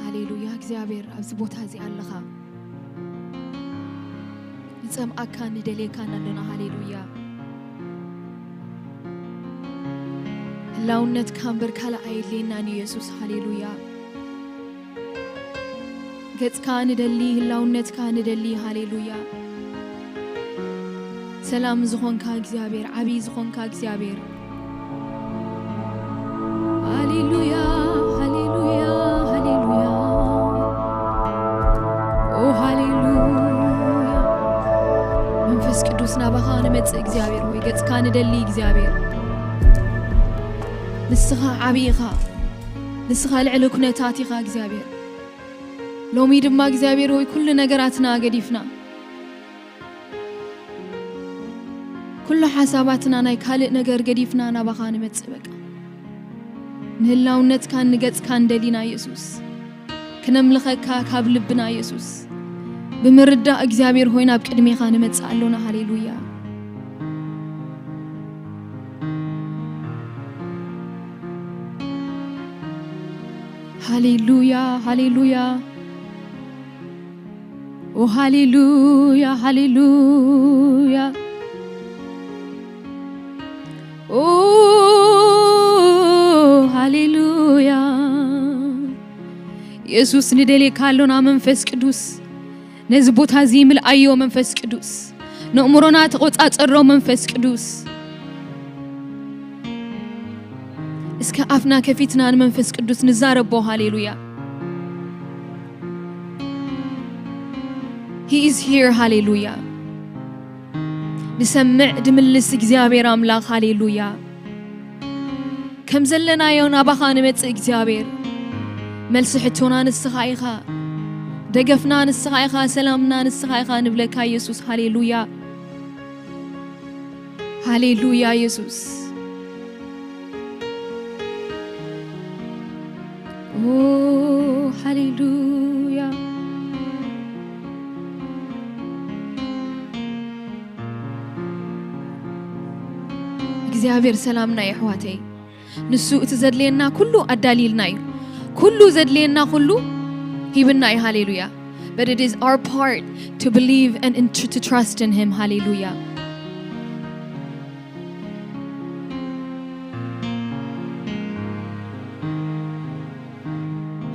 ሃሌሉያ። እግዚኣብሔር ኣብዚ ቦታ እዚ ኣለኻ። ንጸምኣካ ንደልየካን ኣለና። ሃሌሉያ። ህላውነትካ እምበር ካልእ ኣየድልየናን ኢየሱስ። ሃሌሉያ። ገጽካ ንደሊ፣ ህላውነትካ ንደሊ። ሃሌሉያ። ሰላም ዝኾንካ እግዚኣብሔር፣ ዓብዪ ዝኾንካ እግዚኣብሔር። ሃሌሉያ፣ ሃሌሉያ፣ ሃሌሉያ። ኦ ሃሌሉያ። መንፈስ ቅዱስ ናባኻ ንመጽእ እግዚኣብሔር ሆይ፣ ገጽካ ንደሊ እግዚኣብሔር። ንስኻ ዓብዪ ኢኻ። ንስኻ ልዕሊ ኩነታት ኢኻ እግዚኣብሔር። ሎሚ ድማ እግዚኣብሔር ሆይ ኩሉ ነገራትና ገዲፍና፣ ኩሉ ሓሳባትና ናይ ካልእ ነገር ገዲፍና ናባኻ ንመጽእ በቃ። ንህላውነትካን ንገጽካን ደሊና ኢየሱስ። ክነምልኸካ ካብ ልብና ኢየሱስ። ብምርዳእ እግዚኣብሔር ሆይ ናብ ቅድሜኻ ንመጽእ ኣሎና። ሃሌሉያ። ሃሌሉያ፣ ሃሌሉያ። ኦ ሃሌሉያ፣ ሃሌሉያ። ኦ ሃሌሉያ። ኢየሱስ ንደልየካ ኣሎና መንፈስ ቅዱስ። ነዚ ቦታ እዚ ምልኣዮ መንፈስ ቅዱስ። ነእምሮና ተቆጻጸሮ መንፈስ ቅዱስ። እስከ ኣፍና ከፊትና ንመንፈስ ቅዱስ ንዛረቦ። ሃሌሉያ። He is here። ሃሌሉያ። ንሰምዕ ድምልስ እግዚኣብሔር ኣምላኽ። ሃሌሉያ። ከም ዘለናዮ ናባኻ ንመጽእ እግዚኣብሔር። መልሲ ሕቶና ንስኻ ኢኻ። ደገፍና ንስኻ ኢኻ። ሰላምና ንስኻ ኢኻ ንብለካ ኢየሱስ። ሃሌሉያ። ሃሌሉያ ኢየሱስ። ኦ ሃሌሉያ። እግዚኣብሔር ሰላምና የሕዋተይ። ንሱ እቲ ዘድልየና ኩሉ ኣዳልይልና እዩ። ኩሉ ዘድልየና ኩሉ ሂብና እዩ። ሃሌሉያ። But it is our part to believe and in- to trust in him. ሃሌሉያ።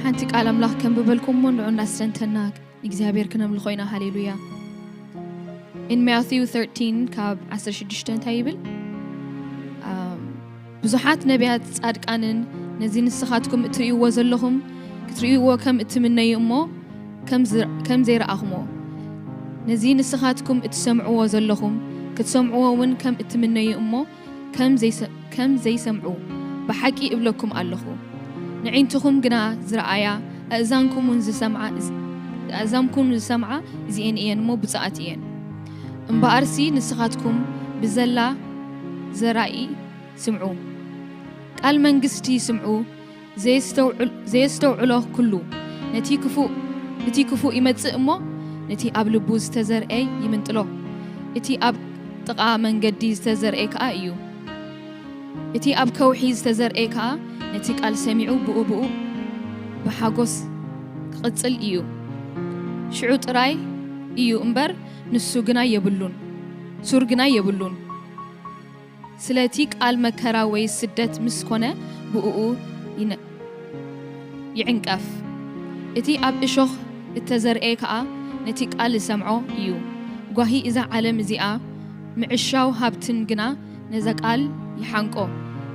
ሓንቲ ቃል ኣምላኽ ከንብበልኩም እሞ ንዑ እናስተንተና እግዚኣብሔር ክነምልኾ ኢና። ሃሌሉያ። In Matthew thirteen ካብ ዓሰርተ ሽዱሽተ እንታይ ይብል? ኣም፣ ብዙሓት ነቢያት ጻድቃንን ነዚ ንስኻትኩም እትርእይዎ ዘለኹም ክትርእይዎ ከም እትምነዩ እሞ ከም ዝ- ከም ዘይረኣኹሞ፣ ነዚ ንስኻትኩም እትሰምዕዎ ዘለኹም ክትሰምዕዎ እውን ከም እትምነዩ እሞ ከም ዘይሰ- ከም ዘይሰምዑ ብሓቂ እብለኩም ኣለኹ። ንዒንትኹም ግና ዝረኣያ፣ ኣእዛንኩም እውን ዝሰምዓ፣ ኣእዛንኩም ዝሰምዓ እዚኤን እየን እሞ ብፁዓት እየን። እምበኣርሲ ንስኻትኩም ብዘላ ዘራኢ ስምዑ፣ ቃል መንግስቲ ስምዑ፣ ዘየስተውዕል- ዘየስተውዕሎ ኩሉ ነቲ ክፉእ፣ እቲ ክፉእ ይመጽእ እሞ ነቲ ኣብ ልቡ ዝተዘርኤ ይምንጥሎ። እቲ ኣብ ጥቓ መንገዲ ዝተዘርኤ ከኣ እዩ። እቲ ኣብ ከውሒ ዝተዘርኤ ከኣ ነቲ ቃል ሰሚዑ ብኡ ብኡ ብሓጎስ ክቕጽል እዩ። ሽዑ ጥራይ እዩ እምበር ንሱ ግና የብሉን፣ ሱር ግና የብሉን። ስለቲ ቃል መከራ ወይ ስደት ምስ ኮነ ብእኡ ይነ- ይዕንቀፍ። እቲ ኣብ እሾኽ እተዘርኤ ከኣ ነቲ ቃል ዝሰምዖ እዩ። ጓሂ እዛ ዓለም እዚኣ ምዕሻው ሃብትን ግና ነዛ ቃል ይሓንቆ፣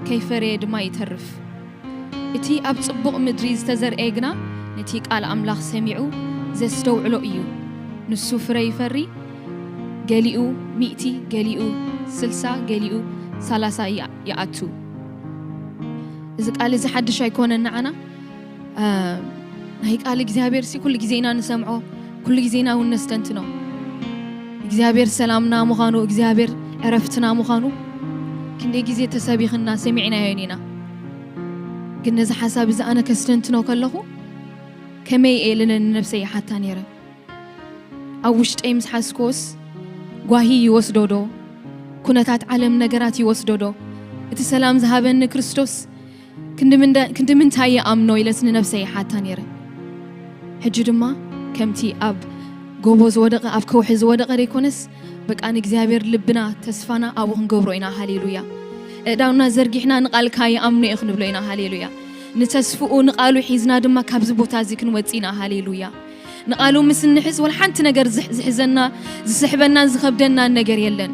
ከይፈረየ ድማ ይተርፍ። እቲ ኣብ ጽቡቕ ምድሪ ዝተዘርኤ ግና ነቲ ቃል ኣምላኽ ሰሚዑ ዘስተውዕሎ እዩ። ንሱ ፍረ ይፈሪ፣ ገሊኡ ሚእቲ፣ ገሊኡ ስልሳ፣ ገሊኡ ሰላሳ ይኣ- ይኣቱ። እዚ ቃል እዚ ሓድሽ ኣይኮነን ንዓና። እ፣ ናይ ቃል እግዚኣብሔር ሲ ኩሉ ግዜ ኢና ንሰምዖ፣ ኩሉ ግዜ ኢና እውን ነስተንትኖ። እግዚኣብሔር ሰላምና ምዃኑ፣ እግዚኣብሔር ዕረፍትና ምዃኑ ክንደይ ግዜ ተሰቢኽና ሰሚዕናዮን ኢና። ግን ነዚ ሓሳብ እዚ ኣነ ከስተንትኖ ከለኹ ከመይ እየ ኢለ ንነብሰይ ይሓታ ነይረ። ኣብ ውሽጠይ ምስ ሓዝክዎስ ጓሂ ይወስዶ ዶ? ኩነታት ዓለም ነገራት ይወስዶ ዶ? እቲ ሰላም ዝሃበኒ ክርስቶስ ክንዲ ምንዳ- ክንዲ ምንታይ ይኣምኖ ኢለስ ንነብሰይ ይሓታ ነይረ። ሕጂ ድማ ከምቲ ኣብ ጎቦ ዝወደቐ፣ ኣብ ከውሒ ዝወደቐ ዘይኮነስ፣ በቃ ንእግዚኣብሔር ልብና፣ ተስፋና ኣብኡ ክንገብሮ ኢና። ሃሌሉያ። ኣእዳውና ዘርጊሕና ንቓልካ ይኣምኖ እየ ክንብሎ ኢና። ሃሌሉያ። ንተስፍኡ ንቓሉ ሒዝና ድማ ካብዚ ቦታ እዚ ክንወጽእ ኢና። ሃሌሉያ። ንቓሉ ምስ እንሕዝ ወላ ሓንቲ ነገር ዝሕ-፣ ዝሕዘና፣ ዝስሕበናን ዝኸብደናን ነገር የለን።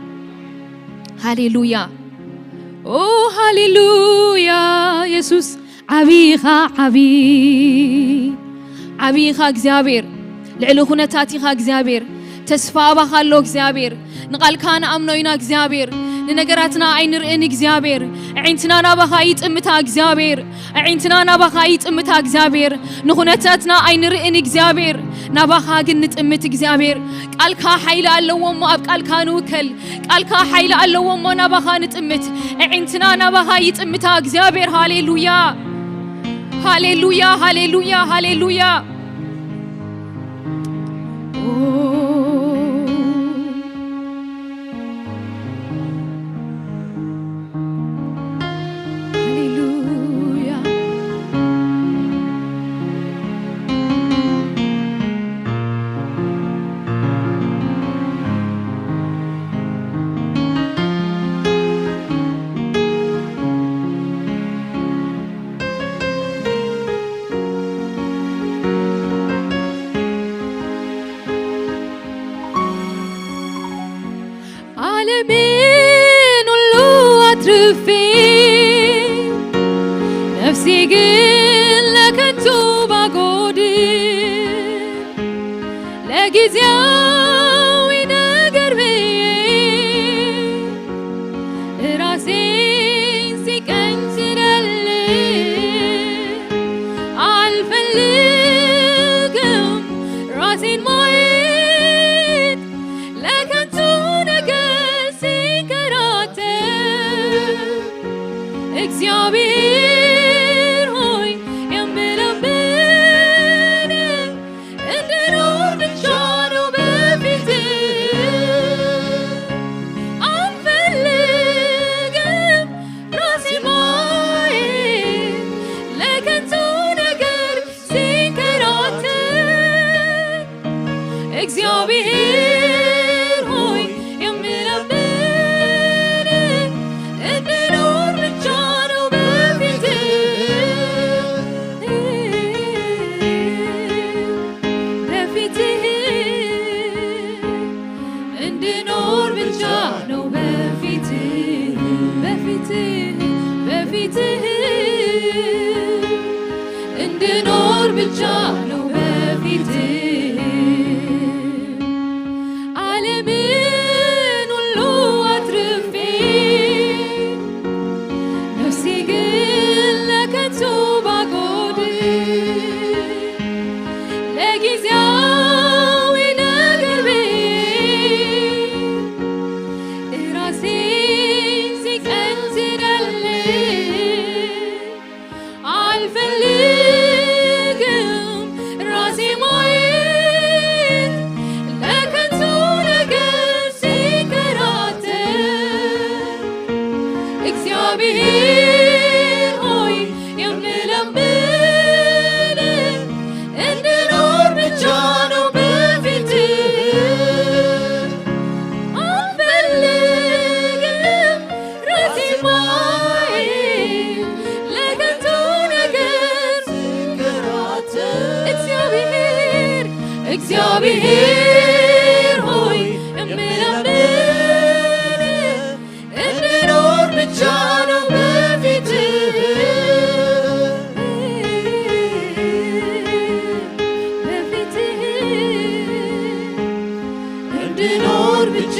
ሃሌሉያ። ኦ ሃሌሉያ። የሱስ ዓቢኻ ዓቢ፣ ዓቢኻ እግዚኣብሔር፣ ልዕሊ ኩነታት ኢኻ እግዚኣብሔር። ተስፋ ኣባኻ ኣሎ እግዚኣብሔር። ንቓልካ ንኣምኖ ኢና እግዚኣብሔር። ንነገራትና ኣይንርእን እግዚኣብሔር። ኣዒንትና ናባኻ ይጥምታ እግዚኣብሔር። ኣዒንትና ናባኻ ይጥምታ እግዚኣብሔር። ንኹነታትና ኣይንርእን እግዚኣብሔር። ናባኻ ግን ንጥምት እግዚኣብሔር። ቃልካ ሓይሊ ኣለዎ እሞ ኣብ ቃልካ ንውከል። ቃልካ ሓይሊ ኣለዎ እሞ ናባኻ ንጥምት። ኣዒንትና ናባኻ ይጥምታ እግዚኣብሔር። ሃሌሉያ። ሃሌሉያ፣ ሃሌሉያ፣ ሃሌሉያ። ኦ፣ ሃሌሉያ። ዓለምን ሁሉ ኣትርፌ ነፍሴ ግን ለከንቱ ባጎድል ለጊዜያዊ ነገር ብዬ ራሴን ሲቀኝ ስደል አልፈልግም ራሴን ማየት ለከንቱ ነገር ሲንከራተት እግዚአብሔር ሆይ የምለምን እንድኖር ብቻ ነው በፊት አልፈልግም ራሴ ማየት ለከንቱ ነገር ሲንከራተት እግዚአብሔር ሆይ የምለምን እንድኖር ብቻ ነው በፊት በፊትህ እንድኖር ብቻ ነው በፊትህ በፊትህ በፊትህ እንድኖር ብቻ ነው በፊትህ ዓለምን ሁሉ አትርፌ ነፍሴ ግን ለከንቱ ባጎድል ለጊዜያዊ ነገር ብዬ ራሴን ሲቀንስደልኝ አልፈልግም ራሴ ማየት ለከንቱ ነገር ሲንከራተት እግዚአብሔር ሆይ የምለምን እንድኖር ብቻ ነው በፊትህ አልፈልግም ራሴ ማየት ለከንቱ ነገር እግዚአብሔር እግዚአብሔር ሆይ የምለምን እንድኖር ብቻ ነው በፊትህ በፊትህ እንድኖር ብቻ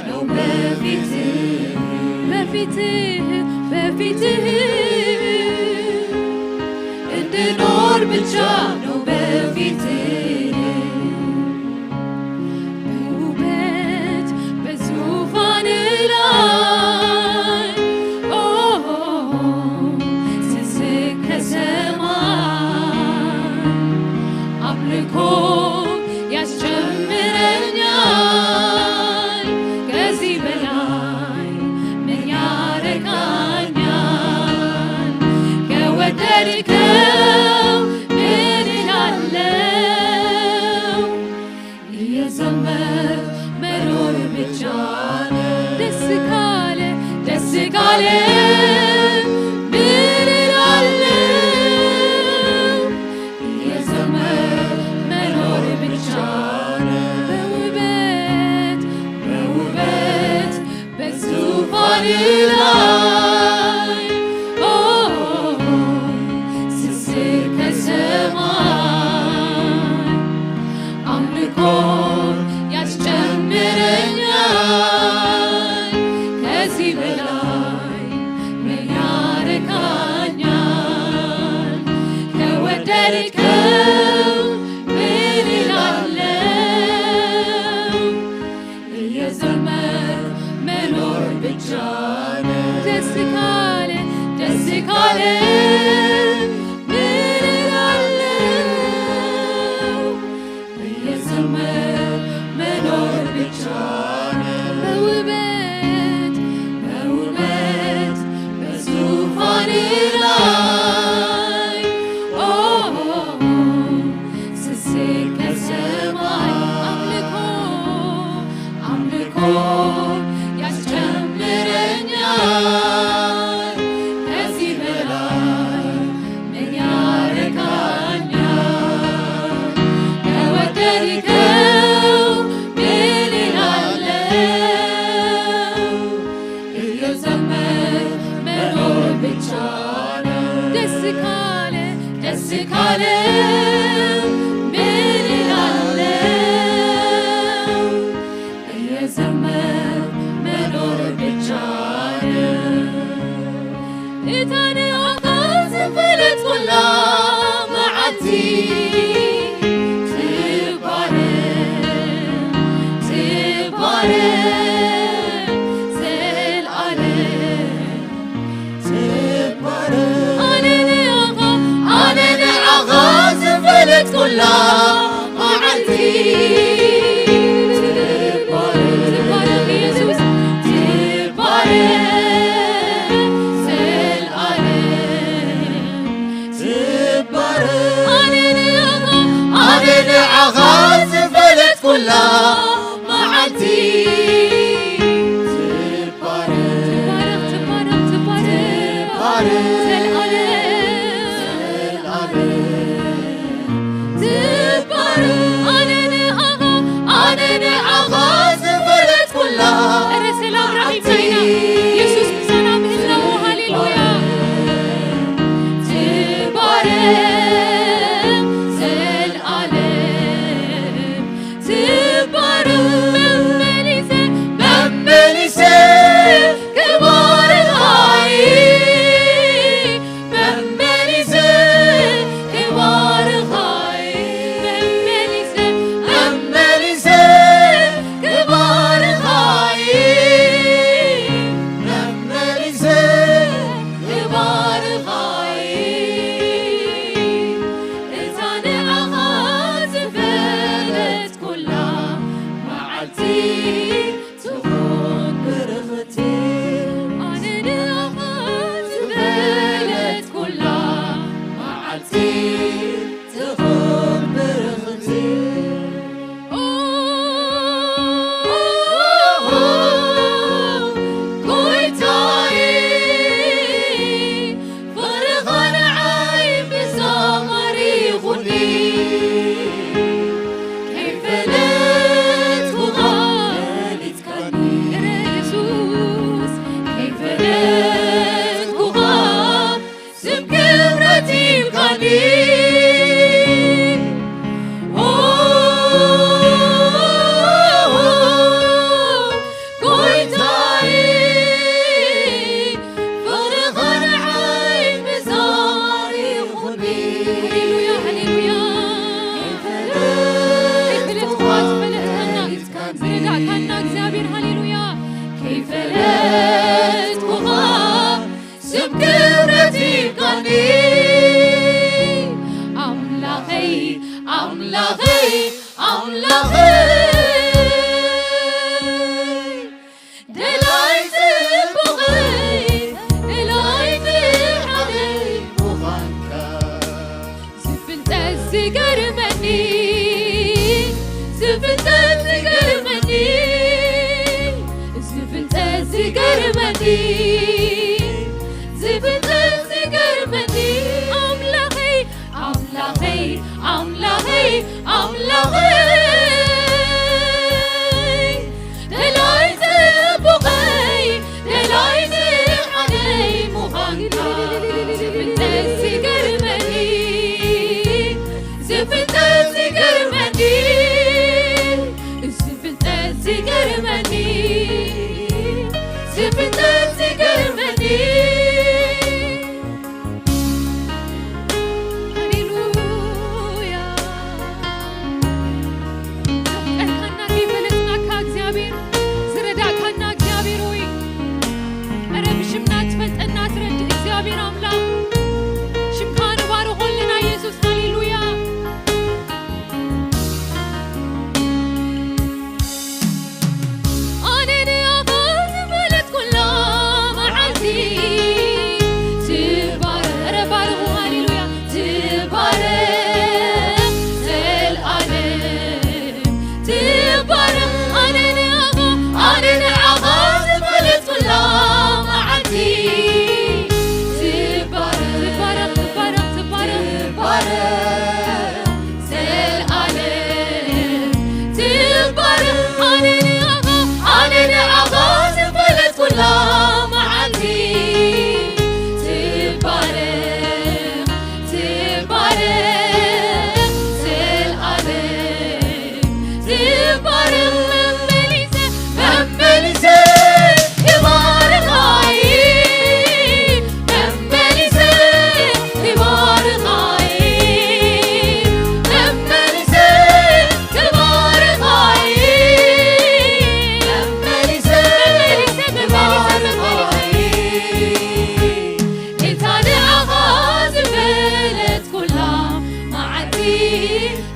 ነው በፊትህ በፊትህ በፊትህ እንድኖር ብቻ ነው በፊትህ በውበት በዙፋን ላይ ኦ ስስቅ ከሰማይ አምልኮ ያስጀምረኛል ከዚህ በላይ ምን ያረካኛል ከወደድከው ምን እላለሁ ኩላ መዓልቲ ትባረኽ፣ ትባረኽ ኢየሱስ፣ ትባረኽ ዘልኣለም፣ ትባረኽ። ኣነ ንዓኻ፣ ኣነ ንዓኻ ዝፈለጥኩላ መዓልቲ ትባረኽ፣ ትባረኽ፣ ትባረኽ፣ ትባረኽ ዘልኣለም፣ ዘልኣለም። ትባረኽ። ኣነ ንዓኻ፣ ኣነ ንዓኻ ዝፈለጥኩላ እረ ሰላም ረኺብና ኢና። የሱስ ምሳና ምህላዉ፣ ሃሌሉያ። ትባረኽ ዘልኣለም፣ ትባረኽ። መመሊሰ፣ መመሊሰ ክባርኻ እየ። መመሊሰ ክባርኻ እየ፣ መመሊሰ፣ መመሊሰ ክባርኻ እየ፣ መመሊሰ ክባርኻ እየ። እታ ንዓኻ ዝፈለጥኩላ መዓልቲ ትኹን ብርኽቲ፣ ኣነ ንዓኻ ዝበለት ኩላ መዓልቲ ትኹን ብርኽቲ። ኦ፣ ጎይታዬ፣ ፍቕርኻ ንዓይ ብዛማሪ ይኹኒ። ከይፈለጥኩኻ ፈሊጥካኒ። እረ የሱስ፣ ከይፈለጥኩኻ ስም ክብረት ሂብካኒ። ኦ፣ ጎይታዬ፣ ፍቕርኻ ንዓይ ምዛር ይኹኒ። ሃሌሉያ፣ ሃሌሉያ። ከይፈለጥኩኻ ዝፈለጥካና፣ ዝረዳእካና እግዚኣብሔር፣ ሃሌሉያ። ከይፈለጥኩኻ ስም ክብረት ይብቃኒ። ኣምላኸይ፣ ኣምላኸይ፣ ኣምላኸይ፣ ደላይ ጽቡቐይ፣ ደላይ ጥርዓነይ ምዃንካ። ዝፍንጠዝ ዝገርመኒ፣ ዝፍንጠዝ ዝገርመኒ፣ ዝፍንጠዝ ዝገርመኒ፣ ዝፍንጠዝ ዝገርመኒ። ኣምላኸይ፣ ኣምላኸይ፣ ኣምላኸይ፣ ኣምላኸይ፣ ደላይ ጽቡቐይ፣ ደላይ ጥርዓነይ ምዃንካ። ዝፍንጠዝ ዝገርመኒ፣ ዝፍንጠዝ ዝገርመኒ፣ ዝፍንጠዝ ዝገርመኒ፣ ዝፍንጠዝ ዝገርመኒ። ሃሌሉያ።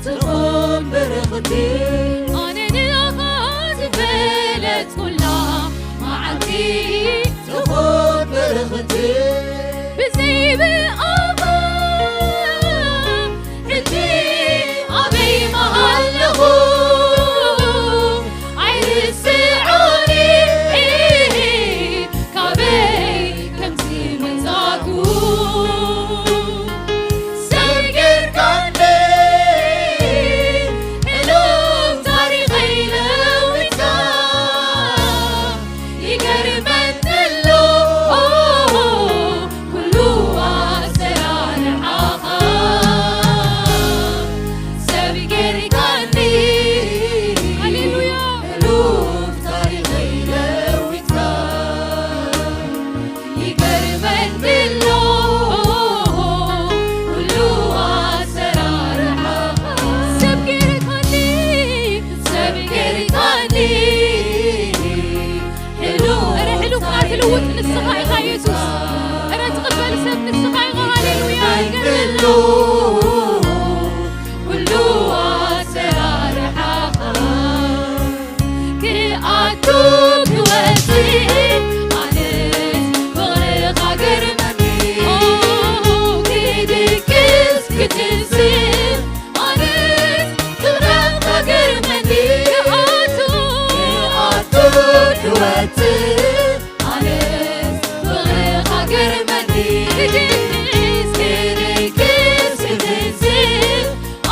ትኹን ብርኽቲ ኣነ ንኣኻ ዝፈለጥኩላ መዓልቲ ትኹን ብርኽቲ ብዘይ ብኣኻ ሕጂ ኣበይ ምሃለኹ ኣይርስዖኒ ካበይ ከም ዝመጻኩ ሰብ ጌርካኒ ሕሉፍ ታሪኸይ ለዊጥካ ይገርመኒ ኣሎ ኩሉ ኣሰራርሓኻ ሰብ ጌርካኒ ሃሌሉያ ሕሉፍ ታሪኸይ ለዊጥካ ይገርመኒ ኣሎ ኩሉ ኣሰራርሓኻ ሰብ ጌርካኒ ሰብ ጌርካኒ ሕሉፍ እረ ሕሉፍ ትልውጥ ንስኻ ኢኻ የሱስ እረ ትቕበል ሰብ ንስኻ ኢኻ ሃሌሉያ ይገርመኒ ኣሎ ኩሉ ኣሰራርሓኻ ክኣቱ ክወፅእ ኣነስ ፍቕርኻ ገርመኒ ክድቅስ ክትስእ ኣነስ ፍቕርኻ ገርመኒ ክኣቱ ክኣቱ ክወፅእ ኣነስ ፍቕርኻ ገርመኒ ክድቅስ ክድቅስ ክትስእ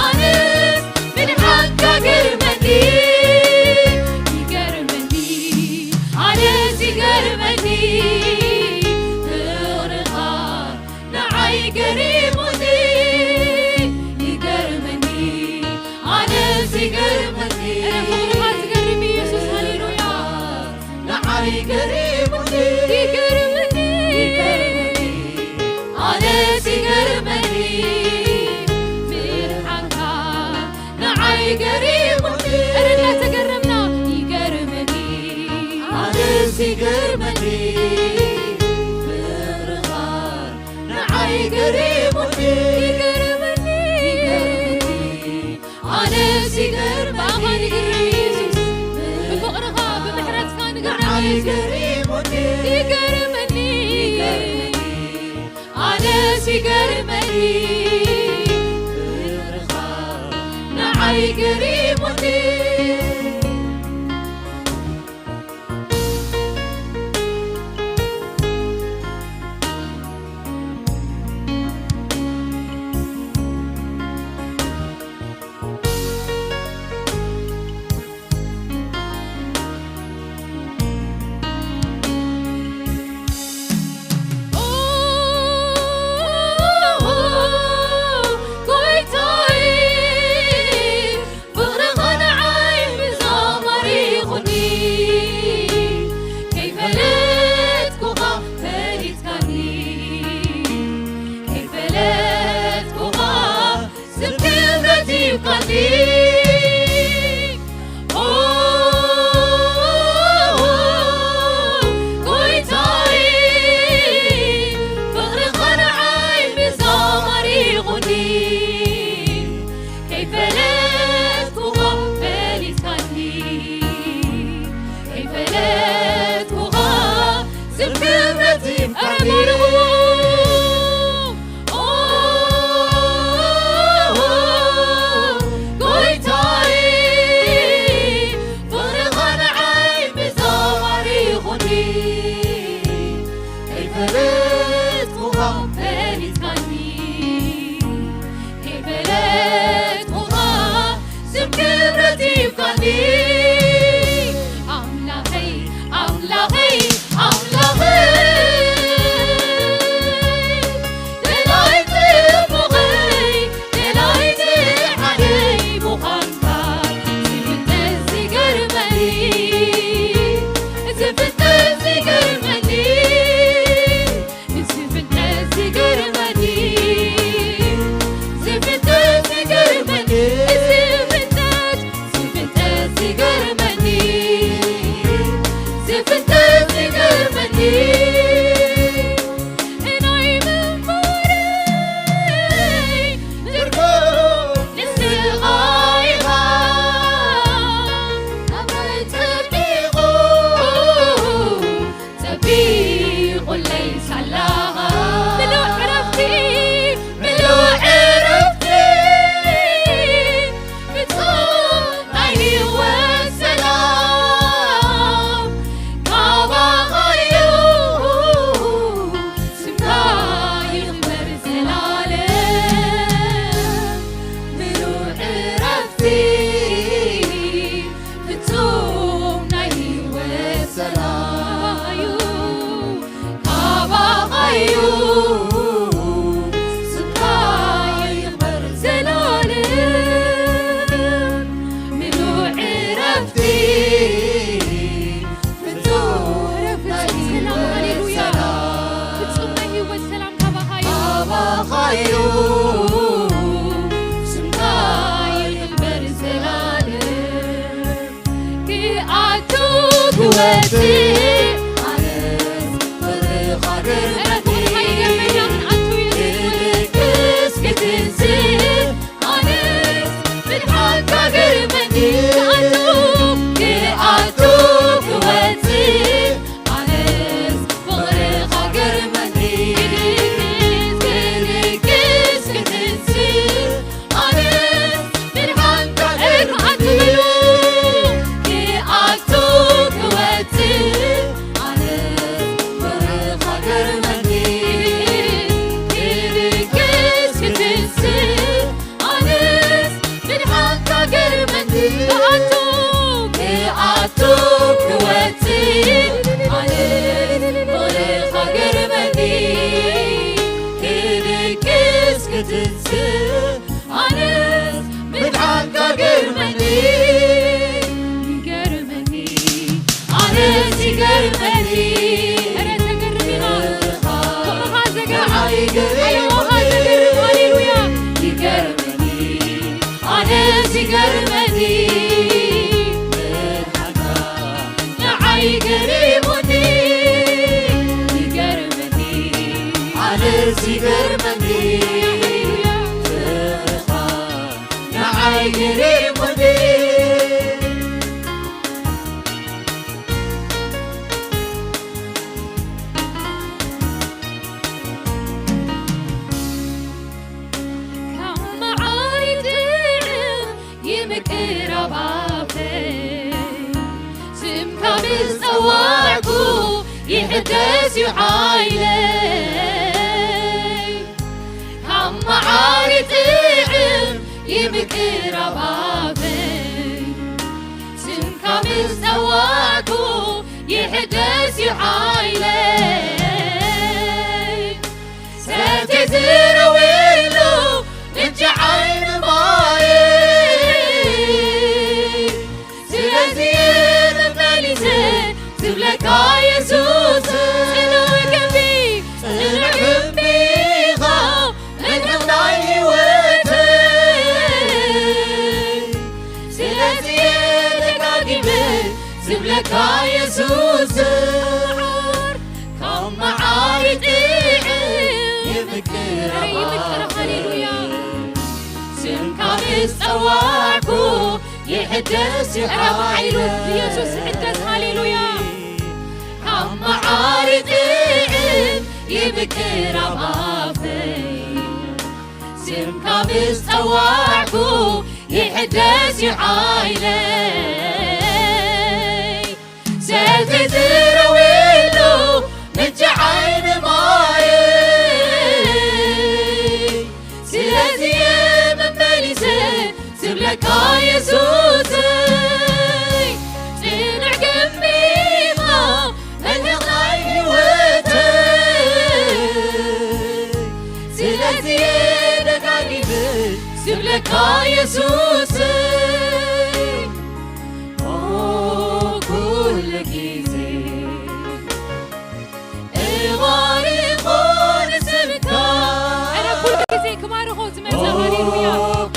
ኣነስ ምድሓንካ ገርመኒ ይገርመኒ ኣነስ ይገርመኒ ፍቕርኻ ንዓይ ገሪሙኒ ይገርመኒ ኣነስ ይገርመኒ ፍቕርኻ ትገርም ኢየሱስ ሃሌሉያ ንዓይ ገሪሙኒ ይገርመኒ ኣነስ ይገርመኒ ብርሃንካ ንዓይ ገሪሙኒ እረ እናተገረምና ይገርመኒ ኣነስ ይገርመኒ ፍቕርኻ ንዓይ ገሪሙኒ ይገርመኒ ኣነስ ይገርመኒ ብፍቕርኻ ብምሕረትካ ንገርመኒ ይገርመኒ ኣነስ ይገርመኒ ፍቕርኻ ንዓይ ገሪሙኒ ክወጽእ ኣነስ ፍቕርኻ ገርመኒ። ክድቅስ ክትንስእ ኣነስ ምድሓንካ ገርመኒ። ክኣቱ ክወጽእ ኣነስ ፍቕርኻ ገርመኒ። ክድቅስ ክትንስእ ኣነስ ምድሓንካ ገርመኒ። ክኣቱ ክወጽእ ኣነስ ፍቕርኻ ገርመኒ። ክድቅስ ክትንስእ ኣነስ ምድሓንካ ገርመኒ። ክኣቱ ክኣቱ ክወጽእ ኣነስ ፍቕርኻ ገርመኒ። ክድቅስ ክትንስእ ኣነስ ምድሓንካ ገርመኒ። ይገርመኒ ኣነስ ይገርመኒ። ኧረ ተገርም ኢና። ፍቕርኻ ዘገርም፣ ሓለዋኻ ዘገርም። ሃሌሉያ። ይገርመኒ ኣነስ ይገርመኒ። ምድሓንካ ንዓይ ገሪሙኒ። ይገርመኒ ኣነስ ይገርመኒ። ፍቕርኻ ንዓይ ገሪሙኒ። ካብ መዓር ይጥዕም ይምቅር ኣብ ኣፈይ። ስምካ ምስ ጸዋዕኩ ይሕደስ እዩ ሓይለይ። ካብ መዓር ይጥዕም ይምቅር ኣብ ኣፈይ። ስምካ ምስ ጸዋዕኩ ይሕደስ እዩ ሓይለይ። ሰትየ ዝረወሉ ምንጪ ዓይኒ ማየ። ስለዚ መመሊሰ ዝብለካ የሱስ፣ ጽኑዕ ግንቢ፣ ጽኑዕ ግንቢ ኢኻ መልሕቕ ናይ ህይወተይ። ስለዚ ደጋጊመ ዝብለካ የሱስ፣ ካብ መዓር ይጥዕም ይምቅር። ሃሌሉያ። ስምካ ምስ ጸዋዕኩ ይሕደስ እዩ ሓይለይ። ኢየሱስ ይሕደስ። ሃሌሉያ። ካብ መዓር ይጥዕም ይምቅር ኣብ ኣፈይ። ስምካ ምስ ጸዋዕኩ ይሕደስ እዩ ሓይለይ። ሰትየ ዝረወሉ ምንጪ ዓይኒ ማየ። ስለዚ መመሊሰ ዝብለካ የሱሰይ፣ ጽኑዕ ግንቢ ኢኻ መልህቕ ናይ ህይወተይ። ስለዚ ደጋጊመ ዝብለካ የሱሰይ፣ ኦ ኩሉ ግዜ እባርኾ ንስምካ። ኧረ ኩሉ ግዜ ክባርኾ ዝመጸ፣ ሃሌሉያ።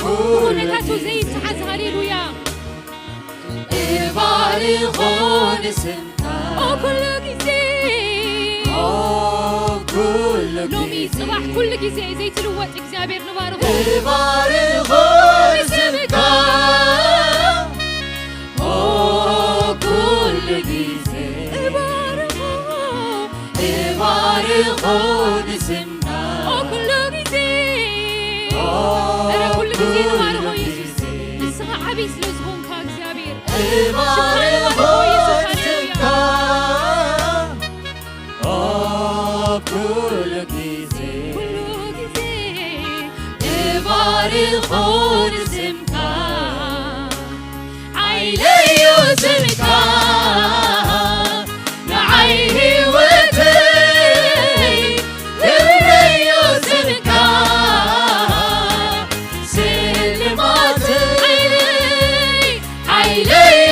ኩነታቱ ዘይተሓዝ፣ ሃሌሉያ። እባርኾ ንስምካ። ኦ ኩሉ ግዜ። ኦ ኩሉ ሎሚ ግዜ። ጽባሕ ኩሉ ግዜ ዘይትልወጥ እግዚኣብሔር ንባርኾ። እባርኾ ንስምካ። ኦ ኩሉ ግዜ እባርኾ፣ እባርኾ ንስምካ። ኦ ኩሉ ግዜ፣ ኦ ኧረ ኩሉ ግዜ ኩሉ ንባርኾ ኢየሱስ። ግዜ። ንስኻ ዓብዪ ስለ ዝኾንካ እግዚኣብሔር። እባርኾ ሽምካ ንባርኾ ኢየሱስ፣ ሃሌሉያ። ንስምካ። ኦ ኩሉ ግዜ፣ ኩሉ ግዜ እባርኾ ንስምካ። ሓይለዮ ስምካ ንዓይ ህይወተይ፣ ክብረዮ ስምካ ስልማተይ። ሓይለዮ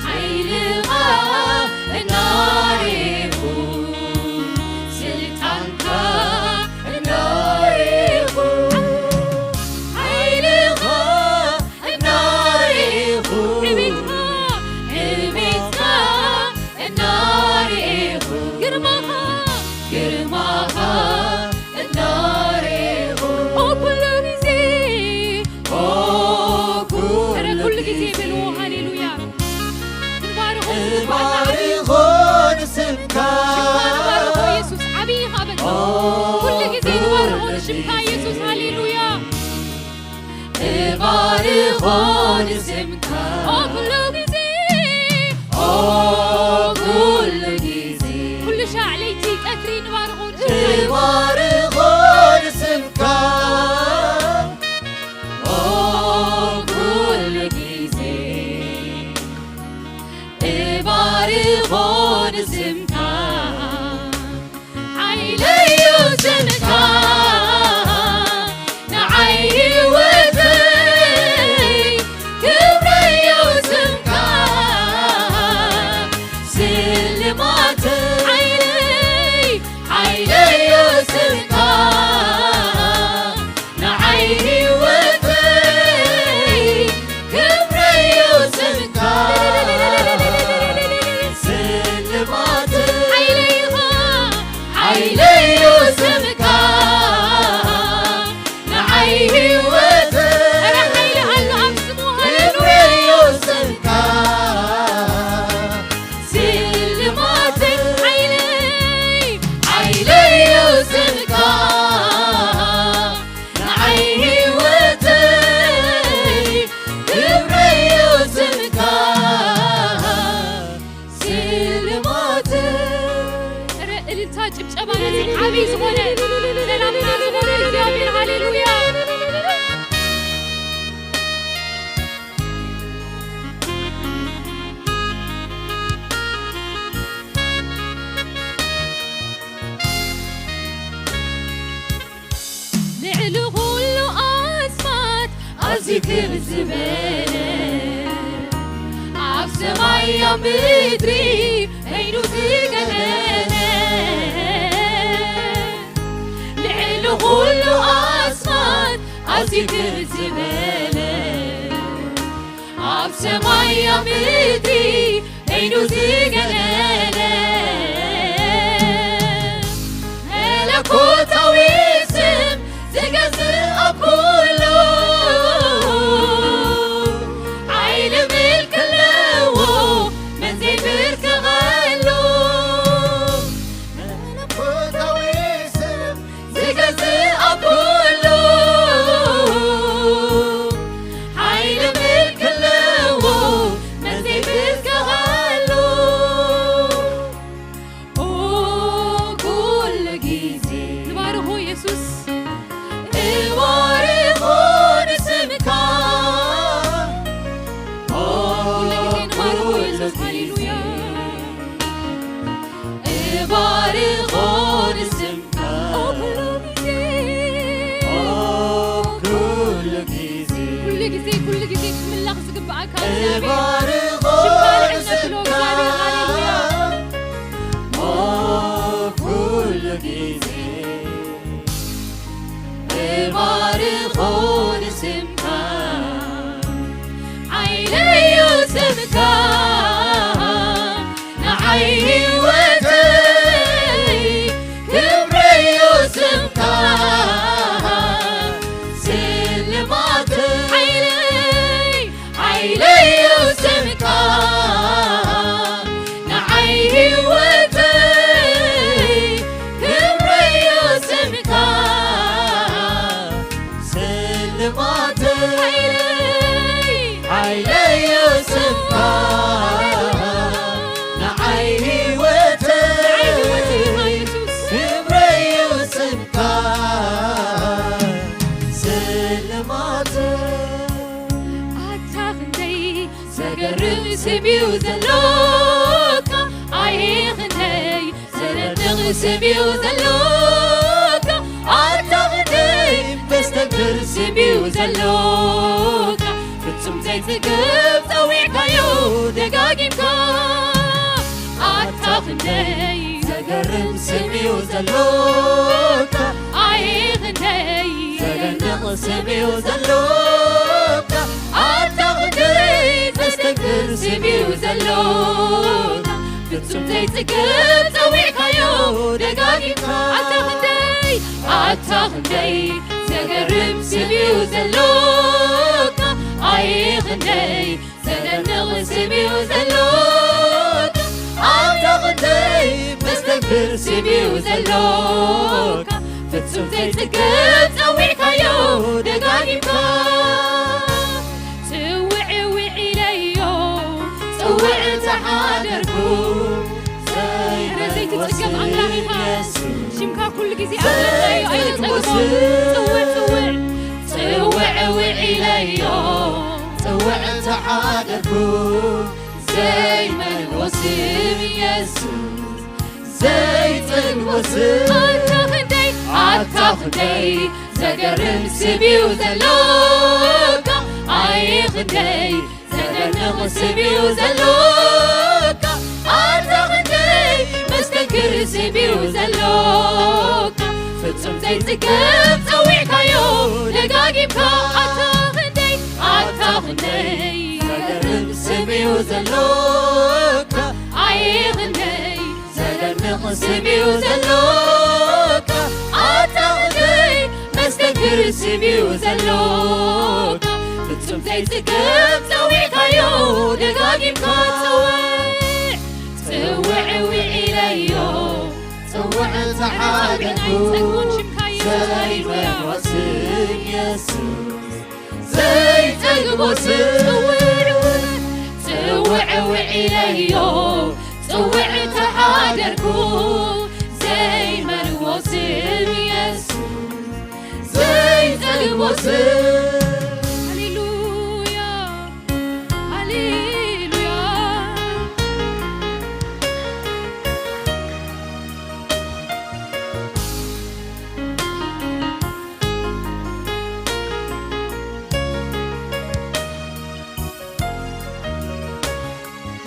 ሓይልኻ እናሬኹ፣ ስልጣንካ እናሬኹ፣ ሓይልኻ እናሬኹ፣ ዕቤትካ፣ ዕቤትካ እናሬኹ፣ ግርማኻ፣ ግርማኻ እናሬኹ፣ ኦ ኩሉ ግዜ፣ ኦ ኩሉ ኧረ ኩሉ ግዜ ግዜ በልዎ፣ ሃሌሉያ። ክንባርኾ ዝግባኣና ዓብዪ እባርኾ ንስምካ። ሽምካ ንባርኾ፣ የሱስ ዓብዪ ኢኻ በል። ኩሉ ግዜ ንባርኾ ንሽምካ፣ የሱስ፣ ሃሌሉያ። እባርኾ ንስምካ። ኦ ኩሉ ግዜ፣ ኦ ኩሉ ግዜ። ኩሉ ሻዕ ለይቲ ቀትሪ ንባርኾ ንስምካ። እባርኾ ንስምካ። ኦ ኩሉ ግዜ እባርኾ ንስምካ። ሓይለዩ ስምካ ንዓይ ህይወተይ፣ ክብረዩ ስምካ ስልማተይ። ሓይለይ፣ ሓይለዩ ስምካ ንዓይ ህይወተይ፣ ክብረዩ ስምካ ስልማተይ። ሓይለይኻ፣ ሓይለዩ ስምካ ንዓይ ህይወተይ፣ ኧረ ሓይሊ ኣሎ ኣብ ስሙ፣ ሃሌሉያ። ክብረዩ ስምካ ስልማተይ። ሓይለይ፣ ሓይለዩ ስምካ ንዓይ ህይወተይ፣ ክብረዩ ስምካ ስልማተይ። ኧረ እልልታ፣ ጭብጨባ ነቲ ዓብዪ ዝኾነ ሰላምና ዝኾነ እግዚኣብሔር፣ ሃሌሉያ። ልዕሊ ኩሉ ኣስማት ኣዝዩ ክብ ዝበለ፣ ኣብ ሰማይ ኣብ ምድሪ በይኑ ዝገነነ፣ ልዕሊ ኩሉ ኣስማት ኣዝዩ ክብ ዝበለ፣ ኣብ ሰማይ ኣብ ምድሪ በይኑ ዝገነነ፣ መለኮታዊ ስም ዝገዝእ ኣብ ኩሉ፣ ሓይሊ ምልኪ ኣለዎ መን ዘይብርከኸሉ። መለኮታዊ ስም ዝገዝእ ኣብ ኩሉ፣ ሓይሊ ምልኪ ኣለዎ መን ዘይብርከኸሉ። ኦ ኩሉ ግዜ ንባርኾ የሱስ፣ እባርኾ ንስምካ። ኦ ኩሉ ግዜ ንባርኾ የሱስ፣ ሃሌሉያ። እባርኾ ንስምካ። ኦ ኩሉ ግዜ፣ ኦ ኩሉ ግዜ፣ ኩሉ ግዜ፣ ኩሉ ግዜ ክትምለኽ ዝግብኣካ እግዚኣብሔር። እባርኾ ሽምካ ንዕዘብሎ ንስምካ። እግዚኣብሔር፣ ሃሌሉያ። ኦ ኩሉ ግዜ እባርኾ ንስምካ፣ ሓይለዩ ስምካ፣ ንዓይ ህይወተይ ክብረዩ ስምካ፣ ስልማተይ ሓይለይ ሓይለዩ ስምካ፣ ንዓይ ህይወተይ ክብረዩ ስምካ፣ ስልማተይ ሓይለይ ሓይለዩ ስምካ፣ ንዓይ ህይወተይ ንዓይ ህይወተይ ኢኻ የሱስ። ክብረዩ ስምካ፣ ስልማተይ ኣታ ክንደይ ዘገርም ስም እዩ ዘሎካ፣ ኣየ ክንደይ ዘረድቕ ስም እዩ ዘሎካ፣ ኣታ ክንደይ ዘስተብር ስም እዩ ዘሎካ፣ ፍጹም ጽግብ ጸዊዕካዮ ደጋጊምካ። ኣታ ክንደይ ዘገርም ስም እዩ ዘሎካ። ኣይ ክንደይ ዘደንቕ ስም እዩ ዘሎካ። ኣታ ክንደይ ዘስተንክር ስም እዩ ዘሎካ። ፍጹም ዘይጽግብ ጸዊዕካዮ ደጋጊምካ። ኣታ ክንደይ ኣታ ክንደይ ዘገርም ስም እዩ ዘሎካ። ኣይ ክንደይ ዘደንቕ ስም እዩ ዘሎካ። ኣታ ክንደይ መስተንክር ስም እዩ ዘሎካ። ፍጹም ዘይጽገብ ጸዊዕካዮ ደጋጊምካ። ጽውዕ ውዒለዮ ጽውዕ ተሓደርኩ። ኧረ ዘይትጽገብ ኣምላኽ ኢኻ። ሽምካ ኩሉ ግዜ ኣምለኽናዮ ኣይንጸግቦን። ጽውዕ ጽውዕ ጽውዕ ውዒለዮ ጽውዕ ተሓደርኩ። ዘይመልዎ ስም ኢየሱስ ዘይጸግቦ ስም። ኣታ ክንደይ ኣታ ክንደይ ዘገርም ስም እዩ ዘሎካ። ኣይ ክንደይ ዘደንቕ ስም እዩ ዘሎካ። ኣታ ክንደይ መስተንክር ስም እዩ ዘሎካ። ፍጹም ዘይጽገብ ጸዊዕካዮ ደጋጊምካ። ኣታ ክንደይ ኣታ ክንደይ ዘገርም ስም እዩ ዘሎካ። ኣይ ክንደይ ዘደንቕ ስም እዩ ዘሎካ። ኣታ ክንደይ መስተንክር ስም እዩ ዘሎካ። ፍጹም ዘይጽገብ ጸዊዕካዮ ደጋጊምካ። ጽውዕ ጽውዕ ውዒለዮ ጽውዕ ተሓደርኩ። ዘይመልዎ ስም ኢየሱስ ዘይጸግቦ ስም። ጽውዕ ውዒለዮ ጽውዕ ተሓደርኩ። ዘይመልዎ ስም ኢየሱስ ዘይጸግቦ ስም። ሃሌሉያ ሃሌሉያ።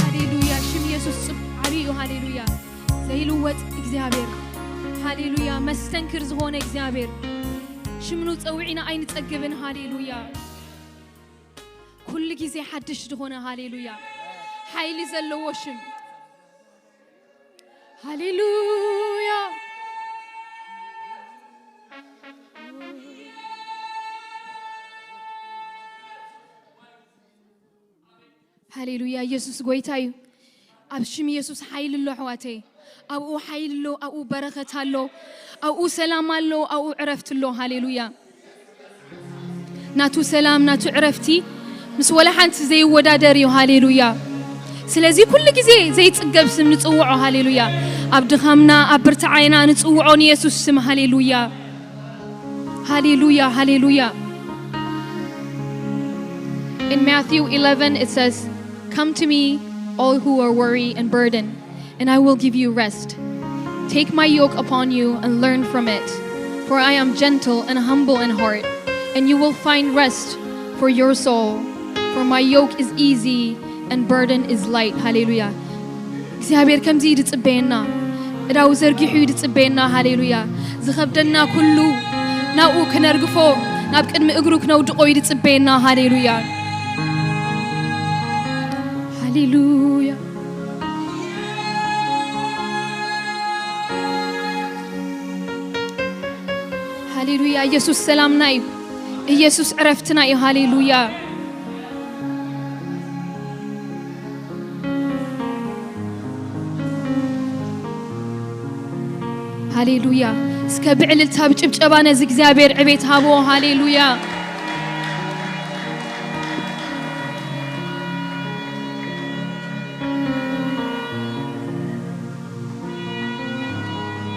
ሃሌሉያ። ሽም ኢየሱስ ጽብ-፣ ዓብዪ እዩ። ሃሌሉያ። ዘይልወጥ እግዚኣብሔር። ሃሌሉያ። መስተንክር ዝኾነ እግዚኣብሔር። ሽምኑ ጸዊዕና ኣይንጸግብን። ሃሌሉያ። ኩሉ ግዜ ሓድሽ ዝኾነ። ሃሌሉያ። ሓይሊ ዘለዎ ሽም። ሃሌሉያ። ሃሌሉያ። ኢየሱስ ጎይታ እዩ። ኣብ ሽም ኢየሱስ ሓይሊ ኣሎ ኣሕዋተይ። ኣብኡ ሓይሊ ኣሎ፣ ኣብኡ በረኸት ኣሎ፣ ኣብኡ ሰላም ኣሎ፣ ኣብኡ ዕረፍቲ ኣሎ። ሃሌሉያ። ናቱ ሰላም፣ ናቱ ዕረፍቲ ምስ ወላ ሓንቲ ዘይወዳደር እዩ። ሃሌሉያ። ስለዚ ኩሉ ግዜ ዘይጽገብ ስም ንጽውዖ። ሃሌሉያ። ኣብ ድኻምና፣ ኣብ ብርትዓይና ንጽውዖ ንየሱስ ስም። ሃሌሉያ። ሃሌሉያ፣ ሃሌሉያ። In Matthew eleven, it says, "Come to me, all who are weary and burdened, and I will give you rest. Take my yoke upon you and learn from it, for I am gentle and humble in heart, and you will find rest for your soul. For my yoke is easy and burden is light." ሃሌሉያ። እግዚኣብሔር ከምዚ እዩ ዝጽበየና። እዳው ዘርጊሑ እዩ ዝጽበየና። ሃሌሉያ። ዝኸብደና ኩሉ ናብኡ ክነርግፎ፣ ናብ ቅድሚ እግሩ ክነውድቆ እዩ ዝጽበየና። ሃሌሉያ። ሃሌሉያ። ሃሌሉያ። ኢየሱስ ሰላምና እዩ። ኢየሱስ ዕረፍትና እዩ። ሃሌሉያ። ሃሌሉያ። እስከ ብዕልልታ ብጭብጨባ ነዚ እግዚኣብሔር ዕቤት ሃቦ። ሃሌሉያ።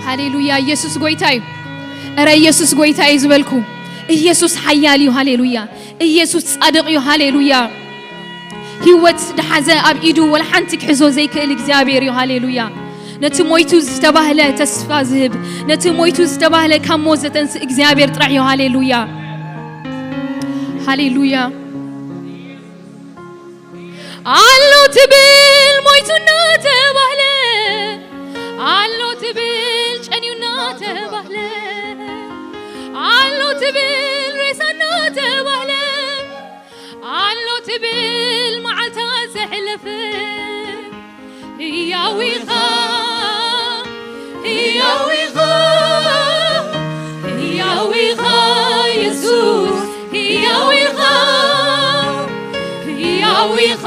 ሃሌሉያ። ኢየሱስ ጎይታ እዩ። እረ ኢየሱስ ጎይታ እዩ ዝበልኩ። ኢየሱስ ሓያል እዩ። ሃሌሉያ። ኢየሱስ ጻድቕ እዩ። ሃሌሉያ። ህይወት ዝሓዘ ኣብ ኢዱ ወላ ሓንቲ ክሕዞ ዘይክእል እግዚኣብሔር እዩ። ሃሌሉያ። ነቲ ሞይቱ ዝተባህለ ተስፋ ዝህብ፣ ነቲ ሞይቱ ዝተባህለ ካብ ሞት ዘተንስእ እግዚኣብሔር ጥራሕ እዩ። ሃሌሉያ። ሃሌሉያ። ኣሎ ትብል ሞይቱ እናተባህለ፣ ኣሎ ትብል ጨንዩ እናተባህለ፣ ኣሎ ትብል ሬሳ እናተባህለ፣ ኣሎ ትብል መዓልታ ዘሕለፈ፣ ህያው ኢኻ፣ ህያው ኢኻ፣ ህያው ኢኻ የሱስ፣ ህያው ኢኻ፣ ህያው ኢኻ፣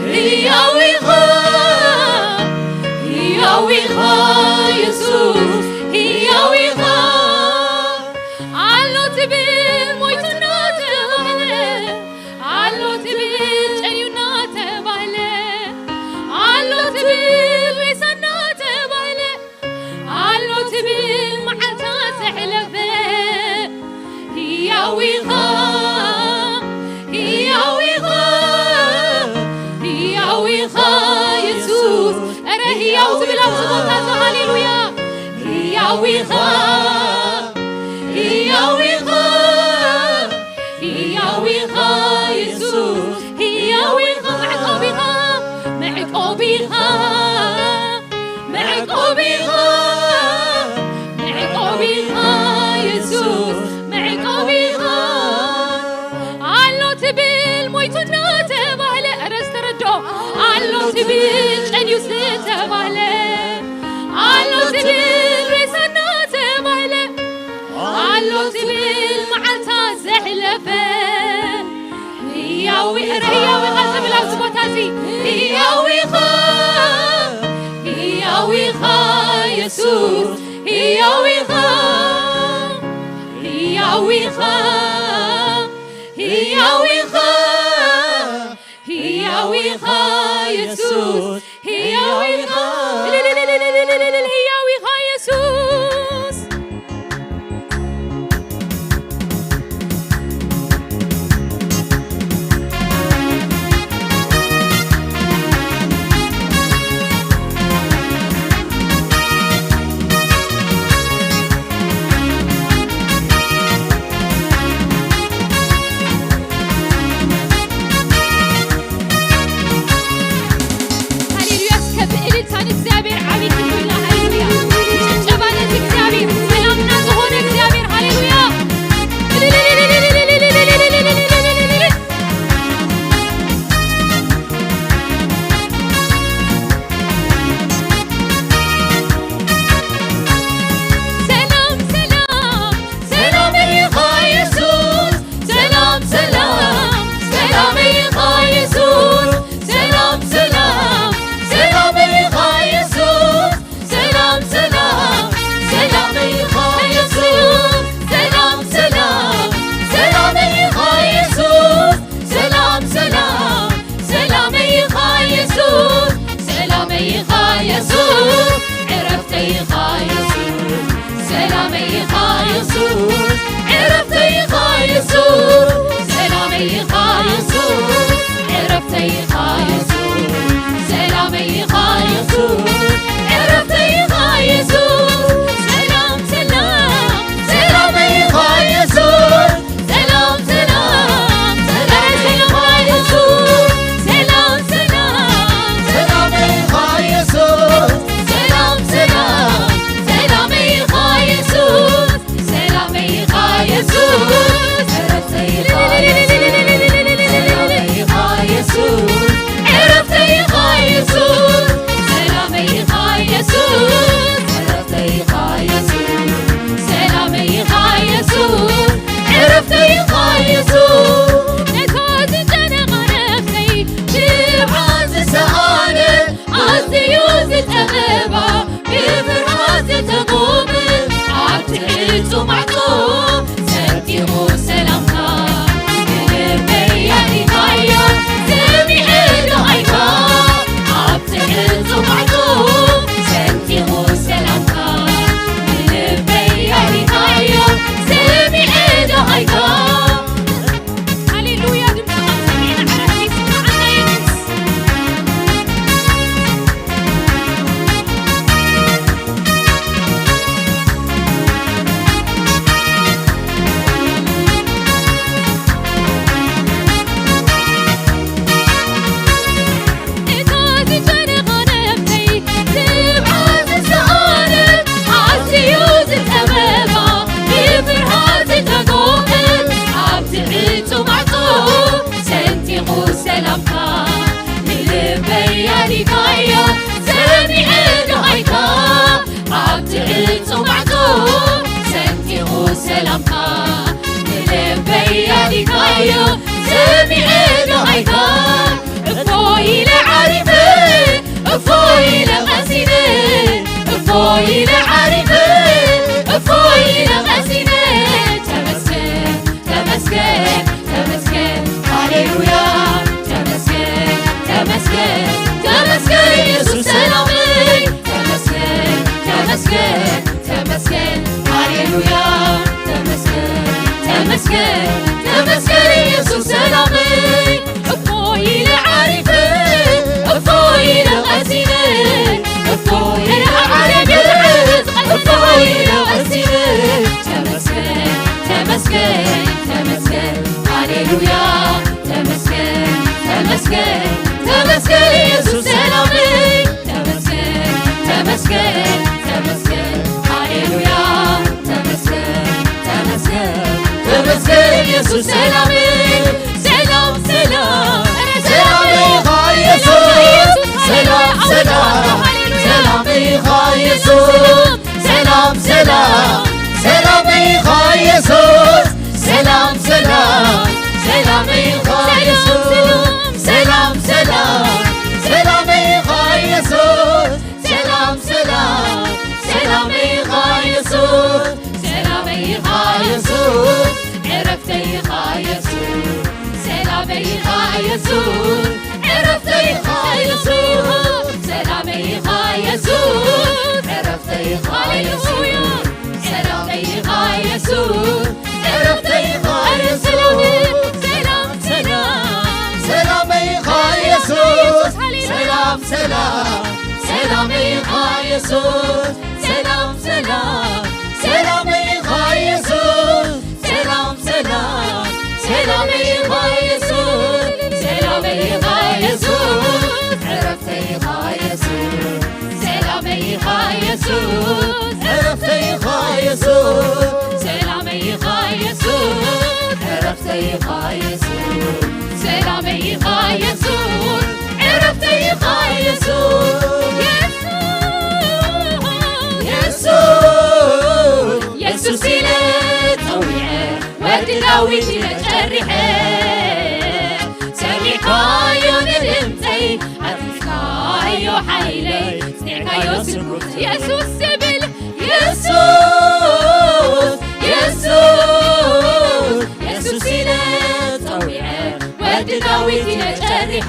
ህያው ኢኻ፣ ህያው ኢኻ የሱስ፣ ህያው ኢኻ። ኣሎ ትብል ሞይቱ እናተባህለ፣ ኣሎ ትብል ጨንዩ እናተባህለ፣ ኣሎ ትብል ሬሳ እናተባህለ፣ ኣሎ ትብል መዓልታ ዘሕለፈ፣ ህያው ኢኻ፣ ህያው ኢኻ፣ ህያው ኢኻ የሱስ። እረ ህያው ትብል ኣብዚ ቦታ እዚ፣ ሃሌሉያ። ህያው ኢኻ፣ ህያው ኢኻ፣ ህያው ኢኻ የሱስ፣ ህያው ኢኻ፣ መዕቆብ ኢኻ፣ መዕቆብ ኢኻ፣ መዕቆብ ኢኻ፣ መዕቆብ ኢኻ የሱስ፣ መዕቆብ ኢኻ። ኣሎ ትብል ሞይቱ እናተባህለ፣ እረ ዝተረድኦ ኣሎ ትብል ጨንዩ ዝተባህለ፣ ኣሎ ትብል ሬሳ እናተባህለ፣ ኣሎ ትብል መዓልታ ዘሕለፈ፣ ህያው፣ እረ ህያው ኢኻ ዝብል ኣብዚ ቦታ እዚ፣ ህያው ኢኻ፣ ህያው ኢኻ የሱስ፣ ህያው ኢኻ፣ ህያው ኢኻ፣ ህያው ኢኻ፣ ህያው ኢኻ የሱስ፣ ህያው ኢኻ፣ ህያው ኢኻ የሱስ። ሰሚዐ ደቓይካ እፎይ ኢለ ዓሪፈ፣ እፎይ ኢለ ቀሲነ፣ እፎይ ኢለ ዓሪፈ፣ እፎይ ኢለ ቀሲነ። ተመስገን፣ ተመስገን፣ ተመስገን፣ ሃሌሉያ። ተመስገን፣ ተመስገን፣ ተመስገን ኢየሱስ ሰላመይ። ተመስገን፣ ተመስገን፣ ተመስገን፣ ሃሌሉያ። ተመስገን፣ ተመስገን፣ ተመስገን ኢየሱስ ሰላመይ። እፎይ ኢለ ዓሪፈ፣ እፎይ ኢለ ቀሲነ፣ እፎይ ኢለ ዓሪፈ፣ እፎይ ኢለ ቀሲነ። ተመስገን፣ ተመስገን፣ ተመስገን፣ ሃሌሉያ። ተመስገን፣ ተመስገን፣ ተመስገን ኢየሱስ ሰላመይ። ተመስገን፣ ተመስገን፣ ተመስገን፣ ሃሌሉያ። ተመስገን፣ ተመስገን፣ ተመስገን ኢየሱስ ሰላመይ። ሰላም፣ ሰላም፣ ኧረ ሰላም ሰላም ኢኻ ኢየሱስ። ሰላም፣ ሰላም፣ ሃሌሉያ። ሰላም ኢኻ ኢየሱስ። ሰላም፣ ሰላም፣ ሰላም ኢኻ ኢየሱስ። ሰላም፣ ሰላም፣ ሰላም ኢኻ ኢየሱስ። ሰላም፣ ሰላም፣ ሰላም ኢኻ ኢየሱስ። ሰላም፣ ሰላም፣ ሰላም ኢኻ ኢየሱስ። ሰላም ኢኻ ኢየሱስ። ዕረፍተይ ኢኻ ኢየሱስ። ሰላመይ ኢኻ ኢየሱስ። ዕረፍተይ ኢኻ ኢየሱስ። ሰላመይ ኢኻ ኢየሱስ። ዕረፍተይ ኢኻ ኢየሱስ። ሰላመይ ኢኻ ኢየሱስ። ዕረፍተይ ኢኻ ኢየሱስ። ሰላም፣ ሰላም፣ ሰላም። ሰላመይ ኢኻ ኢየሱስ። ሃሌሉያ። ሰላም፣ ሰላም፣ ሰላመይ ኢኻ ኢየሱስ። ሰላም፣ ሰላም፣ ሰላመይ ኢኻ ኢየሱስ። ሰላም፣ ሰላም፣ ሰላመይ ኢኻ ኢየሱስ። ሰላመይ ኢኻ ኢየሱስ። ዕረፍተይ ኢኻ ኢየሱስ። ሰላመይ ኢኻ ኢየሱስ። ዕረፍተይ ኢኻ ኢየሱስ። ሰላመይ ኢኻ ኢየሱስ። ዕረፍተይ ኢኻ ኢየሱስ። ሰላመይ ኢኻ ኢየሱስ። ዕረፍተይ ኢኻ ኢየሱስ። የሱስ፣ የሱስ ኢለ ጸዊዐ፣ ወዲ ዳዊት ኢለ ጸሪሐ። ሰሚዕካዮ ንድምጸይ፣ ኣትሒዝካዮ ሓይለይ፣ ጽኒዕካዮ ስጉምተይ። የሱስ ዝብል፣ የሱስ፣ የሱስ፣ የሱስ ኢለ ጸዊዐ፣ ወዲ ዳዊት ኢለ ጸሪሐ።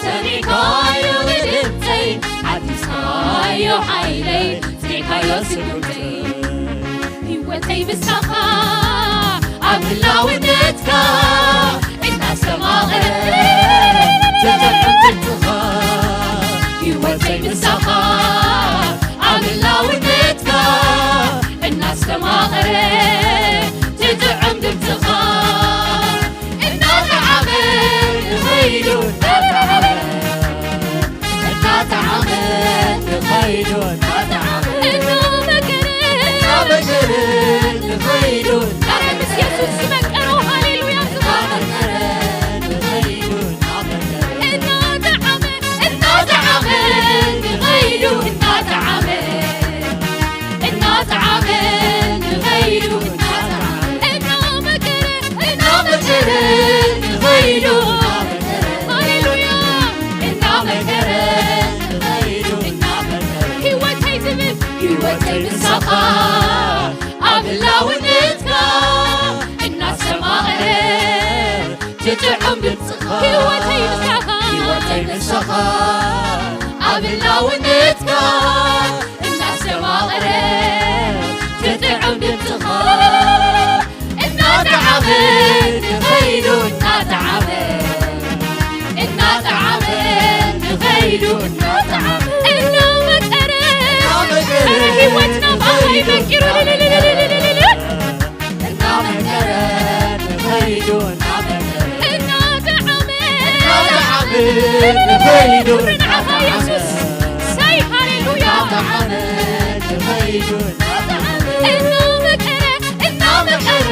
ሰሚዕካዮ ንድምጸይ፣ ሓዲስካዮ ሓይለይ፣ ጽኒዕካዮ ስጉምተይ። ህይወተይ ምሳኻ ኣብ ህላውነትካ እናስተማቐረ ትጥዕም ድምፅኻ። ህይወተይ ምሳኻ ኣብ ህላውነትካ እናስተማቐረ ትጥዕም ድምፅኻ። እናጠዓመ ንኸይዱ እናጠዓመ እናጠዓመ ንኸይዱ እናጠዓመ እናመከረ እናመከረ ንኸይዱ እናጠዓመ ምስ የሱስ ዝመቀሮ ሃሌሉያ ዝማሬ እናመከረ ንኸይዱ እናመከረ እናጠዓመ እናጠዓመ ንኸይዱ እናጠዓመ እናጠዓመ ንኸይዱ እናጠዓመ እናመከረ እናመከረ ንኸይዱ ሃሌሉያ እናመከረ ንኸይዱ እናመከረ ህይወተይ ዝብል ህይወተይ ምሳኻ ኣብ ህላውነትካ እናስተማቐረ ትጥዑም ድምፅኻ ህይወተይ ምሳኻ ህይወተይ ምሳኻ ኣብ ህላውነትካ እናስተማቐረ ትጥዑም ድምፅኻ እናጠዓመ ንኸይዱ እናጠዓመ እናጠዓመ ንኸይዱ እናጠዓመ እናመቀረ እናመቀረ ኧረ ህይወትና ብኣኻ እዩ መንቂሩ እናመቀረ ንኸይዱ እናመቀረ እናጠዓመ እናጠዓመ ንኸይዱ ንዓኻ የሱስ ሳይ ሃሌሉያ እናጠዓመ ንኸይዱ እናመቀረ እናመቀረ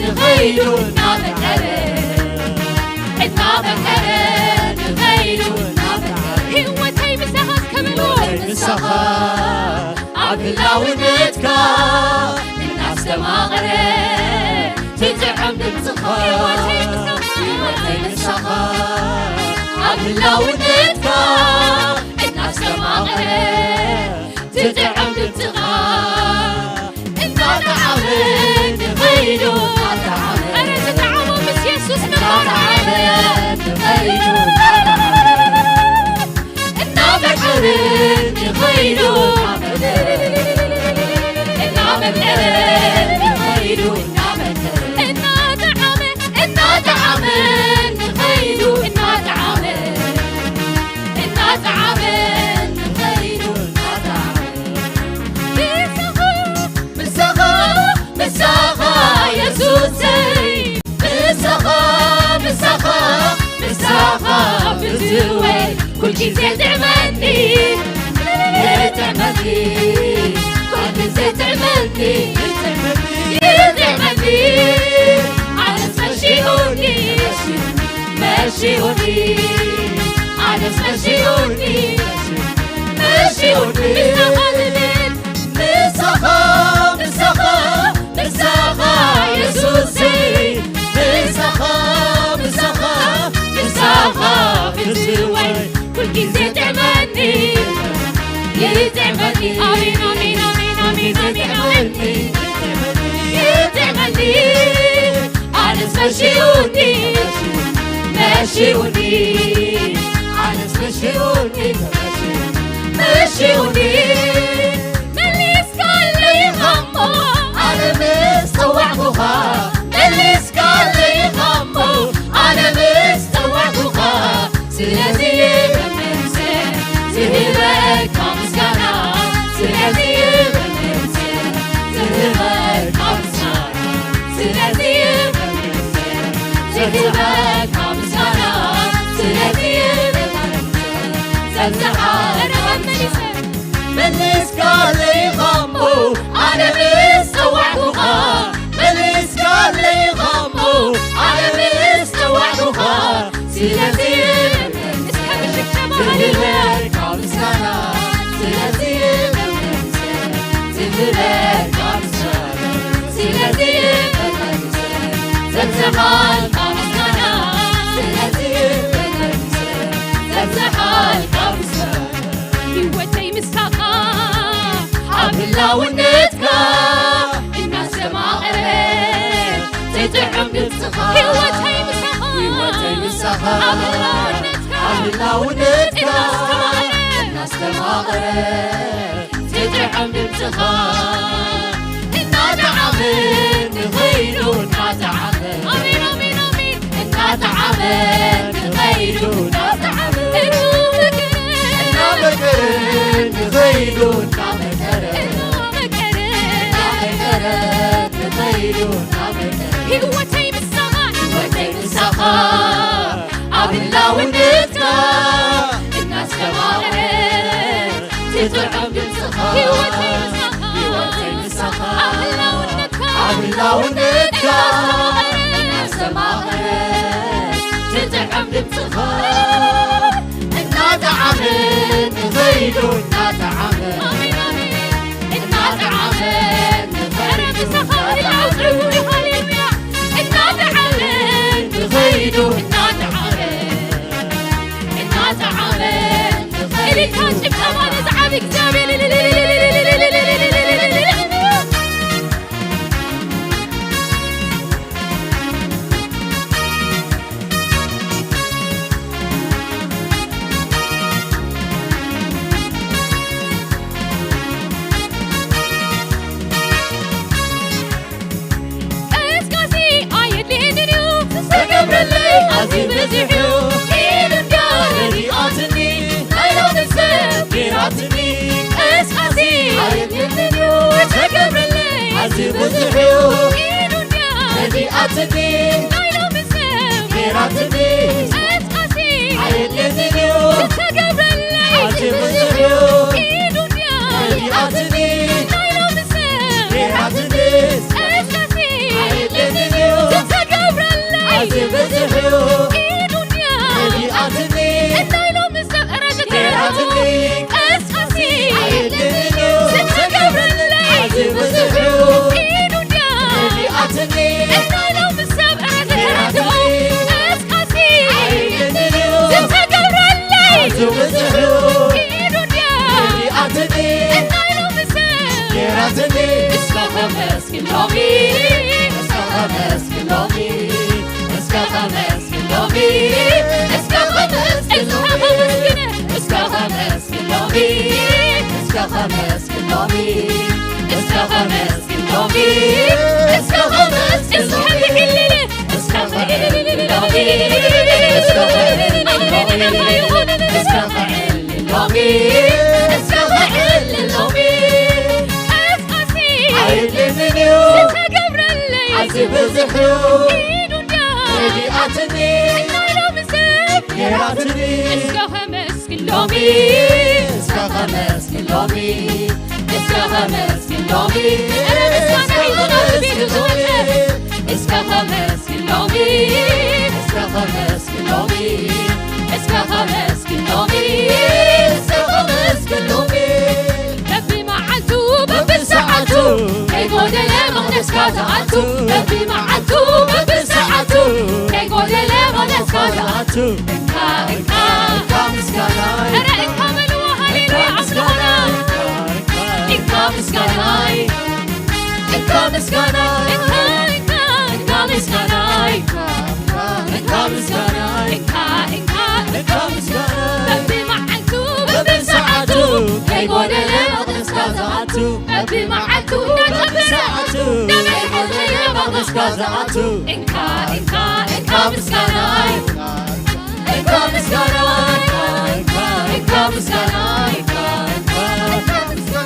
ንኸይዱ እናመቀረ እናመቀረ ንኸይዱ እናመቀረ ህይወተይ ምሳኻ እስከ በሉ ምሳኻ ኣብ ህላውነትካ እናስተማቐረ ትጥዕም ድምፂ መሺኡኒ፣ ኣነስ መሺኡኒ፣ መሺኡኒ። ምሳኻ ልብል፣ ምሳኻ፣ ምሳኻ፣ ምሳኻ የሱሰይ፣ ምሳኻ፣ ምሳኻ፣ ምሳኻ ፍትወይ፣ ኩልግዜ ጥዕመኒ፣ ይጥዕመኒ። ኣሜን፣ ኣሜን፣ ኣሜን፣ ኣሜን፣ ኣሜን፣ ኣሜን። ይጥዕመኒ፣ ኣነስ መሺኡኒ፣ መሺኡኒ፣ ኣነስ መሺኡኒ፣ መሺኡኒ። መሊስካለይ ኢኻ እሞ፣ ኣነ ምስ ጸዋዕኩኻ፣ መሊስካለይ ኢኻ እሞ፣ ኣነ ምስ ጸዋዕኩኻ፣ ስለዚ መመልሰ ዝህበካ ምስጋና፣ ስለዚ መመልሰ ዝህበካ ምስጋና፣ ስለዚ መመልሰ ዝህበካ ምስጋና፣ ስለዚ መመልሰ ዘብዝሓ መመልሰ መሊስካለይ ኢኻ እሞ፣ ኣነ ምስ ጸዋዕኩኻ፣ መሊስካለይ ኢኻ እሞ፣ ኣነ ምስ ጸዋዕኩኻ፣ ስለዚ እስከ ብሽክሸባ ዝህበካ ምስጋና፣ ስለዚ ዝህበካ ምስጋና፣ ስለዚ ዘብዝሓልካ ምስጋና፣ ስለዚ ዘብዝሓልካ ምስጋና። ህይወተይ ምሳኻ ኣብ ህላውነትካ እናስተማቐረ ትጥዕም ድምፅኻ። ህይወተይ ምሳኻ፣ ህይወተይ ምሳኻ ኣብ ህላውነትካ፣ ኣብ ህላውነትካ እናስተማቐረ፣ እናስተማቐረ ትጥዕም ድምፅኻ። እናጠዓመ ንኸይዱ፣ እናጠዓመ፣ ኣሜን፣ ኣሜን፣ ኣሜን። እናጠዓመ ንኸይዱ፣ እናጠዓመ፣ እናመከረ፣ እናመከረ ንኸይዱ፣ እናመከረ፣ እናመከረ፣ እናመከረ ንኸይዱ፣ እናመከረ። ህይወተይ ምሳኻ፣ ህይወተይ ምሳኻ ኣብ ህላውነትካ እናስተማቐረ ትጥዕም ድምፅኻ። ህይወተይ ምሳኻ፣ ህይወተይ ምሳኻ ኣብ ህላውነትካ፣ ኣብ ህላውነትካ እናስተማቐረ ትጥዕም ድምፅኻ። እናጠዓመ ንኸይዱ፣ እናጠዓመ፣ ኣሜን፣ ኣሜን። እናጠዓመ ንኸይዱ፣ ኧረ ምሳኻ ብልዓው፣ ሃሌሉያ። እናጠዓመ ንኸይዱ፣ እናጠዓመ፣ እናጠዓመ ንኸይዱ። እልልታ ጭብጨባ ነዚ ዓቢ እግዚኣብሔር። ቀስቃሲ ኣየድልየንን እዩ፣ ዝተገብረለይ ኣዝዩ ብዙሕ እዩ። ኢዱ እንድያ ረዲኣትኒ፣ ናይ ሎሚ ሰብ ገይራትኒ። ቀስቃሲ ኣየድልየንን እዩ፣ ዝተገብረለይ ኣዝዩ ብዙሕ እዩ። ኢዱ እንድያ ረዲኣትኒ፣ ናይ ሎሚ ሰብ ገይራትኒ። ቀስቃሲ ኣየድልየንን እዩ፣ ዝተገብረለይ ኣዝዩ ብዙሕ እዩ። ኢዱ እንድያ ረዲኣትኒ፣ ናይ ሎሚ ሰብ ገይራትኒ። ቀስቃሲ ኣየድልየንን እዩ፣ ዝተገብረለይ ኣዝዩ ብዙሕ እዩ። ኢዱ እንድያ ረዲኣትኒ፣ ናይ ሎሚ ሰብ ኧረ ገይራትኒ። ቀስቃሲ ኣየድልየንን እዩ፣ ዝተገብረለይ ኣዝዩ ብዙሕ እዩ። ኢዱ እንድያ ረዲኣትኒ፣ ናይ ሎሚ ሰብ ኧረ ገይራትኒ። ቀስቃሲ ኣየድልየንን እዩ፣ ዝተገብረለይ ኣዝዩ ብዙሕ እዩ። ኢዱ እንድያ ረዲኣትኒ፣ ናይ ሎሚ ሰብ ገይራትኒ። እስከ ከመስግን ሎሚ፣ እስከ ከመስግን ሎሚ፣ እስከ ከመስግን ሎሚ፣ እስከ ከመስግን ሎሚ፣ እስከ ከመስግን ሎሚ፣ እስከ ከመስግን ሎሚ፣ እስከ ከመስግን ሎሚ፣ እስከ ከመስግን ሎሚ፣ እስከ ከዕልል ሎሚ፣ እስከ ከዕልል ሎሚ፣ እስከ ከዕልል ሎሚ፣ እስከ ከዕልል ሎሚ። ቀስቃሲ ኣየድልየንን እዩ፣ ዝተገብረለይ ኣዝዩ ብዙሕ እዩ። ኢዱ እንድያ ረዲኣትኒ፣ ናይ ሎሚ ሰብ ገይራትኒ። እስከ ከመስግን ሎሚ፣ እስከ ከመስግን ሎሚ፣ እስከ ከመስግን ሎሚ፣ ኧረ ምስጋና ይኹን ኣብ ቤቱ ዝወጸ። እስከ ከመስግን ሎሚ፣ እስከ ከመስግኖም እስከ ከመስግኖም እስከ ከመስግኖም በብመዓልቱ በብሰዓቱ ከይጎደለ መቕደስካ ዝኣቱ በብመዓልቱ በብሰዓቱ ከይጎደለ መቕደስካ ዝኣቱ እንካ እንካ እንካ ምስጋናይ ኧረ እንካ በልዎ ሃሌሉያ ኣምልኾና እንካ ምስጋናይ እንካ ምስጋናይ እንካ እንካ እንካ ምስጋናይ እንካ ምስጋናይ እንካ እንካ እንካ ምስጋናይ በብመዓልቱ በብሰዓቱ ከይጎደለ መቕደስካ ዝኣቱ በብመዓልቱ እናጨበረ በብሰዓቱ ከይጎደለ መቕደስካ ዝኣቱ እንካ እንካ እንካ ምስጋናይ እንካ ምስጋናይ እንካ ምስጋናይ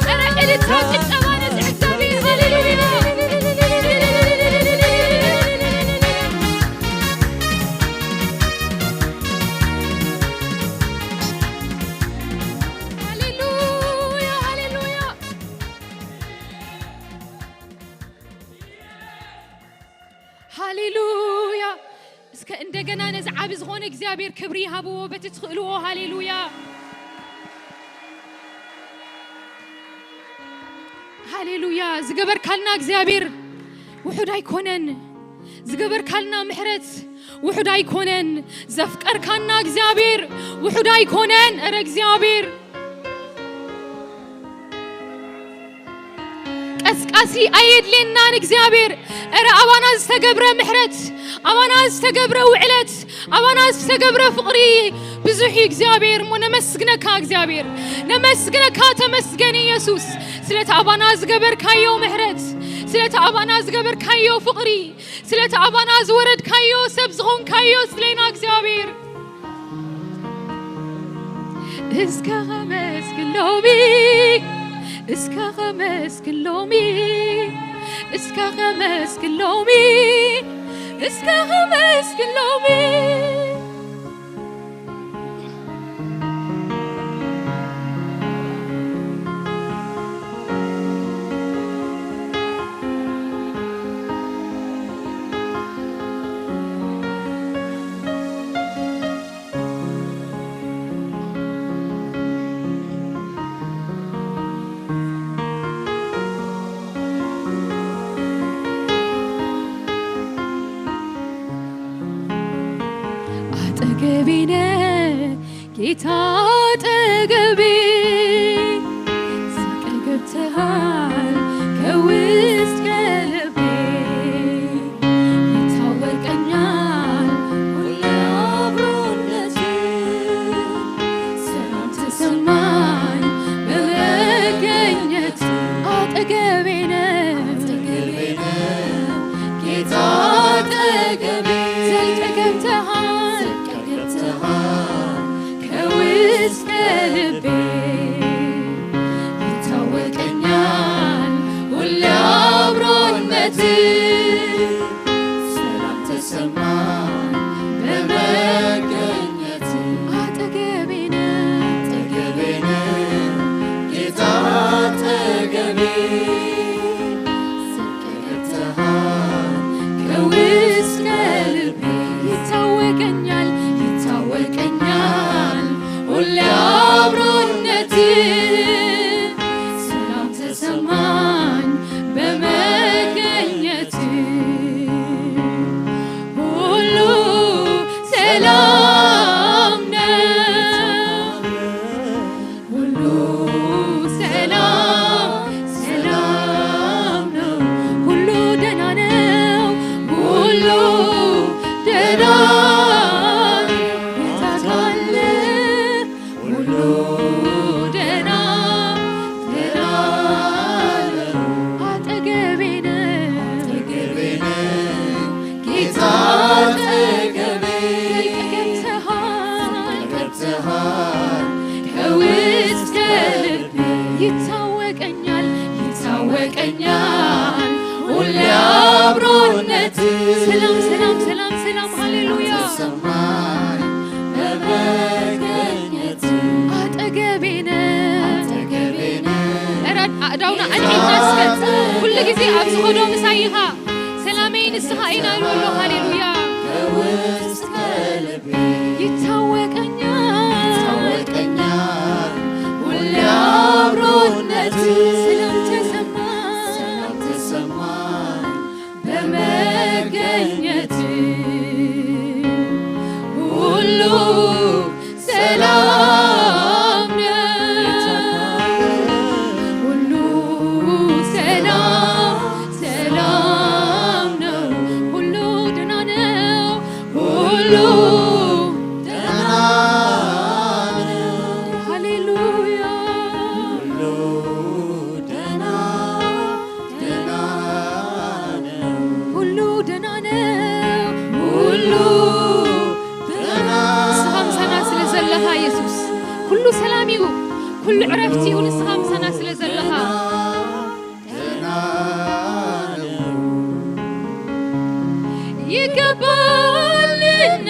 ኧረ እልልታ ጭብጨባ ነዚ እግዚኣብሔር ሃሌሉያ ሃሌሉያ ሃሌሉያ ሃሌሉያ እስከ እንደገና ነዚ ዓቢ ዝኾነ እግዚኣብሔር ክብሪ ይሃብዎ በቲ ትኽእልዎ ሃሌሉያ ሃሌሉያ ዝገበርካልና እግዚኣብሔር ውሑድ ኣይኮነን ዝገበርካልና ምሕረት ውሑድ ኣይኮነን ዘፍቀርካና እግዚኣብሔር ውሑድ ኣይኮነን እረ እግዚኣብሔር ቀስቃሲ ኣየድልየናን እግዚኣብሔር እረ ኣባና ዝተገብረ ምሕረት ኣባና ዝተገብረ ውዕለት ኣባና ዝተገብረ ፍቕሪ ብዙሕ እዩ እግዚኣብሔር እሞ ነመስግነካ እግዚኣብሔር ነመስግነካ ተመስገን ኢየሱስ ስለቲ ኣባና ዝገበርካዮ ምሕረት ስለቲ ኣባና ዝገበርካዮ ፍቕሪ ስለቲ ኣባና ዝወረድካዮ ሰብ ዝኾንካዮ ስለና እግዚኣብሔር እስከ ኸመስግን ሎሚ እስከ ኸመስግን ሎሚ እስከ ኸመስግን ሎሚ እስከ ኸመስግን ሎሚ አጠገቤነ ጌታ አጠገቤ ዘልቀ ገብተሃል ከውስጥ ከልቤ ይታወቀኛል ሁሌ አብሮነት ሰላም ተሰማኝ በመገኘት አጠገቤነ አጠገቤነ ጌታ አጠገቤ ዘልቀ ገብተሃል ገብተሃል ከውስጥ ከልቤ ይታወቀኛል ሁሌ አብሮነት ሰላም ተሰማኝ በመገኘት አጠገቤነ አጠገቤነ ጌታ አጠገቤ ገብተሃል ከውስጥ ከልቤ ይታወቀኛል ይታወቀኛል ሁሌ አብሮነት ሰላም ተሰማኝ በመገኘት ሁሉ ሰላም ነው ሁሉ ሰላም ሰላም ነው ሁሉ ደህና ነው ሁሉ ደህና ጌታ ካለ ሁሉ ደህና ደህና ነው አጠገቤ ነው አጠገቤ ነው ጌታ አጠገቤ ገብተሃል ገብተሃል ከውስጥ ከልቤ ይታወቀኛል ይታወቀኛል ሁሌ አብሮነት ሰላም ሰላም ሰላም ሰላም ሃሌሉያ ተሰማኝ በመገኘት አጠገቤ ነህ አጠገቤ ነህ ኧረ ኣእዳውና ኣልዒልና እስከ ኩሉ ግዜ ኣብ ዝኸዶ ምሳይ ኢኻ ሰላመይ ንስኻ ኢና ኢሉ ኣሎ ሃሌሉያ ከውስጥ ደህና ነው። ሃሌሉያ። ሁሉ ደህና፣ ደህና ነው። ሁሉ ደህና ነው። ሁሉ ደህና። ንስኻ ምሳና ስለ ዘለኻ የሱስ፣ ኩሉ ሰላም እዩ፣ ኩሉ ዕረፍቲ እዩ፣ ንስኻ ምሳና ስለ ዘለኻ። ይገባልና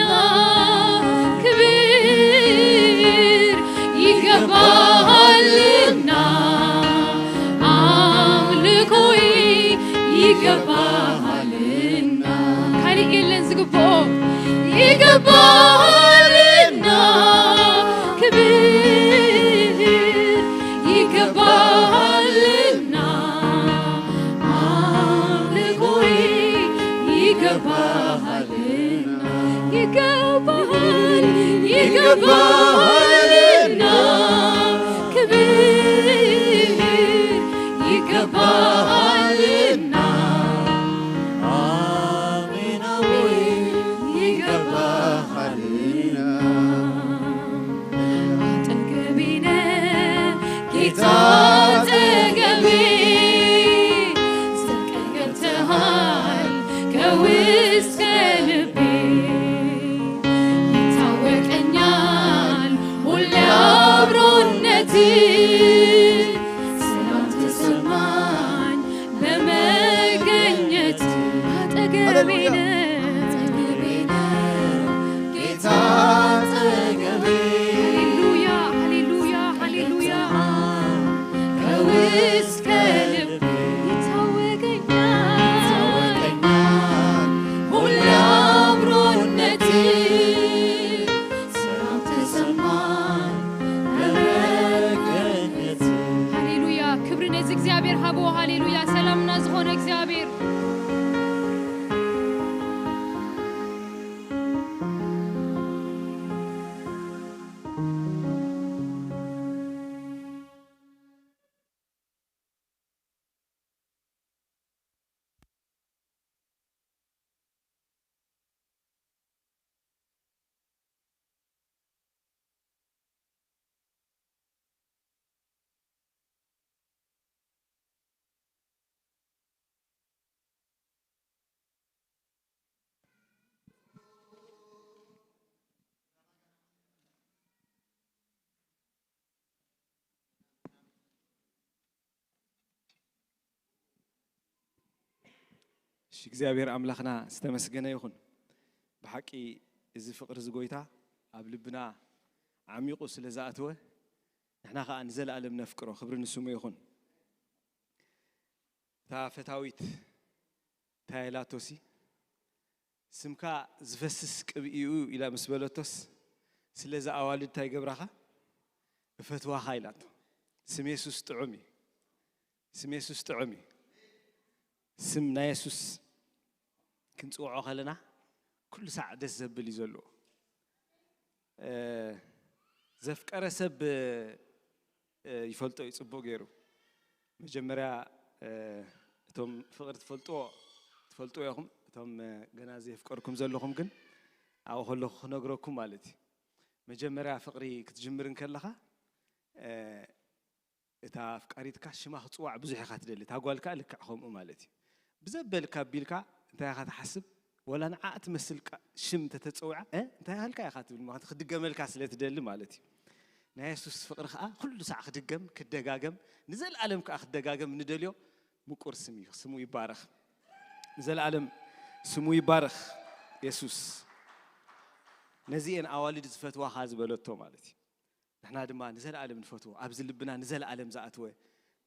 ክብር፣ ይገባልና ኣምልኮይ፣ ይገባልና። ካልእ የለን ዝግብኦ። ይገባልና ክብር፣ ይገባልና ኣምልኮይ፣ ይገባልና፣ ይገባል፣ ይገባልና ክብር፣ ይገባልና። አሜን፣ አሜን። ይገባልና። አጠገቤ ነህ ጌታ አጠገቤ፣ ዘልቀህ ገብተሃል ከውስጥ ከልቤ። ይታወቀኛል ሁሌ አብሮነት፣ ሰላም ተሰማኝ በመገኘት። አጠገቤ ሃሌሉያ። ነህ፣ አጠገቤ ነህ ጌታ አጠገቤ። ሃሌሉያ፣ ሃሌሉያ፣ ሃሌሉያ። ከውስጥ ከልብ ይታወቀኛል፣ ይታወቀኛል ሁሌ አብሮነት። ሰላም ተሰማኝ በመገኘት። ሃሌሉያ፣ ክብሪ ነዚ እግዚኣብሔር ሃብዎ። ሃሌሉያ፣ ሰላምና ዝኾነ እግዚኣብሔር። እሺ፣ እግዚኣብሔር ኣምላኽና ዝተመስገነ ይኹን። ብሓቂ እዚ ፍቕሪ እዚ ጎይታ ኣብ ልብና ዓሚቑ ስለ ዝኣተወ፣ ንሕና ኸኣ ንዘለኣለም ነፍቅሮ። ክብሪ ንስሙ ይኹን። እታ ፈታዊት እንታይ ኢላቶሲ፣ "ስምካ ዝፈስስ ቅብኢ እዩ" ኢላ ምስ በለቶስ፣ ስለዚ ኣዋልድ እንታይ ገብራኻ? "እፈትዋኻ" ኢላቶ። ስም የሱስ ጥዑም እዩ። ስም የሱስ ጥዑም እዩ። ስም ናይ የሱስ ክንጽውዖ ከለና ኩሉ ሳዕ ደስ ዘብል እዩ ዘለዎ። እ፣ ዘፍቀረ ሰብ፣ እ፣ ይፈልጦ እዩ ጽቡቕ ገይሩ። መጀመርያ፣ እ፣ እቶም ፍቕሪ ትፈልጥዎ፣ ትፈልጥዎ ኢኹም። እቶም፣ እ፣ ገና ዘየፍቀርኩም ዘለኹም ግን ኣብኡ ከለኹ ክነግረኩም ማለት እዩ። መጀመርያ ፍቕሪ ክትጅምር እንከለኻ፣ እ፣ እታ ኣፍቃሪትካ ሽማ ክጽዋዕ ብዙሕ ኢኻ ትደሊ። እታ ጓል ከኣ ልክዕ ከምኡ ማለት እዩ። ብዘበልካ ኣቢልካ እንታይ ኢኻ ትሓስብ? ወላ ንዓኣ ትመስል ቃ-፣ ሽም እንተተጸዊዓ፣ "እ? እንታይ ኢልካ ኢኻ?" ትብል። ምኽንያቱ ክድገመልካ ስለ ትደሊ ማለት እዩ። ናይ የሱስ ፍቕሪ ከኣ ኩሉ ሳዕ ክድገም፣ ክደጋገም፣ ንዘለኣለም ከኣ ክደጋገም ንደልዮ ምቁር ስም እዩ። ስሙ ይባረኽ። ንዘለኣለም ስሙ ይባረኽ የሱስ። ነዚ እየን ኣዋልድ ዝፈትዋኻ ዝበለቶ ማለት እዩ። ንሕና ድማ ንዘለኣለም ንፈትዎ፣ ኣብዚ ልብና ንዘለኣለም ዝኣተወ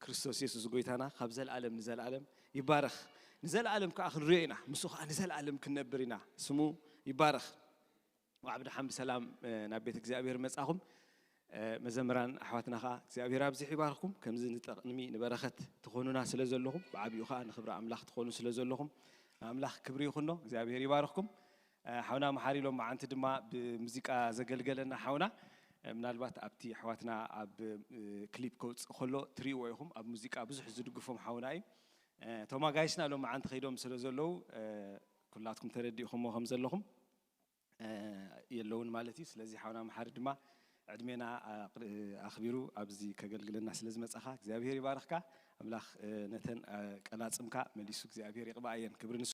ክርስቶስ የሱስ ጎይታና ካብ ዘለኣለም ንዘለኣለም ይባረኽ። ንዘለኣለም ከኣ ክንሪኦ ኢና፣ ምስኡ ከኣ ንዘለኣለም ክንነብር ኢና። ስሙ ይባረኽ። ወዓብ ደሓን ብሰላም፣ እ፣ ናብ ቤት እግዚኣብሔር መጻኹም። እ፣ መዘምራን ኣሕዋትና ከኣ እግዚኣብሔር ኣብዚሑ ይባርኽኩም። ከምዚ ንጠቕሚ ንበረኸት ትኾኑና ስለ ዘለኹም፣ ብዓቢኡ ከኣ ንኽብሪ ኣምላኽ ትኾኑ ስለ ዘለኹም፣ ንኣምላኽ ክብሪ ይኹኖ። እግዚኣብሔር ይባርኽኩም። እ፣ ሓውና መሓሪ ሎም መዓንቲ ድማ ብሙዚቃ ዘገልገለና ሓውና፣ እ፣ ምናልባት ኣብቲ ኣሕዋትና ኣብ፣ እ፣ ክሊፕ ከውጽእ ከሎ ትርእይዎ ኢኹም። ኣብ ሙዚቃ ብዙሕ ዝድግፎም ሓውና እዩ። እ፣ እቶም ኣጋይሽና ሎም መዓንቲ ከይዶም ስለ ዘለዉ፣ እ፣ ኩላትኩም ተረዲእኹሞ ከም ዘለኹም፣ የለውን ማለት እዩ። ስለዚ ሓውና መሓሪ ድማ ዕድሜና ኣኽቢሩ ኣብዚ ከገልግለና ስለ ዝመጻኻ እግዚኣብሔር ይባርኽካ። ኣምላኽ ነተን ቀላጽምካ መሊሱ እግዚኣብሔር ይቕባእ እየን። ክብሪ ንሱ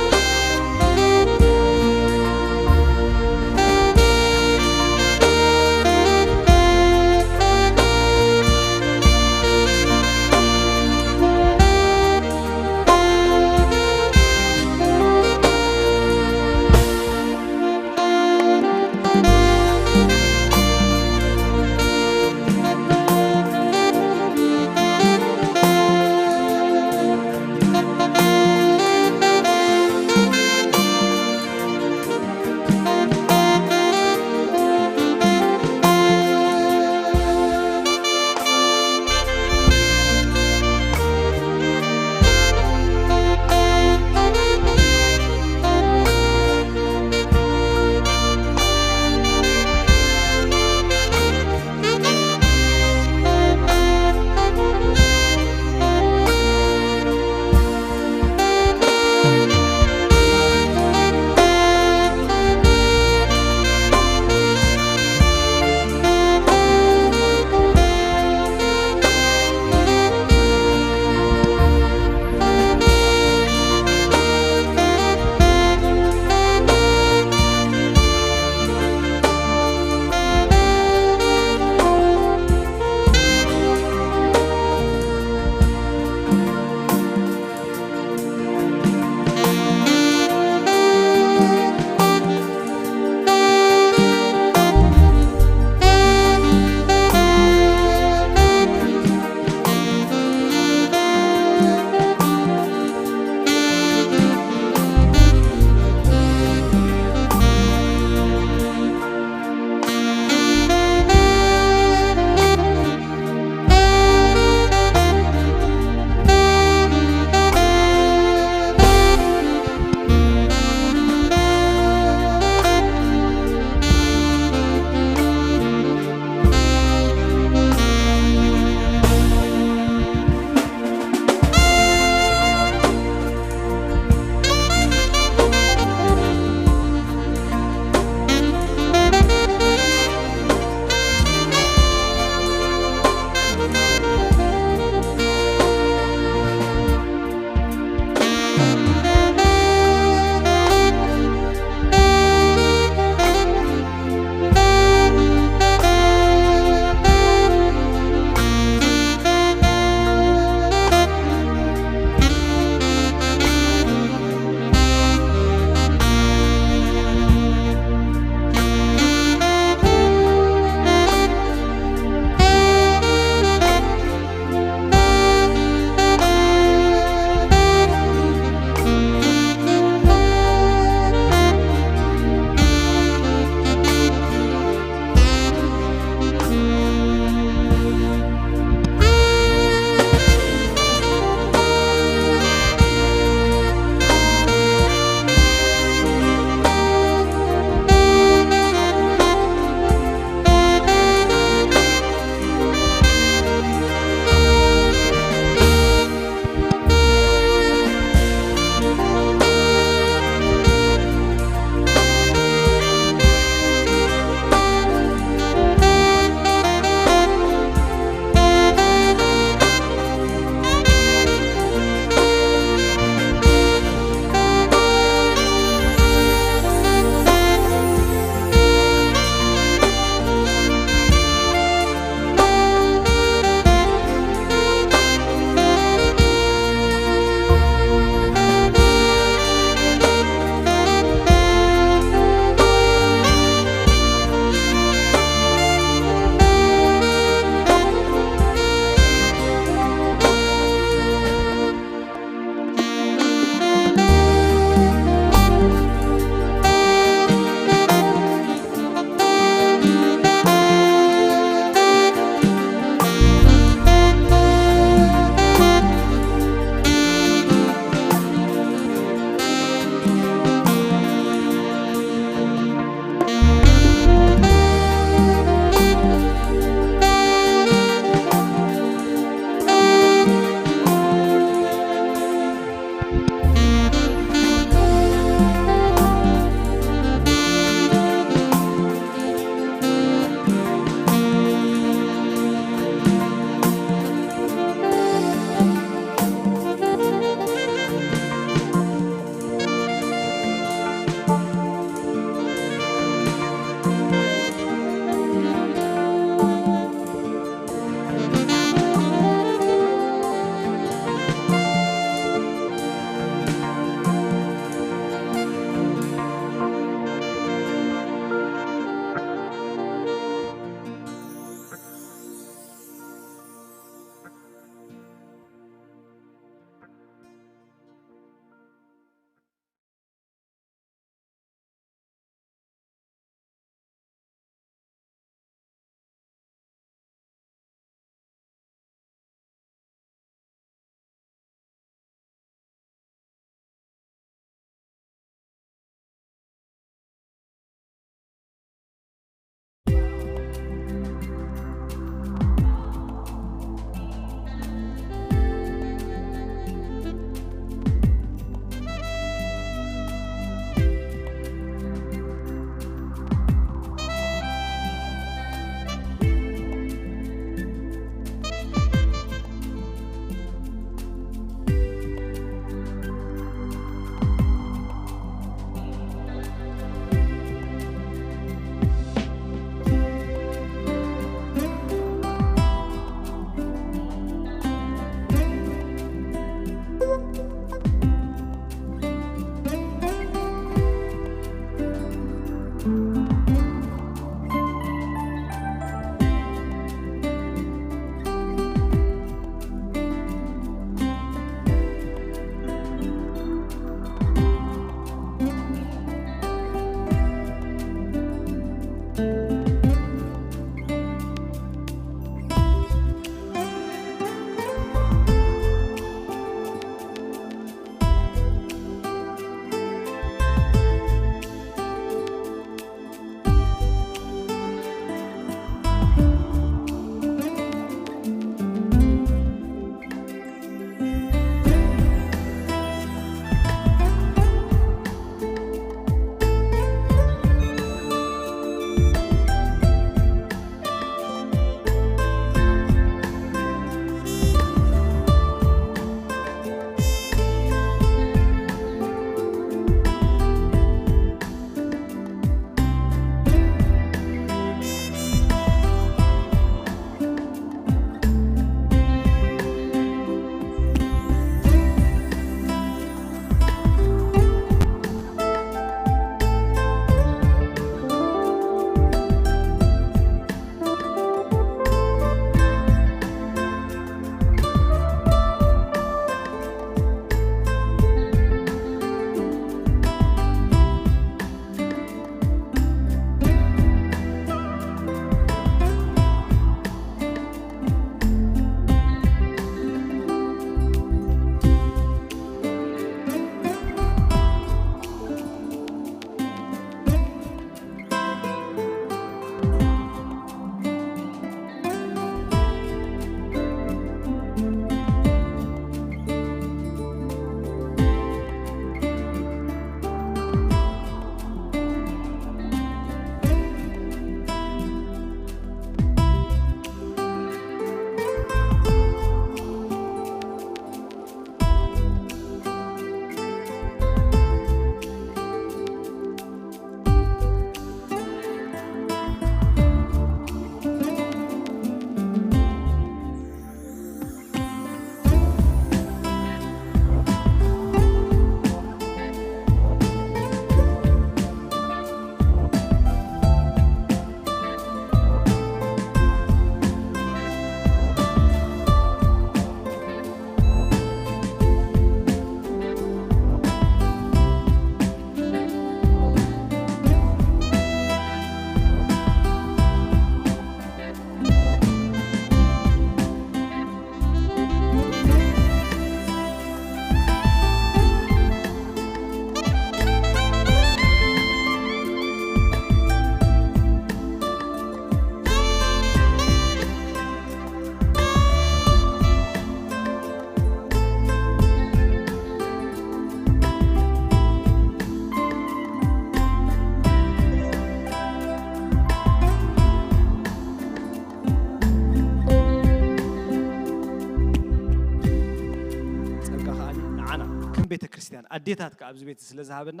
ኣዴታት ከኣ ኣብዚ ቤት ስለ ዝሃበና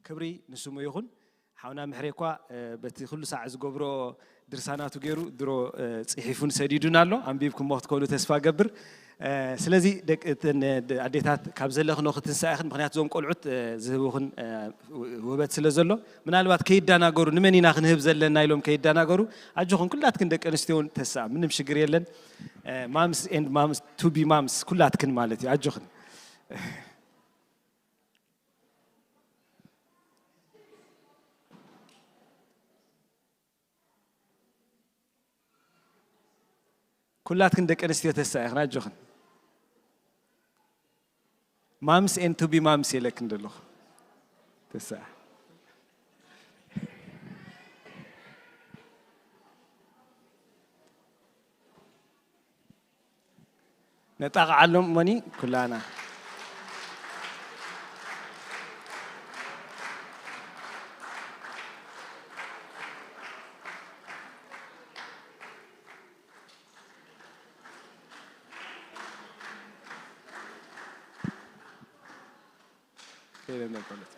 ክብሪ ንስሙ ይኹን። ሓውና ምሕሬ እኳ በቲ ኩሉ ሳዕ ዝገብሮ ድርሳናቱ ገይሩ ድሮ ጽሒፉን ሰዲዱን ኣሎ። ኣንቢብኩሞ ክትከውሉ ተስፋ ገብር። ስለዚ ኣዴታት ካብ ዘለኽኖ ክትንሳ ኢኽን፣ ምክንያቱ እዞም ቆልዑት ዝህብኽን ውህበት ስለ ዘሎ፣ ምናልባት ከይዳናገሩ ንመን ኢና ክንህብ ዘለና ኢሎም ከይዳናገሩ፣ ኣጆኽን ኩላትክን ደቂ ኣንስትዮ እውን ተሳ ምንም ሽግር የለን። Moms and moms to be moms ኩላትክን ማለት እዩ። ኣጆኽን። ኩላትክን ደቂ ኣንስትዮ ተሳ ኢኽን ኣጆኽን። Moms and to be moms ኢለክን ዘለኹ። ተሳ። ነጣቕዓሎም እሞኒ ኩላና።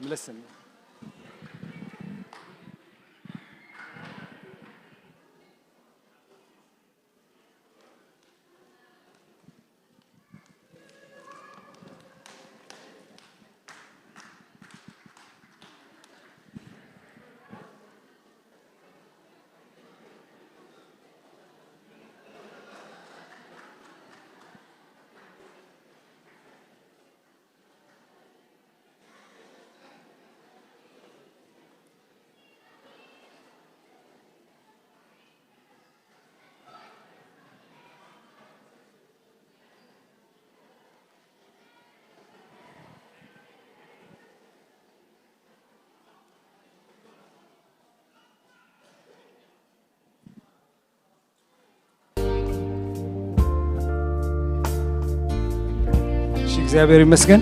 ምለሰኒ። እሺ፣ እግዚኣብሔር ይመስገን።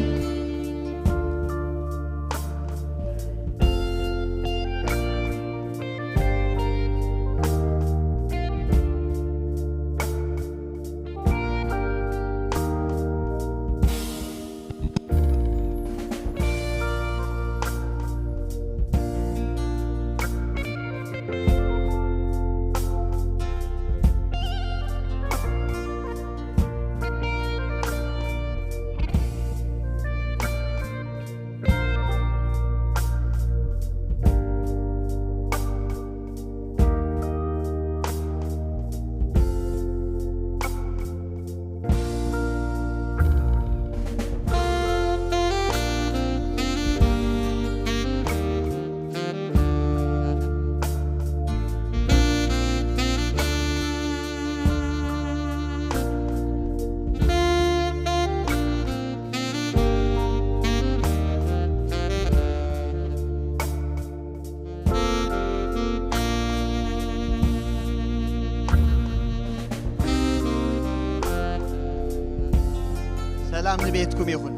ሰላም ንቤትኩም ይኹን።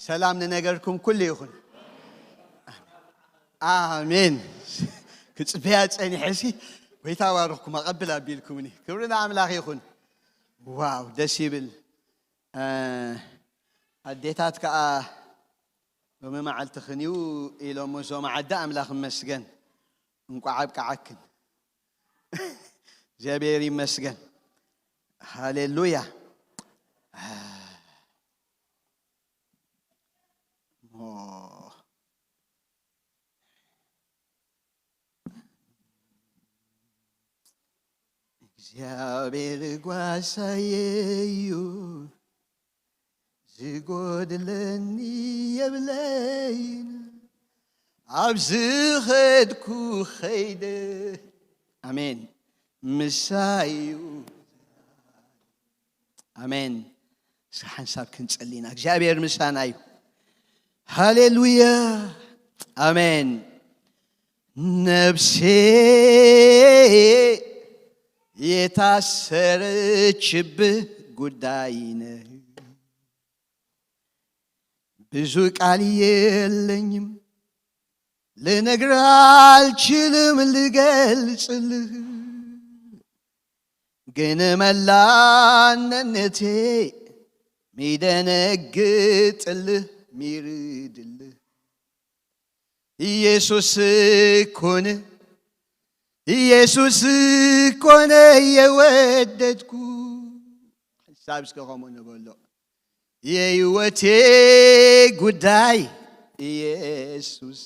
ሰላም ንነገርኩም ኩሉ ይኹን። ኣሜን። ክጽበያ ጸኒሐ ሲ፣ "ጎይታ ባርኽኩም፣ ኣቐብል" ኣቢልኩምኒ። ክብሪ ንኣምላኽ ይኹን። ዋው፣ ደስ ይብል። እ፣ ኣዴታት ከኣ ሎሚ መዓልቲ ክንዩ ኢሎም እዞም ዓዲ ኣምላኽ ይመስገን። እንቋዕ ኣብቅዓክን። እግዚኣብሔር ይመስገን። ሃሌሉያ። ኦ። እግዚኣብሔር ጓሳየ እዩ፣ ዝጎድለኒ የብለይን፣ ኣብ ዝኸድኩ ኸይደ። ኣሜን። ምሳዩ። ኣሜን። እስኪ ሓንሳብ ክንጸሊ ኢና። እግዚኣብሔር ምሳና እዩ። ሃሌሉያ። ኣሜን። ነፍሴ የታሰረችብህ ጉዳይ ነህ። ብዙ ቃል የለኝም፣ ልነግር አልችልም፣ ልገልጽልህ። ግን መላነነቴ ሚደነግጥልህ ሚርድልህ። ኢየሱስ እኮነ ኢየሱስ እኮነ የወደድኩ። ሓሳብ እስከ ከምኡ ንበሎ። የህይወቴ ጉዳይ ኢየሱስ፣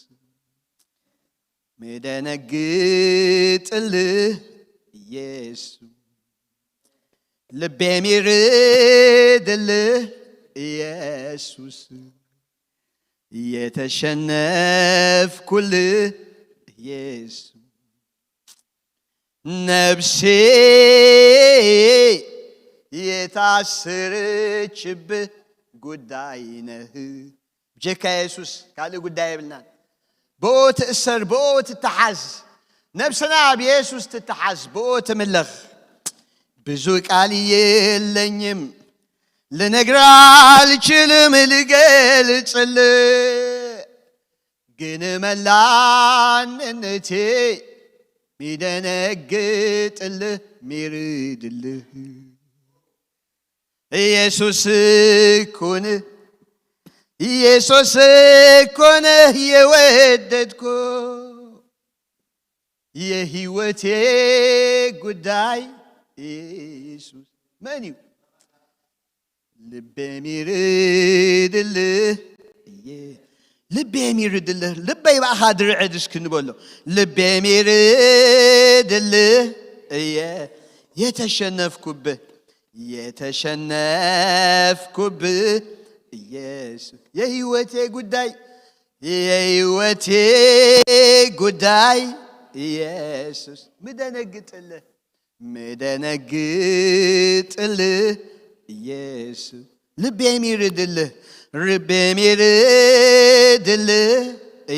ምደነግጥልህ ኢየሱስ፣ ልቤ ሚርድልህ ኢየሱስ፣ የተሸነፍኩልህ ኢየሱስ፣ ነፍሴ የታሰረችብህ ጉዳይ ነህ። ብጀካ የሱስ ካልእ ጉዳይ የብልናን። ብኡ ትእሰር፣ ብኡ ትተሓዝ። ነብስና ብየሱስ ትተሓዝ፣ ብኡ ትምለኽ። ብዙ ቃል የለኝም፣ ልነግር አልችልም፣ ልገልጽልህ። ግን መላንነቴ ሚደነግጥልህ፣ ሚርድልህ። ኢየሱስ እኮነ ኢየሱስ እኮነ የወደድኩ። የህይወቴ ጉዳይ ኢየሱስ መን እዩ? ልቤ ሚርድልህ እየ። ልቤ ሚርድልህ። ልበይ ብኣኻ ድርዕድ እስኪ ንበሎ። ልቤ ሚርድልህ እየ። የተሸነፍኩብህ፣ የተሸነፍኩብህ ኢየሱስ። የህይወቴ ጉዳይ፣ የህይወቴ ጉዳይ ኢየሱስ። ምደነግጥልህ፣ ምደነግጥልህ ኢየሱስ። ልቤ ሚርድልህ፣ ልቤ ሚርድልህ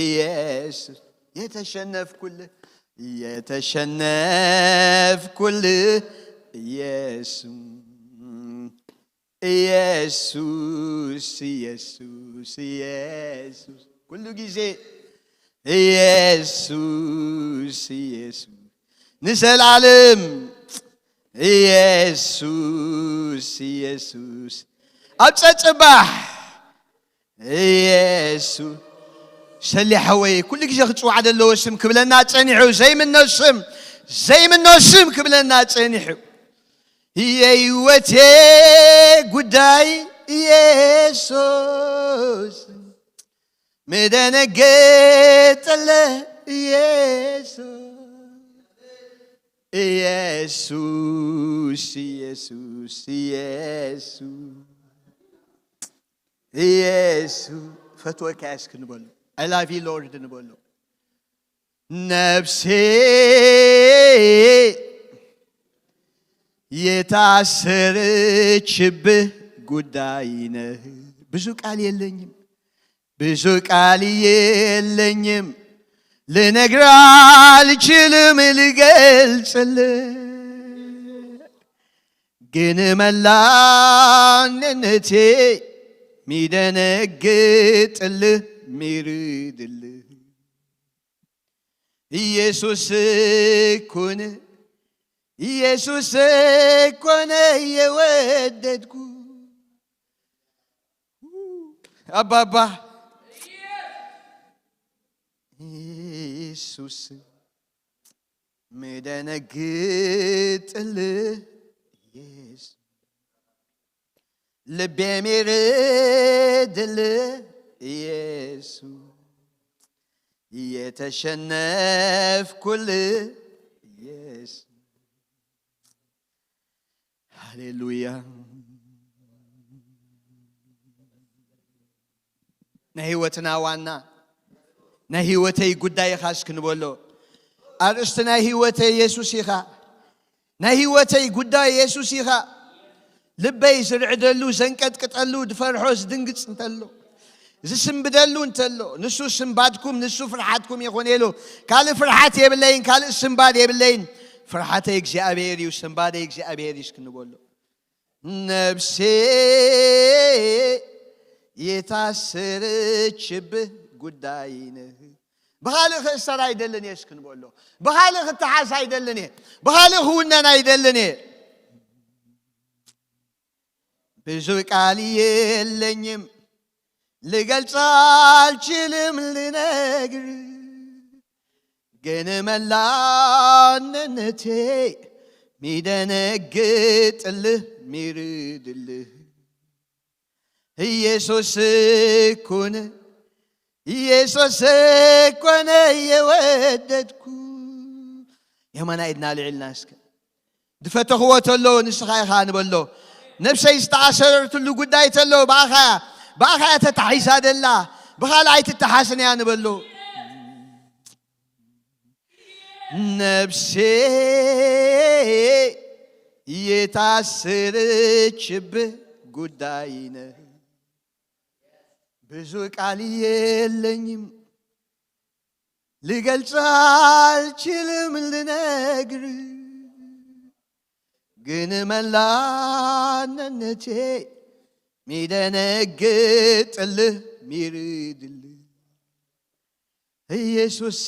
ኢየሱስ። የተሸነፍኩልህ፣ የተሸነፍኩልህ ኢየሱስ። ኢየሱስ፣ ኢየሱስ፣ ኢየሱስ። ኩሉ ግዜ ኢየሱስ፣ ኢየሱስ። ንዘለዓለም ኢየሱስ፣ ኢየሱስ። ኣብ ጸጽባሕ ኢየሱስ። ሰሊ ሓወይ፣ ኩሉ ግዜ ክጽዋዕ ዘለዎ ስም ክብለና ጸኒሑ፣ ዘይምኖ ስም፣ ዘይምኖ ስም ክብለና ጸኒሑ። የህይወቴ ጉዳይ ኢየሱስ፣ ምደነገጠለ ኢየሱስ። ኢየሱስ፣ ኢየሱስ፣ ኢየሱስ፣ ኢየሱስ። ፈትወካ እስኪ ንበሎ። I love you Lord ንበሎ። ነፍሴ የታሰረችብህ ጉዳይ ነህ። ብዙ ቃል የለኝም፣ ብዙ ቃል የለኝም፣ ልነግር አልችልም፣ ልገልጽልህ። ግን መላንነቴ ሚደነግጥልህ፣ ሚርድልህ። ኢየሱስ እኮነ፣ ኢየሱስ እኮነ የወደድኩ። አባባ ኢየሱስ፣ ምደነግጥልህ ኢየሱስ። ልቤ ሚርድልህ ኢየሱስ፣ የተሸነፍኩልህ ኢየሱስ። ሃሌሉያ። ናይ ህይወትና ዋና፣ ናይ ህይወተይ ጉዳይ ኢኻ እስኪ ንበሎ። ኣርእስቲ ናይ ህይወተይ የሱስ ኢኻ። ናይ ህይወተይ ጉዳይ የሱስ ኢኻ። ልበይ ዝርዕደሉ፣ ዘንቀጥቅጠሉ፣ ዝፈርሖ ዝድንግጽ እንተሎ፣ ዝስንብደሉ እንተሎ፣ ንሱ ስንባድኩም፣ ንሱ ፍርሓትኩም ይኹን ኢሉ። ካልእ ፍርሓት የብለይን፣ ካልእ ስንባድ የብለይን። ፍርሓተይ እግዚኣብሔር እዩ፣ ስንባደይ እግዚኣብሔር እዩ እስኪ ንበሎ። ነፍሴ የታሰረችብህ ጉዳይ ነህ። ብኻልእ ክእሰር ኣይደልን እየ እስኪ ንበሎ። ብኻልእ ክተሓዝ ኣይደልን እየ። ብኻልእ ክውነን ኣይደልን እየ። ብዙ ቃል የለኝም፣ ልገልጽ ኣልችልም ልነግር ግን መላነነቴ ሚደነግጥልህ ሚርድልህ ኢየሱስ እኮነ ኢየሱስ እኮነ የወደድኩ። የማና ኢድና ልዕልና እስከ ዝፈተኽዎ ተሎ ንስኻ ኢኻ ንበሎ። ነብሰይ ዝተኣሰረትሉ ጉዳይ ተሎ ብኣኻ እያ፣ ብኣኻ እያ ተታሒዛ ደላ፣ ብኻልእ ኣይትተሓስን እያ ንበሎ። ነብሴ የታሰረችብህ ጉዳይ ነህ። ብዙ ቃል የለኝም ልገልጽ አልችልም ልነግር ግን መላነነቴ ሚደነግጥልህ ሚርድልህ ኢየሱስ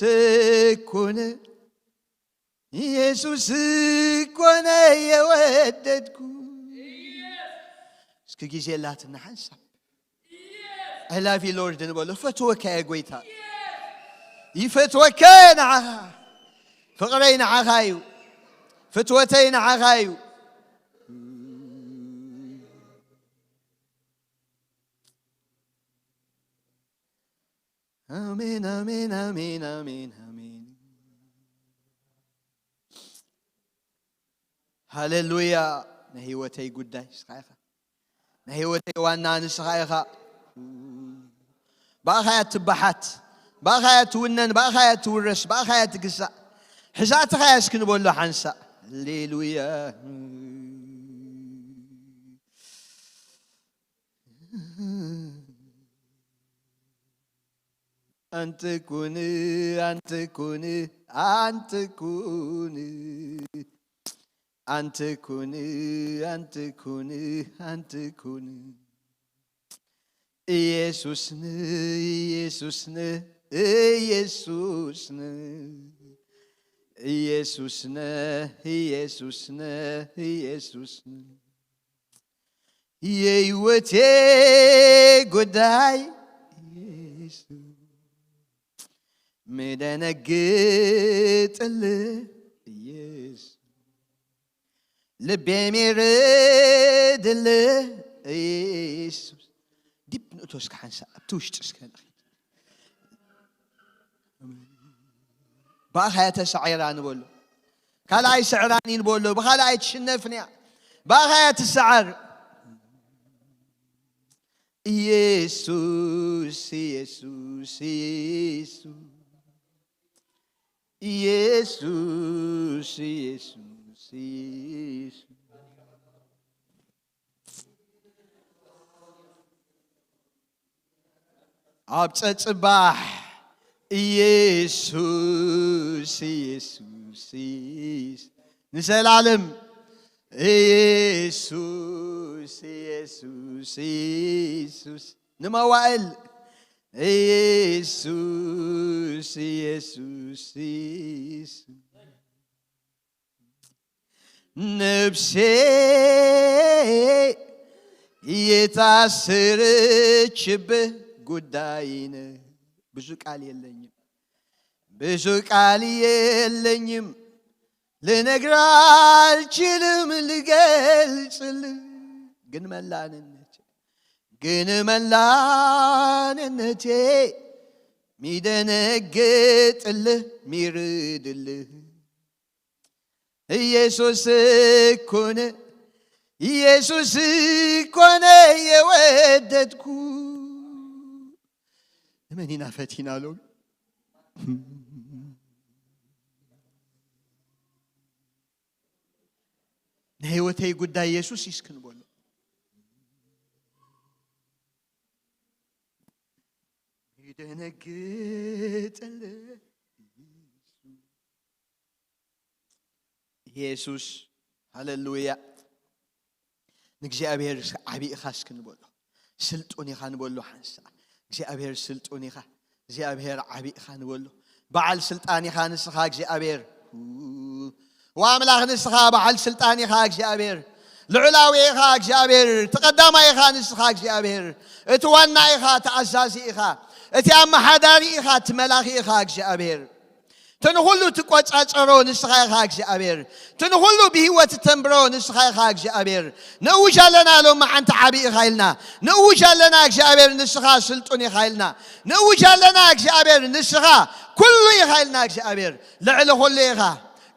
እኮነ ኢየሱስ እኮነ የወደድኩ። እስኪ ግዜ ላትና ሓንሳብ I love you Lord ንበሎ። ፈትወካ እየ ጎይታ፣ ይፈትወካ እየ ንዓኻ። ፍቕረይ ንዓኻ እዩ፣ ፍትወተይ ንዓኻ እዩ። ኣሜን ኣሜን ኣሜን ኣሜን ኣሜን። ሃሌሉያ። ናይ ህይወተይ ጉዳይ ንስኻ ኢኻ። ናይ ህይወተይ ዋና ንስኻ ኢኻ። ብኣኻ እያ ትበሓት፣ ብኣኻ እያ ትውነን፣ ብኣኻ እያ ትውረስ፣ ብኣኻ እያ ትግዛእ። ሕዛእትኻ እያ እስኪ ንበሎ ሓንሳእ። ሃሌሉያ። ኣንተ ኩን ኣንተ ኩን ኣንተ ኩን ኣንተ ኩን ኣንተ ኩን ኣንተ ኩን ኢየሱስ ን ኢየሱስ ን ኢየሱስ ን ኢየሱስ ን ኢየሱስ ን ኢየሱስ ን የህይወቴ ጉዳይ ኢየሱስ ምደነግጥል ኢየሱስ ልቤ ሜርድል ኢየሱስ ዲብ ንእቶ እስከ ሓንሳ ኣብቲ ውሽጢ እስከ ንኺድ ብኣኻ እያ ተሳዒራ ንበሎ ካልኣይ ስዕራኒ ንበሎ ብኻልኣይ ትሽነፍን እያ ብኣኻ እያ ትሰዓር ኢየሱስ ኢየሱስ ኢየሱስ ኢየሱስ ኢየሱስ ኢየሱስ ኣብ ጸጽባሕ ኢየሱስ ኢየሱስ ኢየሱስ ንዘላለም ኢየሱስ ኢየሱስ ኢየሱስ ንመዋእል ኢየሱስ ኢየሱስ ኢየሱስ ነብሴ የታሰረችብህ ጉዳይ ነህ። ብዙ ቃል የለኝም፣ ብዙ ቃል የለኝም፣ ልነግር አልችልም፣ ልገልጽልህ ግን መላንነት ግን መላንነቴ ሚደነግጥልህ ሚርድልህ ኢየሱስ እኮነ ኢየሱስ እኮነ የወደድኩ ንመን ኢና ፈቲና ሎም ናይ ህይወተይ ጉዳይ ኢየሱስ ይስክን በሎ ይደነግጥልህ ኢየሱስ ሃሌሉያ ንእግዚኣብሔር ዓቢ ኢኻ እስኪ ንበሎ ስልጡን ኢኻ ንበሎ ሓንሳ እግዚኣብሔር ስልጡን ኢኻ እግዚኣብሔር ዓቢ ኢኻ ንበሎ በዓል ስልጣን ኢኻ ንስኻ እግዚኣብሔር ወኣምላኽ ንስኻ በዓል ስልጣን ኢኻ እግዚኣብሔር ልዑላዊ ኢኻ እግዚኣብሔር፣ እቲ ቀዳማይ ኢኻ ንስኻ እግዚኣብሔር፣ እቲ ዋና ኢኻ፣ እቲ ኣዛዚ ኢኻ፣ እቲ ኣመሓዳሪ ኢኻ፣ እቲ መላኺ ኢኻ እግዚኣብሔር። እቲ ንኹሉ ትቆጻጸሮ ንስኻ ኢኻ እግዚኣብሔር። እቲ ንኹሉ ብህይወት እተንብሮ ንስኻ ኢኻ እግዚኣብሔር። ንእውጅ ኣለና ሎሚ ሓንቲ ዓቢ ኢኻ ኢልና። ንእውጅ ኣለና እግዚኣብሔር ንስኻ ስልጡን ኢኻ ኢልና። ንእውጅ ኣለና እግዚኣብሔር ንስኻ ኩሉ ኢኻ ኢልና እግዚኣብሔር። ልዕሊ ኩሉ ኢኻ።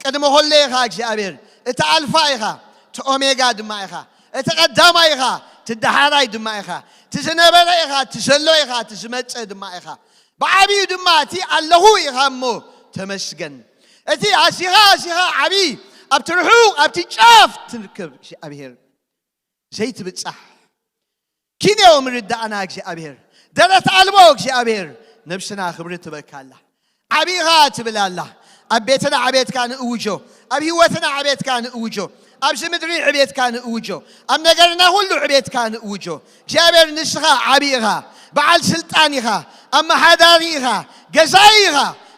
ቅድሚ ኩሉ ኢኻ እግዚኣብሔር። እቲ ኣልፋ ኢኻ። እቲ ኦሜጋ ድማ ኢኻ። እቲ ቀዳማይ ኢኻ። እቲ ደሓራይ ድማ ኢኻ። እቲ ዝነበረ ኢኻ። እቲ ዘሎ ኢኻ። እቲ ዝመጽእ ድማ ኢኻ። ብዓቢኡ ድማ እቲ ኣለኹ ኢኻ እሞ ተመስገን። እቲ ኣዚኻ ኣዚኻ ዓቢ ኣብቲ ርሑቕ ኣብቲ ጫፍ ትርከብ እግዚኣብሔር ዘይትብጻሕ ኪንዮ ምርዳእና እግዚኣብሔር ደረት ኣልቦ እግዚኣብሔር ነብስና ክብሪ ትበካ ኣላ። ዓቢ ኢኻ ትብል ኣላ። ኣብ ቤትና ዕቤትካ ንእውጆ፣ ኣብ ህይወትና ዕቤትካ ንእውጆ፣ ኣብዚ ምድሪ ዕቤትካ ንእውጆ፣ ኣብ ነገርና ኩሉ ዕቤትካ ንእውጆ። እግዚኣብሔር ንስኻ ዓቢ ኢኻ፣ በዓል ስልጣን ኢኻ፣ ኣመሓዳሪ ኢኻ፣ ገዛኢ ኢኻ፣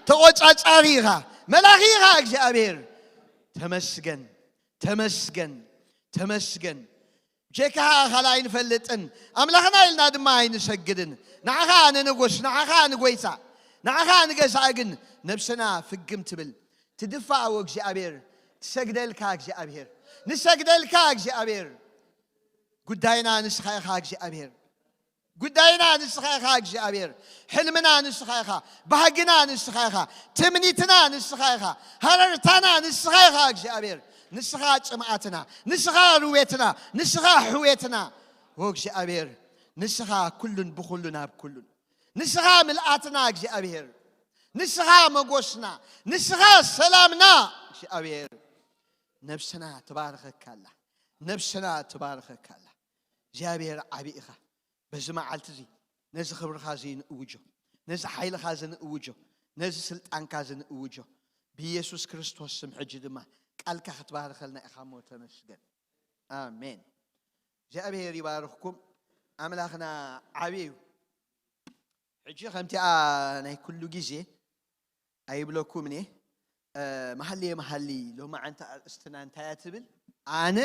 ተቖጻጻሪ ኢኻ፣ መላኺ ኢኻ እግዚኣብሔር። ተመስገን፣ ተመስገን፣ ተመስገን። ብጀካኻ ካልእ ኣይንፈልጥን፣ ኣምላኽና ኢልና ድማ ኣይንሰግድን። ንዓኻ ንንጉስ፣ ንዓኻ ንጎይታ፣ ንዓኻ ንገዛኢ ግን ነብስና ፍግም ትብል። ትድፋእ እግዚኣብሔር፣ ትሰግደልካ እግዚኣብሔር፣ ንሰግደልካ እግዚኣብሔር። ጉዳይና ንስኻ ኢኻ እግዚኣብሔር። ጉዳይና ንስኻ ኢኻ እግዚኣብሔር። ሕልምና ንስኻ ኢኻ። ባህግና ንስኻ ኢኻ። ትምኒትና ንስኻ ኢኻ። ሃረርታና ንስኻ ኢኻ እግዚኣብሔር። ንስኻ ጽምኣትና፣ ንስኻ ርዌትና፣ ንስኻ ሕዌትና። ኦ እግዚኣብሔር፣ ንስኻ ኩሉን ብኹሉን ኣብ ኩሉን። ንስኻ ምልኣትና እግዚኣብሔር። ንስኻ መጎስና፣ ንስኻ ሰላምና እግዚኣብሔር። ነብስና ትባርኸካ ኣላ። ነብስና ትባርኸካ ኣላ። እግዚኣብሔር ዓቢ ኢኻ። በዚ መዓልቲ እዚ ነዚ ክብርኻ እዚ ንእውጆ፣ ነዚ ሓይልኻ እዚ ንእውጆ፣ ነዚ ስልጣንካ እዚ ንእውጆ። ብኢየሱስ ክርስቶስ ስም ሕጂ ድማ ቃልካ ክትባርኸልና ኢኻ እሞ ተመስገን። ኣሜን። እግዚኣብሔር ይባርኽኩም። ኣምላኽና ዓቢ እዩ። ሕጂ ከምቲኣ ናይ ኩሉ ግዜ ኣይብለኩምን እየ። እ፣ መሃልየ መሃሊ ሎማዓንቲ ኣርእስትና እንታይ እያ ትብል? ኣነ፣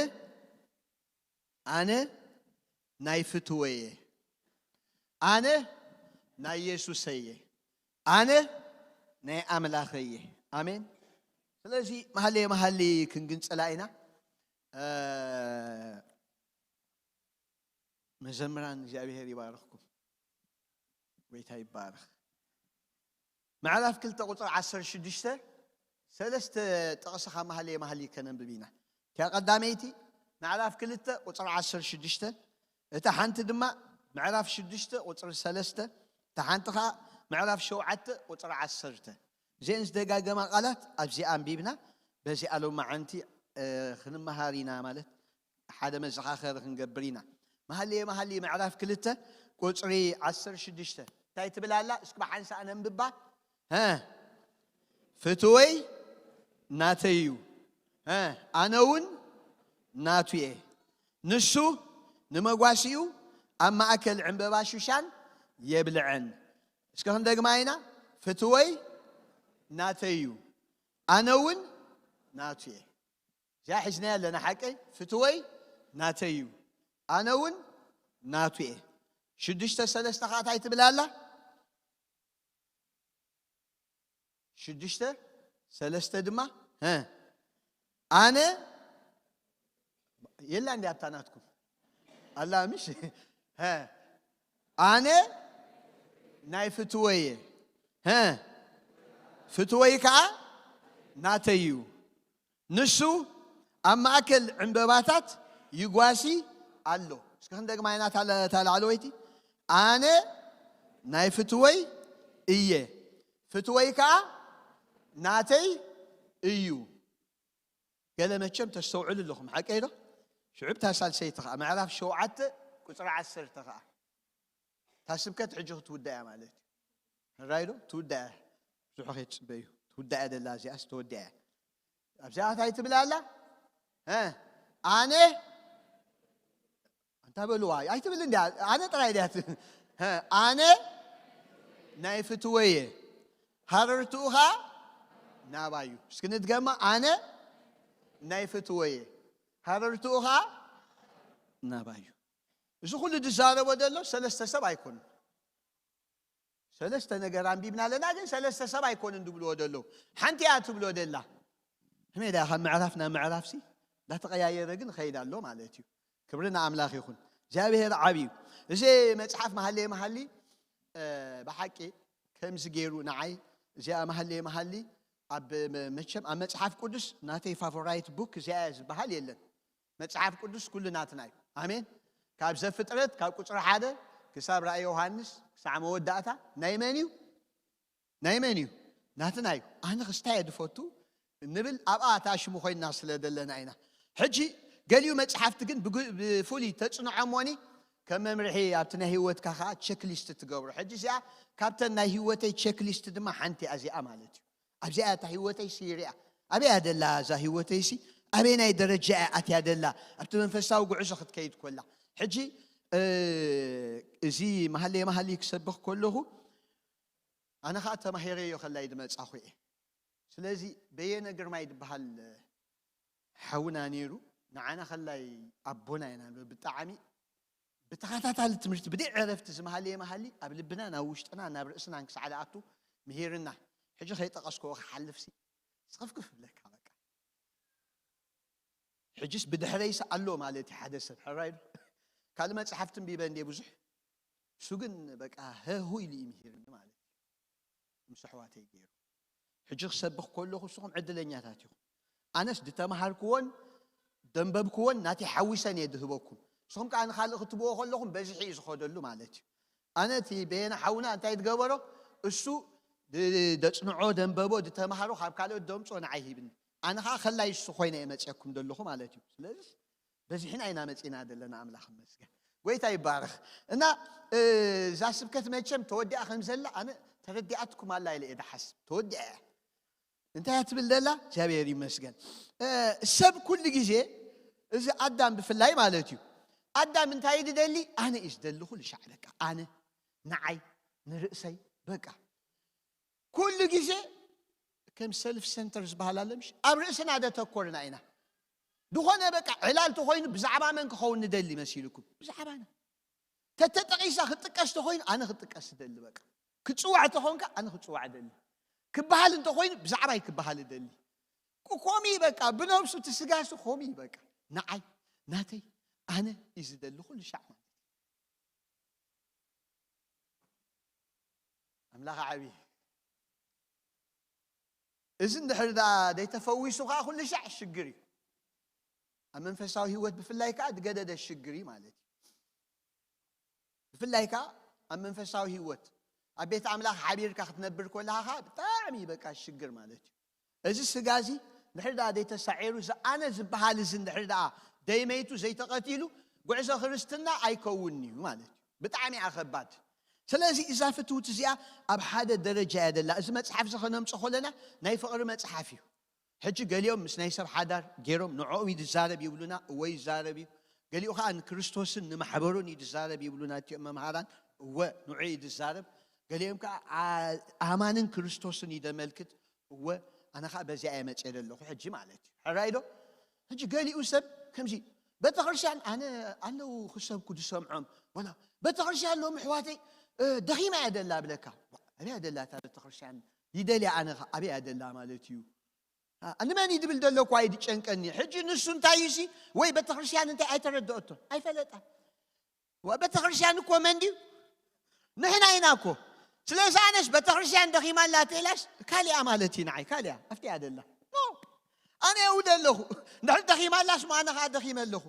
ኣነ ናይ ፍትወ እየ። ኣነ ናይ የሱሰ እየ። ኣነ ናይ ኣምላኸ እየ። ኣሜን። ስለዚ መሃልየ መሃሊ ክንግንጽላ ኢና። እ፣ መዘምራን እግዚኣብሔር ይባርኽኩም። ጎይታ ይባረኽ። ምዕራፍ ክልተ ቁፅሪ ዓሰርተ ሽዱሽተ ሰለስተ ጥቕሲ ካብ መሃልየ መሃሊ ከነንብብ ኢና። እቲኣ ቀዳመይቲ ምዕራፍ ክልተ ቁፅሪ ዓሰርተ ሽዱሽተ፣ እታ ሓንቲ ድማ ምዕራፍ ሽዱሽተ ቁፅሪ ሰለስተ፣ እታ ሓንቲ ኸዓ ምዕራፍ ሸውዓተ ቁፅሪ ዓሰርተ። እዚአን ዝደጋገማ ቃላት ኣብዚኣ ኣንቢብና በዚኣ ሎማዓንቲ፣ እ፣ ክንመሃር ኢና ማለት ሓደ መዘኻኸሪ ክንገብር ኢና። መሃልየ መሃሊ ምዕራፍ ክልተ ቁፅሪ ዓሰርተ ሽዱሽተ እንታይ ትብል ኣላ? እስኪ ብሓንሳእ ነንብባ። ሀ፣ ፍትወይ ናተይ እዩ፣ ሀ፣ ኣነ እውን ናቱ እየ። ንሱ ንመጓሲኡ ኣብ ማእከል ዕምበባ ሹሻን የብልዐን። እስከ ክንደግማ ኢና። ፍትወይ ናተይ እዩ፣ ኣነ እውን ናቱ እየ። እዚኣ ሒዝናያ ኣለና ሓቀይ። ፍትወይ ናተይ እዩ፣ ኣነ እውን ናቱ እየ። ሽዱሽተ ሰለስተ ኸዓ እንታይ ትብል ኣላ? ሽዱሽተ ሰለስተ ድማ፣ ሀ፣ ኣነ የላ እንዲ ኣብታ ናትኩም ኣላ ምሽ? ሀ፣ ኣነ ናይ ፍትወይ እየ፣ ሀ፣ ፍትወይ ከዓ ናተይ እዩ። ንሱ ኣብ ማእከል ዕምበባታት ይጓሲ ኣሎ። እስኪ ክንደግማ ኢና እታ ለ-፣ እታ ላዕለወይቲ። ኣነ ናይ ፍትወይ እየ፣ ፍትወይ ከዓ ናተይ እዩ። ገለ መቸም ተስተውዕሉ ኣለኹም፣ ሓቀይ ዶ? ሽዑ እታ ሳልሰይቲ ኸዓ፣ ምዕራፍ ሸውዓተ ቁፅሪ ዓሰርተ ኸዓ። እታ ስብከት ሕጂ ክትውዳእ እያ ማለት እዩ። ሕራይ ዶ? ትውዳእ እያ። ብዙሕ ከይትፅበዩ። ትውዳእ እያ ደላ፣ እዚኣስ ተወዲኣ እያ። ኣብዚኣ እንታይ ትብል ኣላ? ሀ፣ ኣነ፣ ኣንታ በልዋ፣ ኣይትብል እንድያ፣ ኣነ ጥራይ ድያ ት-፣ ሀ፣ ኣነ ናይ ፍትወ እየ፣ ሃረርትኡ ኸዓ ናባይ እዩ። እስኪ ንድገማ፣ ኣነ ናይ ፍትወ እየ፣ ሃረርትኡ ኸዓ ናባዩ። እዚ ኩሉ ዝዛረቦ ዘሎ ሰለስተ ሰብ ኣይኮኑን። ሰለስተ ነገር ኣንቢብና ኣለና፣ ግን ሰለስተ ሰብ ኣይኮኑን ዝብልዎ ዘለዉ። ሓንቲ እያ ትብሎ ደላ። ህሜዳ ካብ ምዕራፍ ናብ ምዕራፍሲ እንዳተቐያየረ ግን ኸይድ ኣሎ ማለት እዩ። ክብሪ ንኣምላኽ ይኹን። እግዚኣብሔር ዓብዩ። እዚ መጽሓፍ መሃሌ መሃሊ፣ እ፣ ብሓቂ ከምዚ ገይሩ ንዓይ እዚኣ መሃሌ መሃሊ ኣብ መ-፣ መቸም ኣብ መጽሓፍ ቅዱስ ናተይ ፋቮራይት ቡክ እዚኣ እያ ዝበሃል የለን። መጽሓፍ ቅዱስ ኩሉ ናትና እዩ። ኣሜን። ካብ ዘፍጥረት ካብ ቁጽሪ ሓደ ክሳብ ራእይ ዮሃንስ ክሳዕ መወዳእታ ናይ መን እዩ? ናይ መን እዩ? ናትና እዩ። ኣነ ክስታይ እየ ዝፈቱ እንብል ኣብኣ እታ ሽሙ ኮይንና ስለ ዘለና ኢና። ሕጂ ገሊኡ መጽሓፍቲ ግን ብግ-፣ ብፍሉይ ተጽንዖ እሞኒ ከም መምርሒ ኣብቲ ናይ ህይወትካ ከዓ ቸክሊስት ትገብሮ። ሕጂ እዚኣ ካብተን ናይ ህይወተይ ቸክሊስት ድማ ሓንቲ እያ እዚኣ ማለት እዩ። ኣብዚኣ እያ እታ ህይወተይ ስይርያ። ኣበይ እያ ደላ እዛ ህይወተይ ሲ? ኣበይ ናይ ደረጃ እያ ኣትያ ደላ? ኣብቲ መንፈሳዊ ጉዕዞ ክትከይድ ኮላ። ሕጂ፣ እ፣ እዚ መሃሌ መሃሊ ክሰብኽ ከለኹ ኣነ ኸዓ ተማሂረዮ ከላይ ዝመጻኹ እየ። ስለዚ በየነ ግርማይ ዝበሃል ሓውና ነይሩ። ንዓና ከላይ ኣቦና ኢና ንብል። ብጣዕሚ ብተኸታታሊ ትምህርቲ ብደይ ዕረፍቲ ዝመሃለየ መሃሊ ኣብ ልብና ናብ ውሽጥና ናብ ርእስናን ክሳዕ ዝኣቱ ምሂርና። ሕጂ ከይጠቐስክዎ ክሓልፍሲ ስኽፍክፍ ብለካ በቃ። ሕጅስ ብድሕረይስ ኣሎ ማለት እዩ ሓደ ሰብ። ሕራይ ዶ? ካልእ መጽሓፍቲ ኣንቢበ እንድየ ብዙሕ። እሱ ግን በቃ ሀሁ ኢሉ እዩ ምሂርኒ ማለት እዩ። ምስ ኣሕዋተይ ገይሩ። ሕጂ ክሰብኽ ከለኹ ንስኹም ዕድለኛታት ኢኹም። ኣነስ ዝተምሃርክዎን ደንበብክዎን ናተይ ሓዊሰን እየ ዝህበኩም። ንስኹም ከኣ ንኻልእ ክትብዎ ከለኹም በዚሒ እዩ ዝኸደሉ ማለት እዩ። ኣነ እቲ በየነ ሓውና እንታይ ዝገበሮ፣ እሱ ድ-፣ ደጽንዖ፣ ደንበቦ፣ ዝተምሃሮ ካብ ካልኦት ደምጾ ንዓይ ሂብኒ። ኣነ ኸኣ ከላይ እሱ ኮይነ እየ መጽየኩም ዘለኹ ማለት እዩ። ስለዚ በዚሕና ኢና መጺና ዘለና፣ ኣምላኽ ይመስገን። ጎይታ ይባረኽ። እና፣ እ፣ እዛ ስብከት መቸም ተወዲኣ ከም ዘላ ኣነ ተረዲኣትኩም ኣላ ኢለ እየ ዝሓስብ። ተወዲኣ እያ። እንታይ እያ ትብል ዘላ? እግዚኣብሔር ይመስገን። እ፣ ሰብ ኩሉ ግዜ፣ እዚ ኣዳም ብፍላይ ማለት እዩ። ኣዳም እንታይ እዩ ዝደሊ? ኣነ እዩ ዝደሊ ኩሉ ሻዕ በቃ። ኣነ፣ ንዓይ፣ ንርእሰይ፣ በቃ። ኩሉ ግዜ ከም ሰልፍ ሰንተር ዝበሃል ኣሎ ምሽ? ኣብ ርእስና ደተኮርና ኢና። ዝኾነ በቃ ዕላል ተኾይኑ ብዛዕባ መን ክኸውን ንደሊ መሲልኩም? ብዛዕባና። ተተጠቒሳ ክጥቀስ ተኾይኑ ኣነ ክጥቀስ ደሊ በቃ። ክጽዋዕ ተኾንካ ኣነ ክጽዋዕ ደሊ። ክበሃል እንተኾይኑ ብዛዕባይ ክበሃል ደሊ። ኮሚ በቃ ብነብሱ እቲ ስጋሱ ኮሚ በቃ። ንዓይ፣ ናተይ፣ ኣነ እዩ ዝደሊ ኩሉ ሻዕ ማለት እዩ። ኣምላኽ ዓብዪ። እዚ እንድሕር ደኣ ዘይተፈዊሱ ከዓ ኩሉ ሻዕ ሽግር እዩ። ኣብ መንፈሳዊ ህይወት ብፍላይ ከዓ ዝገደደ ሽግር እዩ ማለት እዩ። ብፍላይ ከዓ ኣብ መንፈሳዊ ህይወት ኣብ ቤት ኣምላኽ ሓቢርካ ክትነብር ከለኻ ከዓ ብጣዕሚ በቃ ሽግር ማለት እዩ። እዚ ስጋ እዚ እንድሕር ደኣ ዘይተሳዒሩ፣ እዚ ኣነ ዝበሃል እዚ እንድሕር ደኣ ደይመይቱ ዘይተቐቲሉ፣ ጉዕዞ ክርስትና ኣይከውንን እዩ ማለት እዩ። ብጣዕሚ እያ ኸባድ። ስለዚ እዛ ፍትውቲ እዚኣ ኣብ ሓደ ደረጃ እያ ደላ። እዚ መጽሓፍ እዚ ኸነምጾ ኸለና ናይ ፍቕሪ መጽሓፍ እዩ። ሕጂ ገሊኦም ምስ ናይ ሰብ ሓዳር ገይሮም ንዕኦም እዩ ዝዛረብ ይብሉና፣ እወ ይዛረብ እዩ። ገሊኡ ኸኣ ንክርስቶስን ንማሕበሩን እዩ ዝዛረብ ይብሉና እቲኦም መምሃራን፣ እወ ንዑ እዩ ዝዛረብ። ገሊኦም ከኣ ኣ-፣ ኣማንን ክርስቶስን እዩ ዘመልክት፣ እወ ኣነ ኸኣ በዚኣ እየ መጽየ ዘለኹ ሕጂ ማለት እዩ። ሕራይ ዶ? ሕጂ ገሊኡ ሰብ ከምዚ ቤተክርስትያን ኣነ ኣለዉ ክሰብኩ ዝሰምዖም፣ ወላ ቤተክርስትያን ሎም ኣሕዋተይ፣ እ፣ ደኺማ እያ ደላ ብለካ። ኣበይ እያ ደላ እታ ቤተክርስትያን? ይደልያ ኣነ ኸኣ ኣበይ እያ ደላ ማለት እዩ። ኣ-፣ ንመን እዩ ድብል ዘሎ እኳ እዩ ድጨንቀኒ። ሕጂ ንሱ እንታይ እዩሲ ወይ ቤተክርስትያን እንታይ ኣይተረድኦቶን፣ ኣይፈለጣን። ወ-፣ ቤተክርስትያን እኮ መን ድዩ? ንሕና ኢና እኮ። ስለዚ ኣነስ ቤተክርስትያን ደኺማ ኣላ ተኢላስ ካሊኣ ማለት እዩ ንዓይ፣ ካሊኣ ኣብቲ እያ ደላ። ኖ። ኣነ እው ደለኹ። እንድሕር ደኺማ ኣላስ ሞ ኣነ ኸኣ ደኺመ ኣለኹ።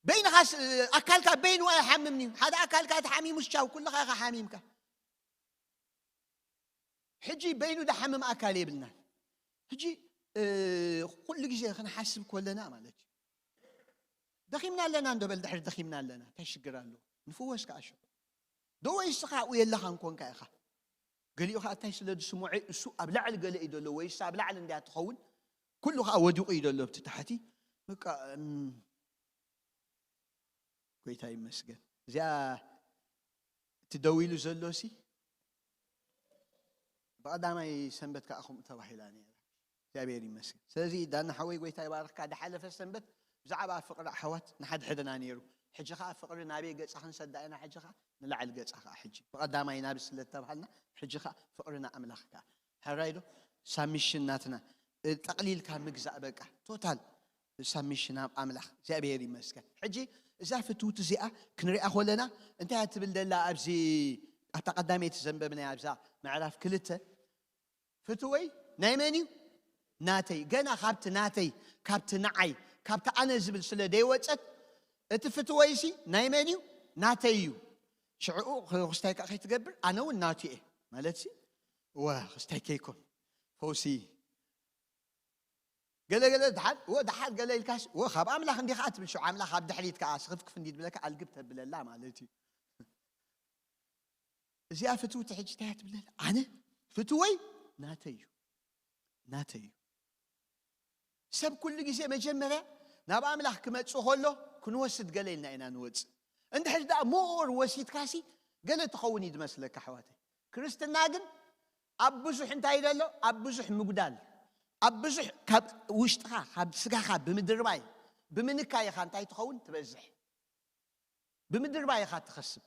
በይንኻስ፣ ኣካልካ በይኑ ኣይሓምምን እዩ። ሓደ ኣካልካ ተሓሚሙስ ቻው፣ ኩልኻ ኢኻ ሓሚምካ። ሕጂ በይኑ ዝሓምም ኣካል የብልናን። ሕጂ፣ እ፣ ኩሉ ግዜ ክንሓስብ ከለና ማለት እዩ። ደኺምና ኣለና እንዶ በል፣ ድሕሪ ደኺምና ኣለና፣ እንታይ ሽግር ኣለዎ? ንፍወስ ከኣ ሽዑ። ዶ ወይስ ንስኻ ኣብኡ የለኻን ኮንካ ኢኻ? ገሊኡ ኸኣ እንታይ ስለ ዝስምዖ እሱ ኣብ ላዕሊ ገለ እዩ ዘሎ፣ ወይስ ኣብ ላዕሊ እንድያ ትኸውን፣ ኩሉ ኸኣ ወዲቑ እዩ ዘሎ ኣብቲ ታሕቲ። በቃ፣ እም፣ ጎይታ ይመስገን። እዚኣ እቲ ደው ኢሉ ዘሎ ሲ፣ ብቐዳማይ ሰንበት ከኣ ከምኡ ተባሂላ ነይራ። እግዚኣብሔር ይመስገን። ስለዚ ዳና ሓወይ፣ ጎይታ ይባርኽካ። ዝሓለፈ ሰንበት ብዛዕባ ፍቕሪ ኣሕዋት ንሓድሕድና ነይሩ። ሕጂ ኸዓ ፍቕሪ ናበይ ገጻ ክንሰዳ ኢና? ሕጂ ኸዓ ንላዕሊ ገጻ ኸዓ ሕጂ ብቐዳማይ ናብ ስለ እተባሃልና፣ ሕጂ ኸዓ ፍቕሪ ንኣምላኽ ከኣ። ሕራይ ዶ? ሳሚሽን ናትና፣ እ፣ ጠቕሊልካ ምግዛእ፣ በቃ ቶታል ሳሚሽን ኣብ ኣምላኽ። እግዚኣብሔር ይመስገን። ሕጂ እዛ ፍትውቲ እዚኣ ክንሪኣ ከለና እንታይ እያ ትብል ዘላ? ኣብዚ ኣብታ ቀዳመይቲ ዘንበብናያ ኣብዛ ምዕራፍ ክልተ፣ ፍትወይ ናይ መን እዩ? ናተይ። ገና ካብቲ ናተይ፣ ካብቲ ንዓይ፣ ካብቲ ኣነ ዝብል ስለ ደይወጸት፣ እቲ ፍትወይሲ ናይ መን እዩ? ናተይ እዩ። ሽዕኡ ክስታይ ከኣ ከይትገብር፣ ኣነ እውን ናቱ እየ። ማለትሲ፣ እወ፣ ክስታይ ከይኮን፣ ፈውሲ። ገለ ገለ ድሓር፣ እወ፣ ድሓር ገለ ኢልካስ፣ እወ፣ ካብ ኣምላኽ እንዲኻ ትብል፣ ሽዑ ኣምላኽ ኣብ ድሕሪት ከኣ ስኽፍክፍ እንዲ ትብለካ፣ ኣልግብ ተብለላ ማለት እዩ። እዚኣ ፍትውቲ ሕጂ እንታይ እያ ትብለላ? ኣነ ፍትወይ ናተይ እዩ። ናተይ እዩ። ሰብ ኩሉ ግዜ መጀመርያ ናብ ኣምላኽ ክመጽእ ከሎ ክንወስድ ገለ ኢልና ኢና ንወጽእ። እንድሕር ደኣ ሞር ወሲድካሲ ገለ ትኸውን እዩ ዝመስለካ ኣሕዋተይ። ክርስትና ግን ኣብ ብዙሕ እንታይ ደሎ? ኣብ ብዙሕ ምጉዳል፣ ኣብ ብዙሕ ካብ ውሽጥኻ፣ ካብ ስጋኻ ብምድርባይ፣ ብምንካይ ኢኻ እንታይ ትኸውን? ትበዝሕ። ብምድርባይ ኢኻ ትኸስብ።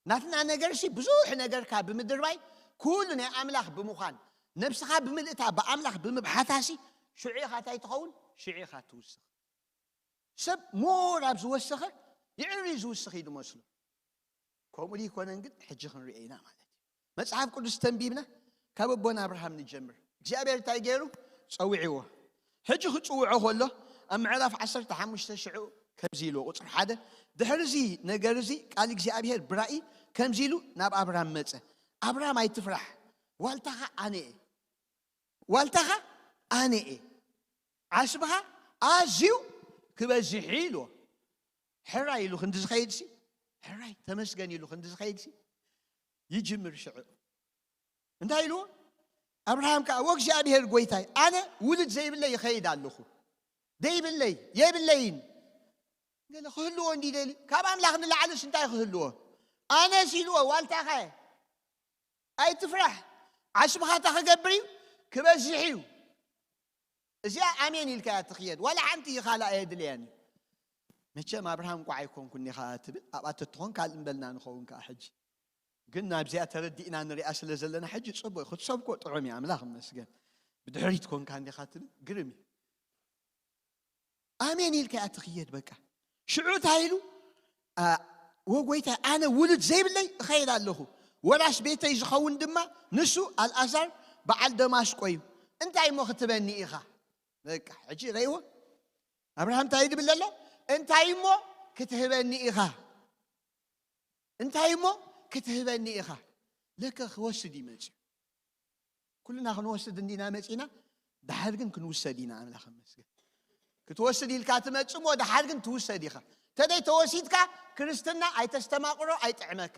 ናትና ነገርሲ ብዙሕ ነገርካ ብምድርባይ፣ ኩሉ ናይ ኣምላኽ ብምዃን፣ ነብስኻ ብምልእታ ብኣምላኽ ብምብሓታሲ፣ ሽዑ ኢኻ እንታይ ትኸውን? ሽዑ ኢኻ ትውስኽ። ሰብ ሞር ኣብ ዝወሰኸ ይዕሪ ዝውስኽ እዩ ዝመስሎ። ከምኡ ዘይኮነን ግን ሕጂ ክንሪኦ ኢና ማለት እዩ። መጽሓፍ ቅዱስ ተንቢብና ካብ ኣቦና ኣብርሃም ንጀምር። እግዚኣብሔር እንታይ ገይሩ? ጸዊዕዎ። ሕጂ ክጽውዖ ከሎ ኣብ ምዕራፍ ዓሰርተ ሓሙሽተ ሽዑ ከምዚ ኢልዎ፣ ቁጽሪ ሓደ፣ ድሕሪ እዚ ነገር እዚ ቃል እግዚኣብሔር ብራእይ ከምዚ ኢሉ ናብ ኣብርሃም መጸ፣ ኣብርሃም ኣይትፍራሕ፣ ዋልታኻ ኣነ እየ። ዋልታኻ ኣነ እየ። ዓስብኻ ኣዝዩ ክበዝሕ እዩ ኢልዎ። ሕራይ ኢሉ ክንዲ ዝኸይድሲ፣ ሕራይ ተመስገን ኢሉ ክንዲ ዝኸይድሲ ይጅምር ሽዑ። እንታይ ኢልዎ? ኣብርሃም ከኣ፣ "ወእግዚኣብሔር ጐይታይ፣ ኣነ ውሉድ ዘይብለይ ይኸይድ ኣለኹ። ዘይብለይ፣ የብለይን። ገለ ክህልዎ እንዲ ደሊ፣ ካብ ኣምላኽ ንላዕልስ እንታይ ክህልዎ? ኣነስ" ኢልዎ፣ "ዋልታኻ እየ። ኣይትፍራሕ። ዓስብኻ እንታይ ክገብር እዩ? ክበዝሕ እዩ። እዚኣ ኣሜን ኢልካያ ትኽየድ። ዋላ ሓንቲ ይኻላ ኣየድልያን እዩ." መቸም ኣብርሃም ቋዕ ኣይኮንኩን ኢኻ ትብል፣ ኣብኣ ተትኾን ካልእ እምበልና ንኸውን ከኣ ሕጂ። ግን ናብዚኣ ተረዲእና ንሪኣ ስለ ዘለና ሕጂ ጽቡቕ እዩ። ክትሰብኮ ጥዑም እዩ፣ ኣምላኽ ይመስገን። ብድሕሪት ኮንካ እንዲኻ ትብል፣ ግርም እዩ። ኣሜን ኢልካ እያ ትኽየድ በቃ። ሽዑ እንታይ ኢሉ? "ኣ፣ ወጎይታይ፣ ኣነ ውሉድ ዘይብለይ እኸይድ ኣለኹ። ወራሽ ቤተይ ዝኸውን ድማ ንሱ ኣልኣዛር በዓል ደማስቆ እዩ። እንታይ እሞ ክትበኒ ኢኻ?" በቃ፣ ሕጂ ረእይዎ። ኣብርሃም እንታይ ድብል ኣሎ? "እንታይ እሞ ክትህበኒ ኢኻ? እንታይ እሞ ክትህበኒ ኢኻ?" ለከ ክወስድ ይመጽእ። ኩልና ክንወስድ እንዲና መጺና፣ ደሓር ግን ክንውሰድ ኢና። ኣምላኽ ይመስገን። ክትወስድ ኢልካ ትመጽእ እሞ፣ ደሓር ግን ትውሰድ ኢኻ። ተደይ ተወሲድካ፣ ክርስትና ኣይተስተማቕሮ፣ ኣይጥዕመካ።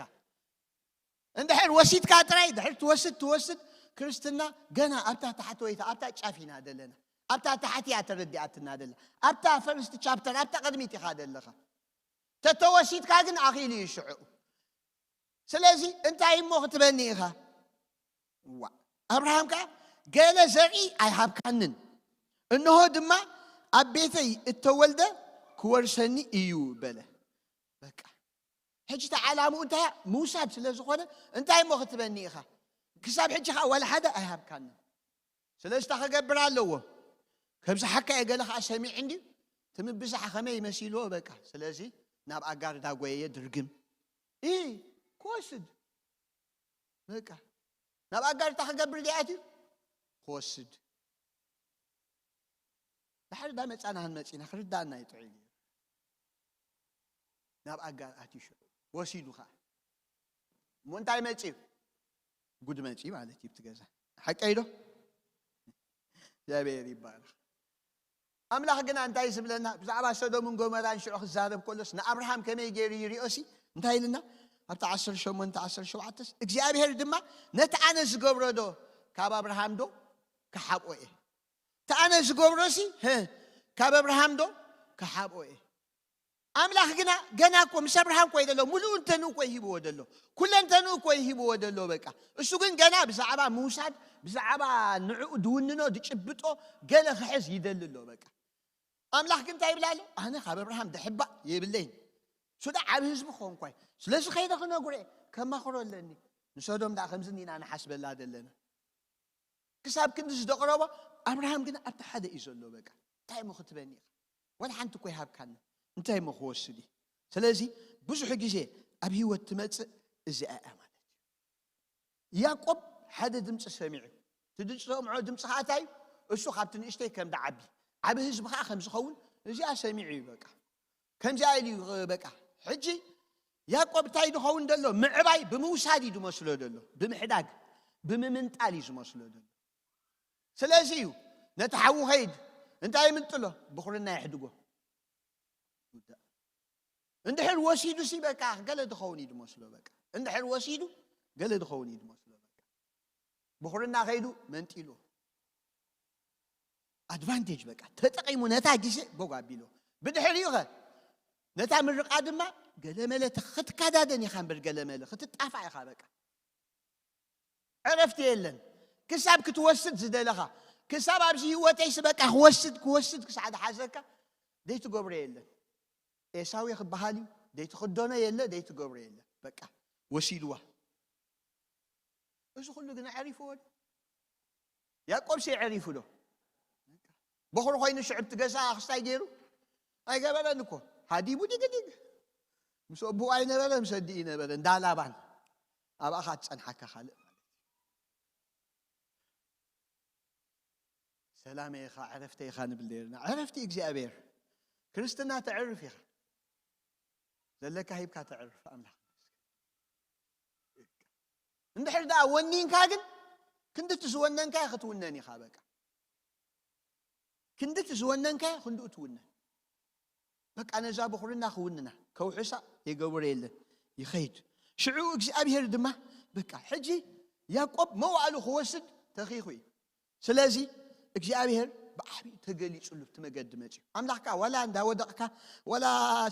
እንድሕር ወሲድካ ጥራይ፣ ድሕር ትወስድ፣ ትወስድ፣ ክርስትና ገና ኣብታ ታሕተወይቲ፣ ኣብታ ጫፍ ኢና ዘለና። ኣብታ ታሕቲ እያ ተረዲኣትና ደላ። ኣብታ ፈርስት ቻፕተር፣ ኣብታ ቅድሚት ኢኻ ዘለኻ። ተተወሲድካ ግን ኣኺሉ እዩ ሽዑ። ስለዚ እንታይ እሞ ክትበኒ ኢኻ? ዋ፣ ኣብርሃም ከኣ፣ "ገለ ዘርኢ ኣይሃብካንን፣ እንሆ ድማ ኣብ ቤተይ እተወልደ ክወርሰኒ እዩ" በለ። በቃ፣ ሕጂ እቲ ዓላምኡ እንታይ እያ? ምውሳድ ስለ ዝኾነ፣ "እንታይ እሞ ክትበኒ ኢኻ? ክሳብ ሕጂ ኸኣ ዋላ ሓደ ኣይሃብካንን። ስለዚ እንታይ ክገብር ኣለዎ? ከብዝሓካ እየ፣ ገለ ኸኣ ሰሚዑ እንድዩ፣ እቲ ምብዛሕ ከመይ መሲልዎ?" በቃ፣ ስለዚ ናብ ኣጋር ዳጎየየ ድርግም። እ፣ ክወስድ። በቃ፣ ናብ ኣጋር እንታይ ክገብር ድዩ ኣትዩ? ክወስድ። ድሓር ዳ መጻና ክንመጽ ኢና፣ ክርዳእና እዩ ጥዑይ ገይሩ። ናብ ኣጋር ኣትዩ ሽዑ ወሲዱ ኸዓ። እሞ እንታይ መጽዩ? ጉድ መጽዩ ማለት እዩ፣ ብቲ ገዛ። ሓቀይ ዶ? እግዚኣብሔር ይባረኽ። ኣምላኽ ግና እንታይ ዝብለና? ብዛዕባ ሰዶምን ጎመራን ሽዑ ክዛረብ ከሎስ ንኣብርሃም ከመይ ገይሩ ይሪኦሲ? እንታይ ኢልና? ኣብታ ዓሰርተ ሸሞንተ፣ ዓሰርተ ሸውዓተስ፣ እግዚኣብሔር ድማ፣ "ነቲ ኣነ ዝገብሮ ዶ ካብ ኣብርሃም ዶ ክሓብኦ እየ? እቲ ኣነ ዝገብሮሲ፣ ህ፣ ካብ ኣብርሃም ዶ ክሓብኦ እየ?" ኣምላኽ ግና ገና እኮ ምስ ኣብርሃም እኮ እዩ ዘሎ፣ ሙሉእ እንተንኡ እኮ ይሂብዎ ዘሎ፣ ኩለንተንኡ እኮ ይሂብዎ ዘሎ። በቃ እሱ ግን ገና ብዛዕባ ምውሳድ፣ ብዛዕባ ንዕኡ ድውንኖ ድጭብጦ ገለ ክሕዝ ይደሊ ኣሎ። በቃ ኣምላኽ ግን እንታይ ይብላ ኣሎ? ኣነ ካብ ኣብርሃም ደሕባእ የብለይን፣ ሱዳ ዓብ ህዝቢ ክኾንኳይ፣ ስለዚ ከይደ ክነግሮ እየ፣ ከማኽሮ ኣለኒ። ንሶዶም ደኣ ከምዚ ኢና ንሓስበላ ዘለና። ክሳብ ክንዲ ዝደቕረቦ ኣብርሃም ግን ኣብቲ ሓደ እዩ ዘሎ። በቃ እንታይ እሞ ክትበኒ ኢኻ? ወላ ሓንቲ እኮ ይሃብካና፣ እንታይ እሞ ክወስድ እዩ? ስለዚ ብዙሕ ግዜ ኣብ ህይወት ትመጽእ እዚኣ እያ ማለት እዩ። ያዕቆብ ሓደ ድምፂ ሰሚዑ፣ እቲ ዝሰምዖ ድምፂ ከዓ እንታይ እዩ? እሱ ካብቲ ንእሽተይ ከም ድዓቢ፣ ዓብ ህዝቢ ከዓ ከም ዝኸውን እዚኣ ሰሚዑ እዩ። በቃ ከምዚኣ ኢሉ እዩ። በቃ ሕጂ ያዕቆብ እንታይ ዝኸውን ዘሎ? ምዕባይ ብምውሳድ እዩ ዝመስሎ ዘሎ፣ ብምሕዳግ ብምምንጣል እዩ ዝመስሎ ዘሎ። ስለዚ እዩ ነቲ ሓዉ ኸይድ እንታይ ይምንጥሎ? ብኹርና ይሕድጎ። እንድሕር ወሲዱ ሲ በቃ ገለ ዝኸውን እዩ ዝመስሎ። በቃ እንድሕር ወሲዱ ገለ ዝኸውን እዩ ዝመስሎ። በቃ ብኹርና ኸይዱ መንጢሉ ኣድቫንቴጅ በቃ ተጠቒሙ ነታ ግዜ ቦግ ኣቢሎ። ብድሕሪኡ ኸ ነታ ምርቓ ድማ ገለመለ ክትካዳደን ኢኻ እምበር ገለመለ ክትጣፋ ኢኻ። በቃ ዕረፍቲ የለን። ክሳብ ክትወስድ ዝደለኻ፣ ክሳብ ኣብዚ ህይወተይስ በቃ ክወስድ ክወስድ ክሳዕ ዝሓዘካ ዘይትገብሮ የለን። ኤሳው ክበሃል እዩ። ዘይትኽደኖ የለ፣ ዘይትገብሮ የለ። በቃ ወሲድዋ። እዚ ኩሉ ግን ኣዕሪፍዎ ዶ? ያዕቆብሲ ኣዕሪፉ ዶ? በኹሪ ኮይኑ ሽዑ እቲ ገዛ ክስታይ ገይሩ ኣይገበረን እኮ። ሃዲሙ ዲግዲግ። ምስ ኣቦኡ ኣይነበረ፣ ምስ ኣዲኡ ነበረ። እንዳ ላባን ኣብኣ ኸኣ ትጸንሓካ ካልእ ማለት እዩ። ሰላመይ ኢኻ፣ ዕረፍተይ ኢኻ ንብል ነርና። ዕረፍቲ እግዚኣብሔር። ክርስትና ተዕርፍ ኢኻ። ዘለካ ሂብካ ተዕርፍ ኣምላኽ። እንድሕር ደኣ ወኒንካ ግን ክንድቲ ዝወነንካዮ ክትውነን ኢኻ። በቃ ክንድቲ ዝወነንካዮ ክንድኡ ትውነን። በቃ ነዛ ብኹርና ክውንና ከውሕሳ የገብሮ የለን፣ ይኸይድ። ሽዑ እግዚኣብሔር ድማ በቃ ሕጂ ያዕቆብ መዋእሉ ክወስድ ተኺኹ እዩ። ስለዚ እግዚኣብሔር ብዓብዪ ተገሊጹሉ እቲ መገዲ መጺኡ። ኣምላኽካ ዋላ እንዳወደቕካ ዋላ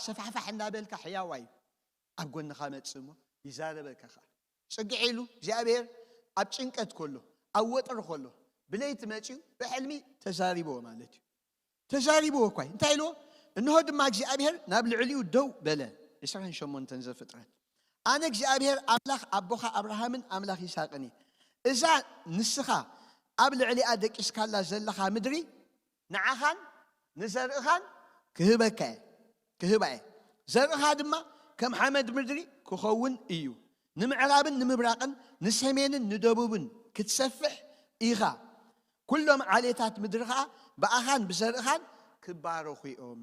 ሰፋሕፋሕ እንዳበልካ ሕያዋይ ኣብ ጎንኻ መጽእ እሞ ይዛረበካ ኸኣ። ጽግዕ ኢሉ እግዚኣብሔር ኣብ ጭንቀት ከሎ፣ ኣብ ወጥሪ ከሎ፣ ብለይቲ መጺኡ ብሕልሚ ተዛሪብዎ ማለት እዩ። ተዛሪብዎ እኳ እዩ። እንታይ ኢልዎ? እንሆ ድማ እግዚኣብሔር ናብ ልዕሊኡ ደው በለ። ዕስራን ሸሞንተን ዘፍጥረት። ኣነ እግዚኣብሔር ኣምላኽ ኣቦኻ ኣብርሃምን ኣምላኽ ይስሐቅን እየ። እዛ ንስኻ ኣብ ልዕሊኣ ደቂስካላ ዘለኻ ምድሪ ንዓኻን ንዘርእኻን ክህበካ እየ፣ ክህባ እየ። ዘርእኻ ድማ ከም ሓመድ ምድሪ ክኸውን እዩ። ንምዕራብን ንምብራቕን ንሰሜንን ንደቡብን ክትሰፍሕ ኢኻ። ኩሎም ዓሌታት ምድሪ ኸኣ ብኣኻን ብዘርእኻን ክባረኹ እዮም።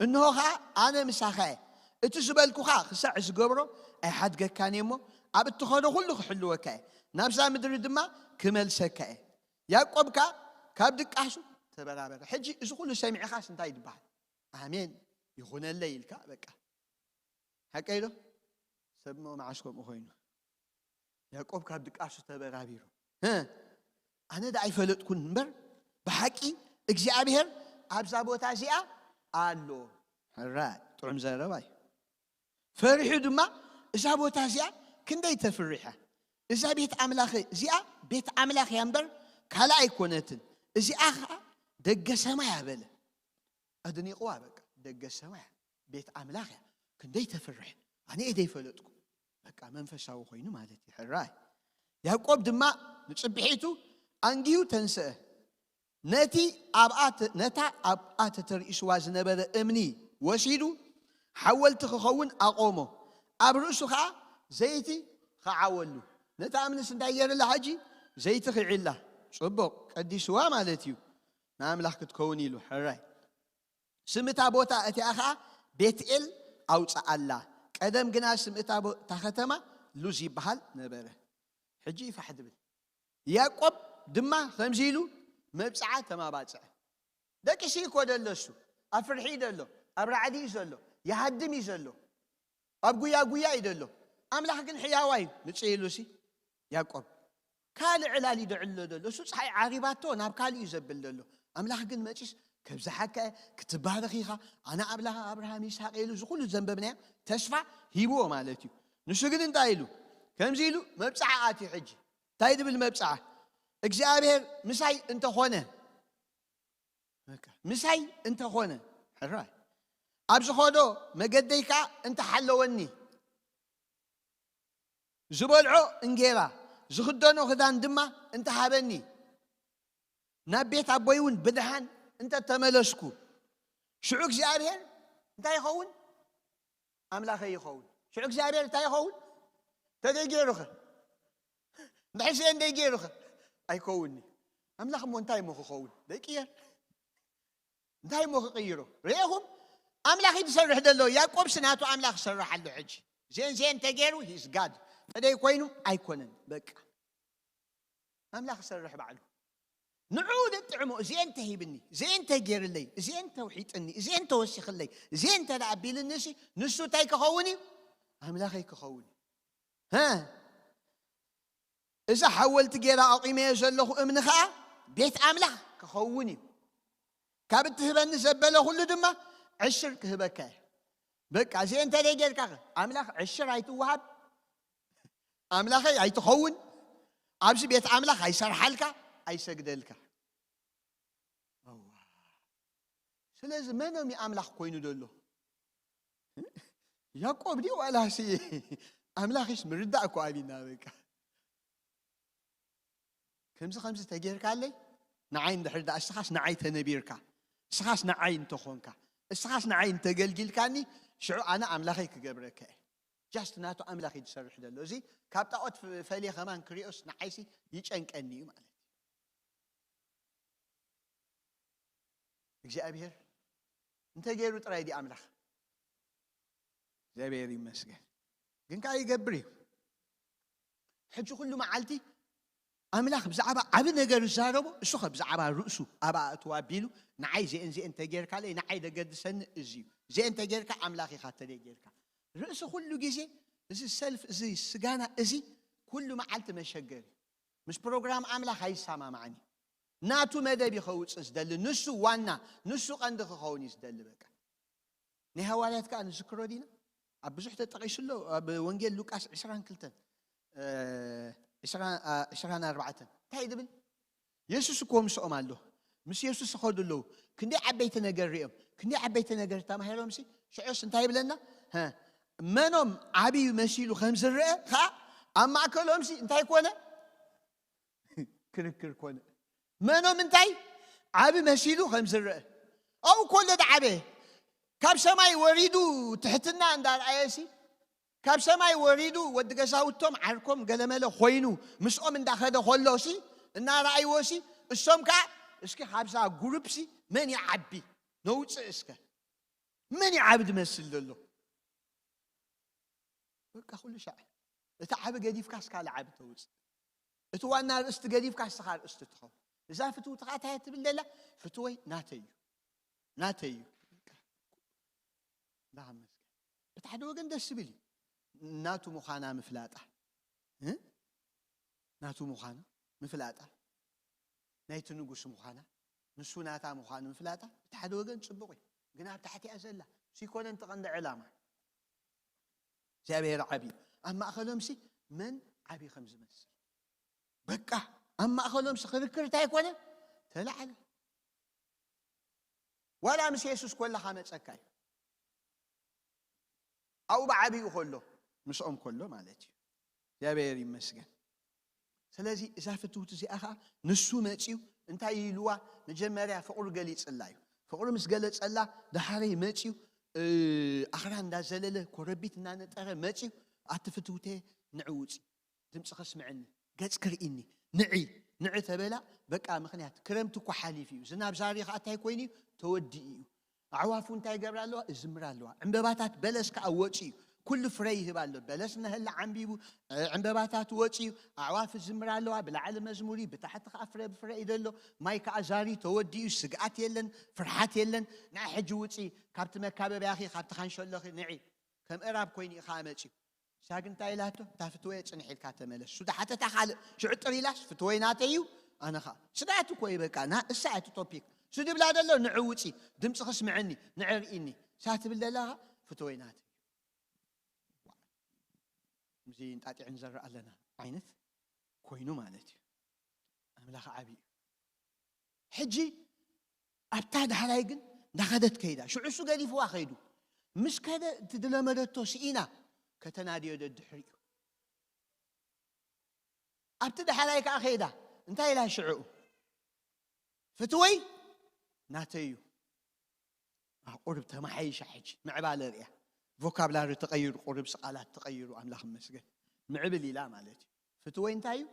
እንሆ ኸኣ ኣነ ምሳኻ እየ። እቲ ዝበልኩኻ ክሳዕ ዝገብሮ ኣይሓድገካን እየ እሞ ኣብ እትኸዶ ኩሉ ክሕልወካ እየ። ናብዛ ምድሪ ድማ ክመልሰካ እየ። ያዕቆብ ከኣ ካብ ድቃሱ ተበራበረ። ሕጂ እዚ ኩሉ ሰሚዕኻስ እንታይ ይበሃል? ኣሜን ይኹነለይ ኢልካ በቃ። ሓቀይ ዶ? ሰብ እሞ መዓስ ከምኡ ኮይኑ። ያዕቆብ ካብ ድቃሱ ተበራቢሩ። እ፣ ኣነ ደኣ ኣይፈለጥኩን እምበር ብሓቂ እግዚኣብሔር ኣብዛ ቦታ እዚኣ ኣሎ። ሕራይ ጥዑም ዘረባ እዩ። ፈሪሑ ድማ እዛ ቦታ እዚኣ ክንደይ ተፍርሕ እያ። እዛ ቤት ኣምላኽ እዚኣ ቤት ኣምላኽ እያ እምበር ካልእ ኣይኮነትን። እዚኣ ኸዓ ደገ ሰማይ ኣበለ። ኣድኒቕዋ በቃ። ደገ ሰማይ ቤት ኣምላኽ እያ። ክንደይ ተፍርሕ። ኣነ እየ ዘይፈለጥኩ። በቃ መንፈሳዊ ኮይኑ ማለት እዩ። ሕራይ። ያዕቆብ ድማ ንጽብሒቱ ኣንጊሁ ተንስአ። ነቲ ኣብኣ ተ-፣ ነታ ኣብኣ ተተርኢስዋ ዝነበረ እምኒ ወሲዱ ሓወልቲ ክኸውን ኣቆሞ። ኣብ ርእሱ ኸኣ ዘይቲ ኸዓወሉ። ነታ እምንስ እንታይ ገይርላ ሕጂ? ዘይቲ ኺዒላ። ጽቡቕ፣ ቀዲስዋ ማለት እዩ። ንኣምላኽ ክትከውን ኢሉ። ሕራይ። ስም እታ ቦታ እቲኣ ኸኣ ቤትኤል ኣውጽኣላ። ቀደም ግና ስም እታ ቦ-፣ እታ ከተማ ሉዝ ይበሃል ነበረ። ሕጂ እዩ ፋሕ ድብል። ያዕቆብ ድማ ከምዚ ኢሉ መብጽዓ ተማባጽዐ። ደቂሱ እዩ እኮ ደሎ እሱ። ኣብ ፍርሒ እዩ ደሎ። ኣብ ራዕዲ እዩ ዘሎ። ይሃድም እዩ ዘሎ። ኣብ ጉያ ጉያ እዩ ደሎ። ኣምላኽ ግን ሕያዋይ እዩ። ምጽእ ኢሉሲ ያዕቆብ ካልእ ዕላል እዩ ደዕሎ ደሎ። እሱ ጸሓይ ዓሪባቶ ናብ ካልእ እዩ ዘብል ደሎ። ኣምላኽ ግን መጺስ ከብዝሓካ ክትባረኽ ኢኻ፣ ኣነ ኣምላኽ ኣብርሃም ይስሓቅ ኢሉ እዚ ኩሉ ዘንበብናዮ ተስፋ ሂብዎ ማለት እዩ። ንሱ ግን እንታይ ኢሉ? ከምዚ ኢሉ መብፅዓ ኣትዩ። ሕጂ እንታይ ድብል መብፅዓ? እግዚኣብሔር ምሳይ እንተኾነ፣ ምሳይ እንተኾነ፣ ሕራይ ኣብ ዝኸዶ መገደይ ከዓ እንተሓለወኒ፣ ዝበልዖ እንጌራ ዝኽደኖ ክዳን ድማ እንተሃበኒ፣ ናብ ቤት ኣቦይ እውን ብድሓን እንተተመለስኩ፣ ሽዑ እግዚኣብሔር እንታይ ይኸውን? ኣምላኸይ ይኸውን። ሽዑ እግዚኣብሔር እንታይ ይኸውን? ተደይ ገይሩኸ? እንድሕር ዘየን ደይ ገይሩኸ? ኣይከውንኒ። ኣምላኽ እሞ እንታይ እሞ ክኸውን? ደይቅየር። እንታይ እሞ ክቕይሮ? ርኤኹም? ኣምላኽ እዩ ዝሰርሕ ዘሎ። ያዕቆብስ ናቱ ኣምላኽ ይሰርሕ ኣሎ ሕጂ። ዜን ዜን ተገይሩ ሂዝ ጋድ። ተደይ ኮይኑ ኣይኮነን። በቃ ኣምላኽ ይሰርሕ ባዕሉ። ንዑ ደጥዕሞ። እዚኤን ተሂብኒ፣ እዚኤን ተገይርለይ፣ እዚኤን ተውሒጥኒ፣ እዚኤን ተወሲኽለይ፣ እዚኤን ተደኣ ኣቢልኒ ሲ ንሱ እንታይ ክኸውን እዩ? ኣምላኸይ ክኸውን እዩ። ሀ? እዛ ሓወልቲ ገይራ ኣቑመዮ ዘለኹ እምኒ ኸኣ ቤት ኣምላኽ ክኸውን እዩ። ካብ እትህበኒ ዘበለ ኩሉ ድማ ዕሽር ክህበካ እየ። በቃ እዚኤን ተደይ ጌርካ ኣምላኽ ዕሽር ኣይትወሃብ፣ ኣምላኸይ ኣይትኸውን፣ ኣብዚ ቤት ኣምላኽ ኣይሰርሓልካ፣ ኣይሰግደልካ። እዋ። ስለዚ መኖም እዩ ኣምላኽ ኮይኑ ዘሎ? ያዕቆብ ድዩ ዋላሲ ኣምላኽስ ምርዳእ እኮ ኣብና በቃ። ከምዚ ከምዚ ተጌርካለይ ንዓይ እንድሕር ደኣ እስኻስ ንዓይ ተነቢርካ፣ እስኻስ ንዓይ እንተኾንካ፣ እስኻስ ንዓይ እንተገልጊልካኒ፣ ሽዑ ኣነ ኣምላኸይ ክገብረካ እየ። ጃስት ናቱ ኣምላኽ እዩ ዝሰርሕ ዘሎ። እዚ ካብ ጣዖት ፍ- ፈልየ ከማን ክሪኦስ ንዓይሲ ይጨንቀኒ እዩ ማለት እዩ። እግዚኣብሔር እንተገይሩ ጥራይ ድዩ ኣምላኽ? እግዚኣብሔር ይመስገን። ግን ከዓ ይገብር እዩ። ሕጂ ኩሉ መዓልቲ ኣምላኽ ብዛዕባ ዓቢ ነገር ዝዛረቦ እሱ ከ ብዛዕባ ርእሱ ኣብ ኣእትዋ ኣቢሉ ንዓይ ዜን ዜን ተጌርካለይ ንዓይ ደገድሰኒ እዚ እዩ። ዜን ተጌርካ ኣምላኽ ኢኻ ተደይ ጌርካ ርእሲ ኩሉ ግዜ እዚ ሰልፍ እዚ ስጋና እዚ ኩሉ መዓልቲ መሸገሪ ምስ ፕሮግራም ኣምላኽ ኣይሰማማዕን እዩ። ናቱ መደብ እዩ ከውፅእ ዝደሊ። ንሱ ዋና፣ ንሱ ቀንዲ ክኸውን እዩ ዝደሊ። በቃ ናይ ሃዋርያት ከዓ ንዝክሮ ዲና ኣብ ብዙሕ ተጠቒሱ ኣሎ። ኣብ ወንጌል ሉቃስ ዕስራን ክልተን፣ እ፣ ዕስራ፣ እ፣ ዕስራን ኣርባዕተን እንታይ ድብል? የሱስ እኮ ምስኦም ኣሎ። ምስ የሱስ ይኸዱ ኣለዉ። ክንደይ ዓበይቲ ነገር ሪኦም፣ ክንደይ ዓበይቲ ነገር ተማሂሮም ሲ ሽዑስ እንታይ ይብለና? ሀ፣ መኖም ዓብዩ መሲሉ ከም ዝረአ ከዓ ኣብ ማእከሎም ሲ እንታይ ኮነ? ክርክር ኮነ። መኖም እንታይ ዓቢ መሲሉ ከም ዝረአ ኣብኡ ኮሎ ደዓበየ። ካብ ሰማይ ወሪዱ ትሕትና እንዳረኣየ ሲ ካብ ሰማይ ወሪዱ ወዲ ገዛውቶም ዓርኮም ገለመለ ኮይኑ ምስኦም እንዳኸደ ኮሎ ሲ እናረኣይዎ ሲ እሶም ከዓ እስኪ ካብዛ ጉሩፕ ሲ መን ይዓቢ ነውፅእ እስከ መን ይዓቢ ዝመስል ዘሎ በቃ ኩሉ ሻዕ እቲ ዓቢ ገዲፍካ እስካ ዓቢ ተውፅእ እቲ ዋና ርእስቲ ገዲፍካ እስኻ ርእስቲ ትኸውን እዛ ፍትውቲ ከዓ እንታይ ትብል ደላ ፍትወይ ናተይ እዩ ናተይ እዩ በቃ እንዳሃመስገን በቲ ሓደ ወገን ደስ ዝብል እዩ ናቱ ምዃና ምፍላጣ እ? ናቱ ምዃና ምፍላጣ ናይቲ ንጉስ ምዃና ንሱ ናታ ምዃኑ ምፍላጣ በቲ ሓደ ወገን ፅቡቕ እዩ ግን ኣብ ታሕቲኣ ዘላ ሲኮነን ትቐንዲ ዕላማ እግዚኣብሔር ዓብዩ ኣብ ማእኸሎም ሲ መን ዓብዩ ከም ዝመስል በቃ ኣብ ማእኸሎም ሲ ክርክር እንታይ ኮነ ተላዓለ ዋላ ምስ የሱስ ኮለኻ መፀካ እዩ ኣብኡ ብዓብኡ ከሎ ምስኦም ከሎ ማለት እዩ እግዚኣብሔር ይመስገን ስለዚ እዛ ፍትውቲ እዚኣ ከዓ ንሱ መፅዩ እንታይ ኢልዋ መጀመርያ ፍቅሩ ገሊፅላ እዩ ፍቅሩ ምስ ገለፀላ ዳሓረይ መፅዩ ኣኽራ እንዳዘለለ ኮረቢት እናነጠረ መፅዩ ኣቲ ፍትውተ ንዕውፅ ድምፂ ከስምዐኒ ገፅ ክርኢኒ ንዒ ንዒ ተበላ በቃ ምክንያት ክረምቲ እኮ ሓሊፍ እዩ ዝናብ ዛሪ ከዓ እንታይ ኮይኑ እዩ ተወዲኡ እዩ ኣዕዋፉ እንታይ ይገብራ ኣለዋ እዝምራ ኣለዋ ዕምበባታት በለስ ከዓ ወፂ እዩ ኩሉ ፍረ ይህብ ኣሎ በለስ ነህላ ዓንቢቡ ዕምበባታት ወፂ እዩ ኣዕዋፍ ዝምራ ኣለዋ ብላዕሊ መዝሙር እዩ ብታሕቲ ከዓ ፍረ ብፍረ እዩ ዘሎ ማይ ከዓ ዛሪ ተወዲኡ ስግኣት የለን ፍርሓት የለን ንዓ ሕጂ ውፂ ካብቲ መካበብያኺ ካብቲ ካንሸሎኺ ንዒ ከም እራብ ኮይኑ እዩ ከዓ መፂኡ ሳግ እንታይ ኢላቶ እታ ፍትወየ ፅንሕ ኢልካ ተመለስ ሱዳ ሓተታ ካልእ ሽዑ ጥር ኢላስ ፍትወይ ናተይ እዩ ኣነ ከዓ ስዳት እኮ እዩ በቃ ና እሳ እቲ ቶፒክ እሱ ድብላ ዘሎ ንዑ ውፂ፣ ድምፂ ክስምዐኒ፣ ንዕርኢኒ። እሳ ትብል ዘለኻ ፍትወይ ናተይ። እዚ እንጣጢዕን ዘረእ ኣለና ዓይነት ኮይኑ ማለት እዩ። ኣምላኽ ዓብዪ እዩ። ሕጂ ኣብታ ዳሕራይ ግን እንዳኸደት ከይዳ፣ ሽዑ እሱ ገዲፍዋ ከይዱ። ምስ ከደ እቲ ድለመደቶ ስኢና ከተናድዮ ደድሕሪ እዩ። ኣብቲ ዳሕራይ ከዓ ከይዳ እንታይ ኢላ ሽዑ? ፍትወይ ናተይ እዩ። ቁርብ ተማሓይሻ ሕጂ ምዕባለ ርያ። ቮካብላሪ ተቐይሩ፣ ቁርብ ስቓላት ተቐይሩ፣ ኣምላኽ ይመስገን። ምዕብል ኢላ ማለት እዩ። ፍትወይ እንታይ እዩ?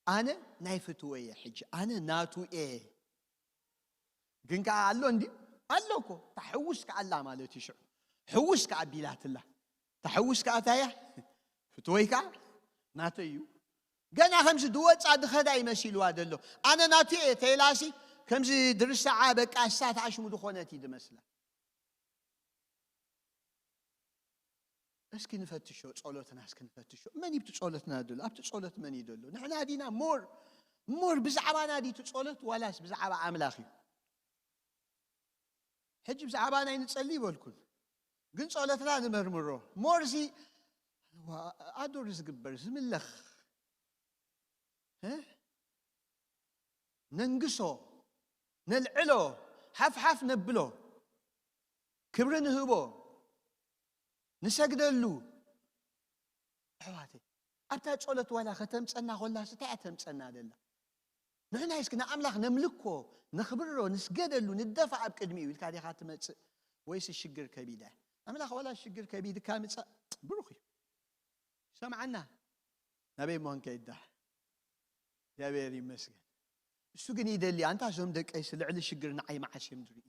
ኣነ ናይ ፍትወይ እየ። ሕጂ ኣነ ናቱ እየ። ግን ከዓ ኣሎ እንዲ ኣሎ እኮ። እታ ሕውስ ከዓ ኣላ ማለት እዩ። ሽዑ ሕውስ ከዓ ኣቢላትላ። እታ ሕውስ ከዓ እንታይ እያ? ፍትወይ ከዓ ናተይ እዩ። ገና ከምዚ ድወፃ ድኸዳ ይመሲልዋ ደሎ። ኣነ ናቱ እየ ተይላሲ ከምዚ ድርሳዓ በቃ እሳት ኣሽሙ ድኾነት እዩ ድመስላ። እስኪ ንፈትሾ፣ ጸሎትና እስኪ ንፈትሾ። መን እዩ ኣብቲ ጸሎትና ደሎ? ኣብቲ ጸሎት መን እዩ ደሎ? ንሕና ዲና ሞር ሞር ብዛዕባና ድዩ እቲ ጸሎት ዋላስ ብዛዕባ ኣምላኽ እዩ? ሕጂ ብዛዕባና ኣይንጸሊ ይበልኩን፣ ግን ጸሎትና ንመርምሮ። ሞር ሲ ኣዶር ዝግበር ዝምለኽ እ? ነንግሶ፣ ነልዕሎ፣ ሓፍሓፍ ነብሎ፣ ክብሪ ንህቦ፣ ንሰግደሉ። ኣሕዋተይ፣ ኣብታ ጸሎት ዋላ ከተምጸና ኮላስ እንታይ እያ ተምጸና ደላ? ንሕና እስኪ ንኣምላኽ ነምልኮ፣ ነኽብሮ፣ ንስገደሉ፣ ንደፋ ኣብ ቅድሚኡ ኢልካ ዲኻ ትመጽእ? ወይስ ሽግር ከቢዳ? ኣምላኽ ዋላ ሽግር ከቢድካ ምጻእ ብሩኽ እዩ። ሰምዓና። ናበይ እሞ ክንከይድ ደኣ? እግዚኣብሔር ይመስገን። እሱ ግን ይደሊ፣ ኣንታ እዞም ደቀይስ ልዕሊ ሽግር ንዓይ መዓስ እዮም ዝርእዩ?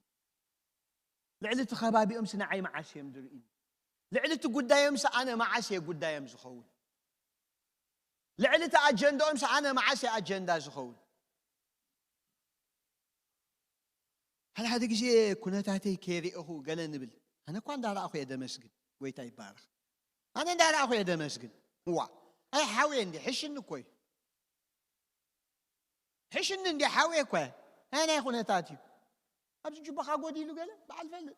ልዕሊ እቲ ከባቢኦምስ ንዓይ መዓስ እዮም ዝርእዩ? ልዕሊ እቲ ጉዳዮምስ ኣነ መዓስ እየ ጉዳዮም ዝኸውን? ልዕሊ እቲ ኣጀንዳኦምስ ኣነ መዓስ እየ ኣጀንዳ ዝኸውን? ሓደ ሓደ ግዜ ኩነታተይ ከይርእኹ ገለ ንብል። ኣነ እኳ እንዳረኣኹ እየ ደመስግን። ጎይታ ይባረኽ። ኣነ እንዳረኣኹ እየ ደመስግን። እዋ፣ ኣይ ሓውየ እንዲ ሕሽኒ እኮ እዩ። ሕሽኒ እንዲ ሓውየ እኮ እየ። ናይ ናይ ኩነታት እዩ። ኣብዚ ጅባኻ ጎዲሉ ገለ በዓል ፈልጥ።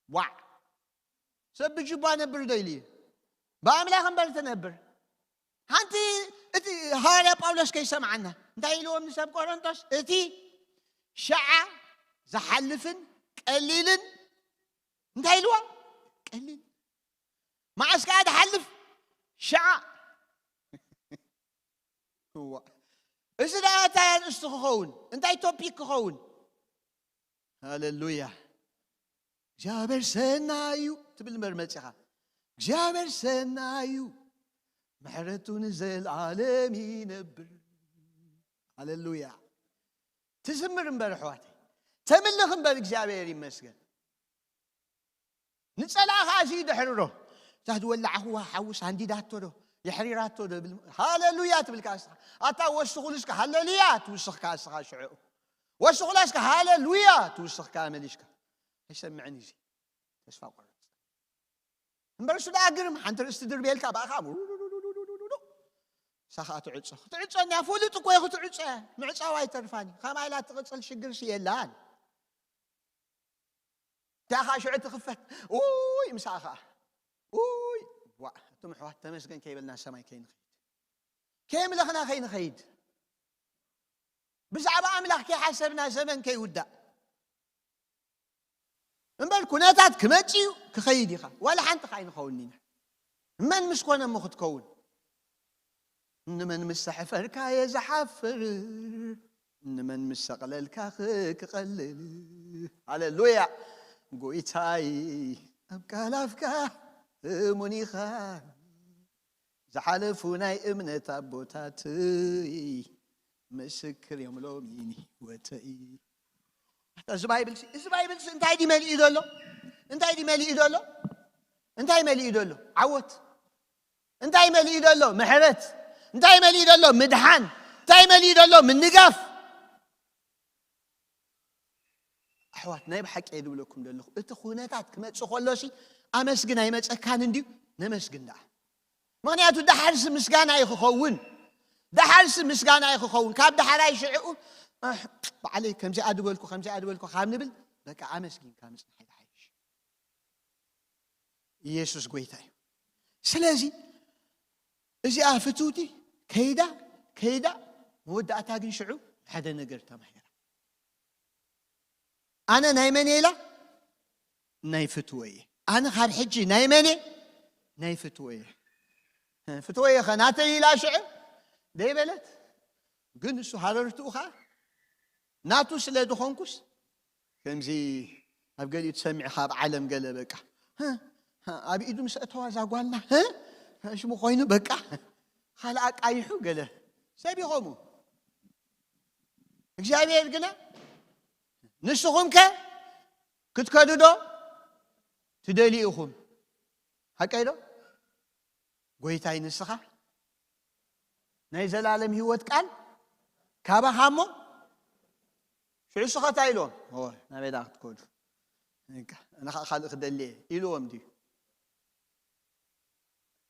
ዋዕ! ሰብ ብጅባ ነብር ዶ ኢሉ እዩ? ብኣምላኽ እምበር ትነብር። ሓንቲ እቲ ሃዋርያ ጳውሎስ ከይሰምዓና እንታይ ኢልዎም ንሰብ ቆሮንቶስ? እቲ ሸዓ ዝሓልፍን ቀሊልን እንታይ ኢልዎም? ቀሊል። መዓስ ከኣ ዝሓልፍ? ሸዓ። እዋ። እዚ ደኣ እንታይ ኣርእስቲ ክኸውን? እንታይ ቶፒክ ክኸውን? ሃሌሉያ። እግዚኣብሔር ሰናይ እዩ ትብል እምበር መጺኻ። እግዚኣብሔር ሰናይ እዩ፣ ምሕረቱ ንዘለኣለም ይነብር። ሃሌሉያ። ትዝምር እምበር ኣሕዋተይ፣ ተምልኽ እምበር እግዚኣብሔር ይመስገን። ንጸላእኻ እዚ ደሕርሮ። እዛ ዝወላዕኽዋ ሓውስ ሃንዲዳቶ ዶ የሕሪራቶ ዶ ብል፣ ሃሌሉያ ትብል ከኣ እስኻ። ኣታ ወስኹሉ እስከ ሃሌሉያ ትውስኽ ከኣ እስኻ ሽዑ። ወስኹላ እስከ ሃሌሉያ ትውስኽ ከኣ መሊስካ። ኣይሰምዕን እዩ እዚ። ተስፋ ቆርጽ። እምበር እሱ ደኣ ግርም፣ ሓንቲ ርእስቲ ድርብየልካ ብኣኻ ቡሩሩሩሩሩሩሩ። እሳ ኸኣ ትዕጾ። ክትዕጾ እንድያ፣ ፍሉጥ እኮ እዩ ክትዕጾ እያ። ምዕጻው ኣይተርፋን እዩ። ከምኣ ኢላ ትቕጽል ሽግርሲ የላን። እታ ኸኣ ሽዑ ትኽፈት። ኡይ፣ ምሳኣ ኸኣ። ኡይ፣ ዋእ፣ እቶም ኣሕዋት ተመስገን ከይበልና ሰማይ ከይንኸይድ። ከየምለኽና ከይንኸይድ። ብዛዕባ ኣምላኽ ከይሓሰብና ዘመን ከይውዳእ። እምበር ኩነታት ክመጽእ እዩ፣ ክኸይድ ኢኻ። ዋላ ሓንቲ ኸኣ ኣይንኸውን ኢና። መን ምስ ኮነ እሞ ክትከውን? ንመን ምስ ኣሕፈርካ እየ ዝሓፍር፣ ንመን ምስ ሰቕለልካ ኽ-፣ ክቐልል። ሃሌሉያ። ጎይታይ፣ ኣብ ቃል ኣፍካ እሙን ኢኻ። ዝሓለፉ ናይ እምነት ኣቦታትይ ምስክር እዮም ሎሚ ንህይወተይ። ኣታ እዚ ባይብል ሲ፣ እዚ ባይብል ሲ እንታይ ድዩ መሊኡ ዘሎ? እንታይ ድዩ መሊኡ ዘሎ? እንታይ መሊኡ ዘሎ? ዓወት። እንታይ መሊኡ ዘሎ? ምሕረት። እንታይ መሊኡ ዘሎ? ምድሓን። እንታይ መሊኡ ዘሎ? ምንጋፍ። ኣሕዋት፣ ናይ ብሓቂ እየ ዝብለኩም ዘለኹ። እቲ ኩነታት ክመጽእ ከሎሲ ኣመስግን ኣይመጸካን እንድዩ፣ ነመስግን ደኣ። ምኽንያቱ ደሓርሲ ምስጋና እዩ ክኸውን። ደሓርሲ ምስጋና እዩ ክኸውን። ካብ ደሓራይ ሽዕኡ ኣሕ፣ ባዕለይ ከምዚኣ ድበልኩ፣ ከምዚኣ ድበልኩ ካብ ንብል፣ በቃ ኣመስጊንካ ምጽናሕ ይሓይሽ። ኢየሱስ ጎይታ እዩ። ስለዚ እዚኣ ፍትውቲ ከይዳ፣ ከይዳ፣ መወዳእታ ግን ሽዑ ሓደ ነገር ተማሂራ። ኣነ ናይ መን እየ ኢላ? ናይ ፍትወ እየ። ኣነ ካብ ሕጂ ናይ መን እየ? ናይ ፍትወ እየ። ፍትወ እየ ኸ ናተይ ኢላ ሽዑ ደይበለት። ግን እሱ ሃረርትኡ ኸዓ ናቱ ስለ ዝኾንኩስ፣ ከምዚ ኣብ ገሊኡ ትሰሚዕ ካብ ዓለም ገለ በቃ፣ ህ፣ ህ፣ ኣብ ኢዱ ምስ ኣእተዋ እዛ ጓልና፣ ህ፣ ሽሙ ኮይኑ በቃ፣ ካልእ ኣቃይሑ ገለ ሰብ ይኾሙ። እግዚኣብሔር ግና ንስኹም ከ ክትከዱ ዶ ትደልዩ ኢኹም? ሓቀይ ዶ? ጎይታይ ንስኻ ናይ ዘላለም ህይወት ቃል ካባኻ እሞ ሽዑ ስኸ እንታይ ኢልዎም? ኦ፣ ናበይ ደኣ ክትከዱ? እንካ፣ ኣነ ኸኣ ካልእ ክደሊ እየ ኢልዎም ድዩ?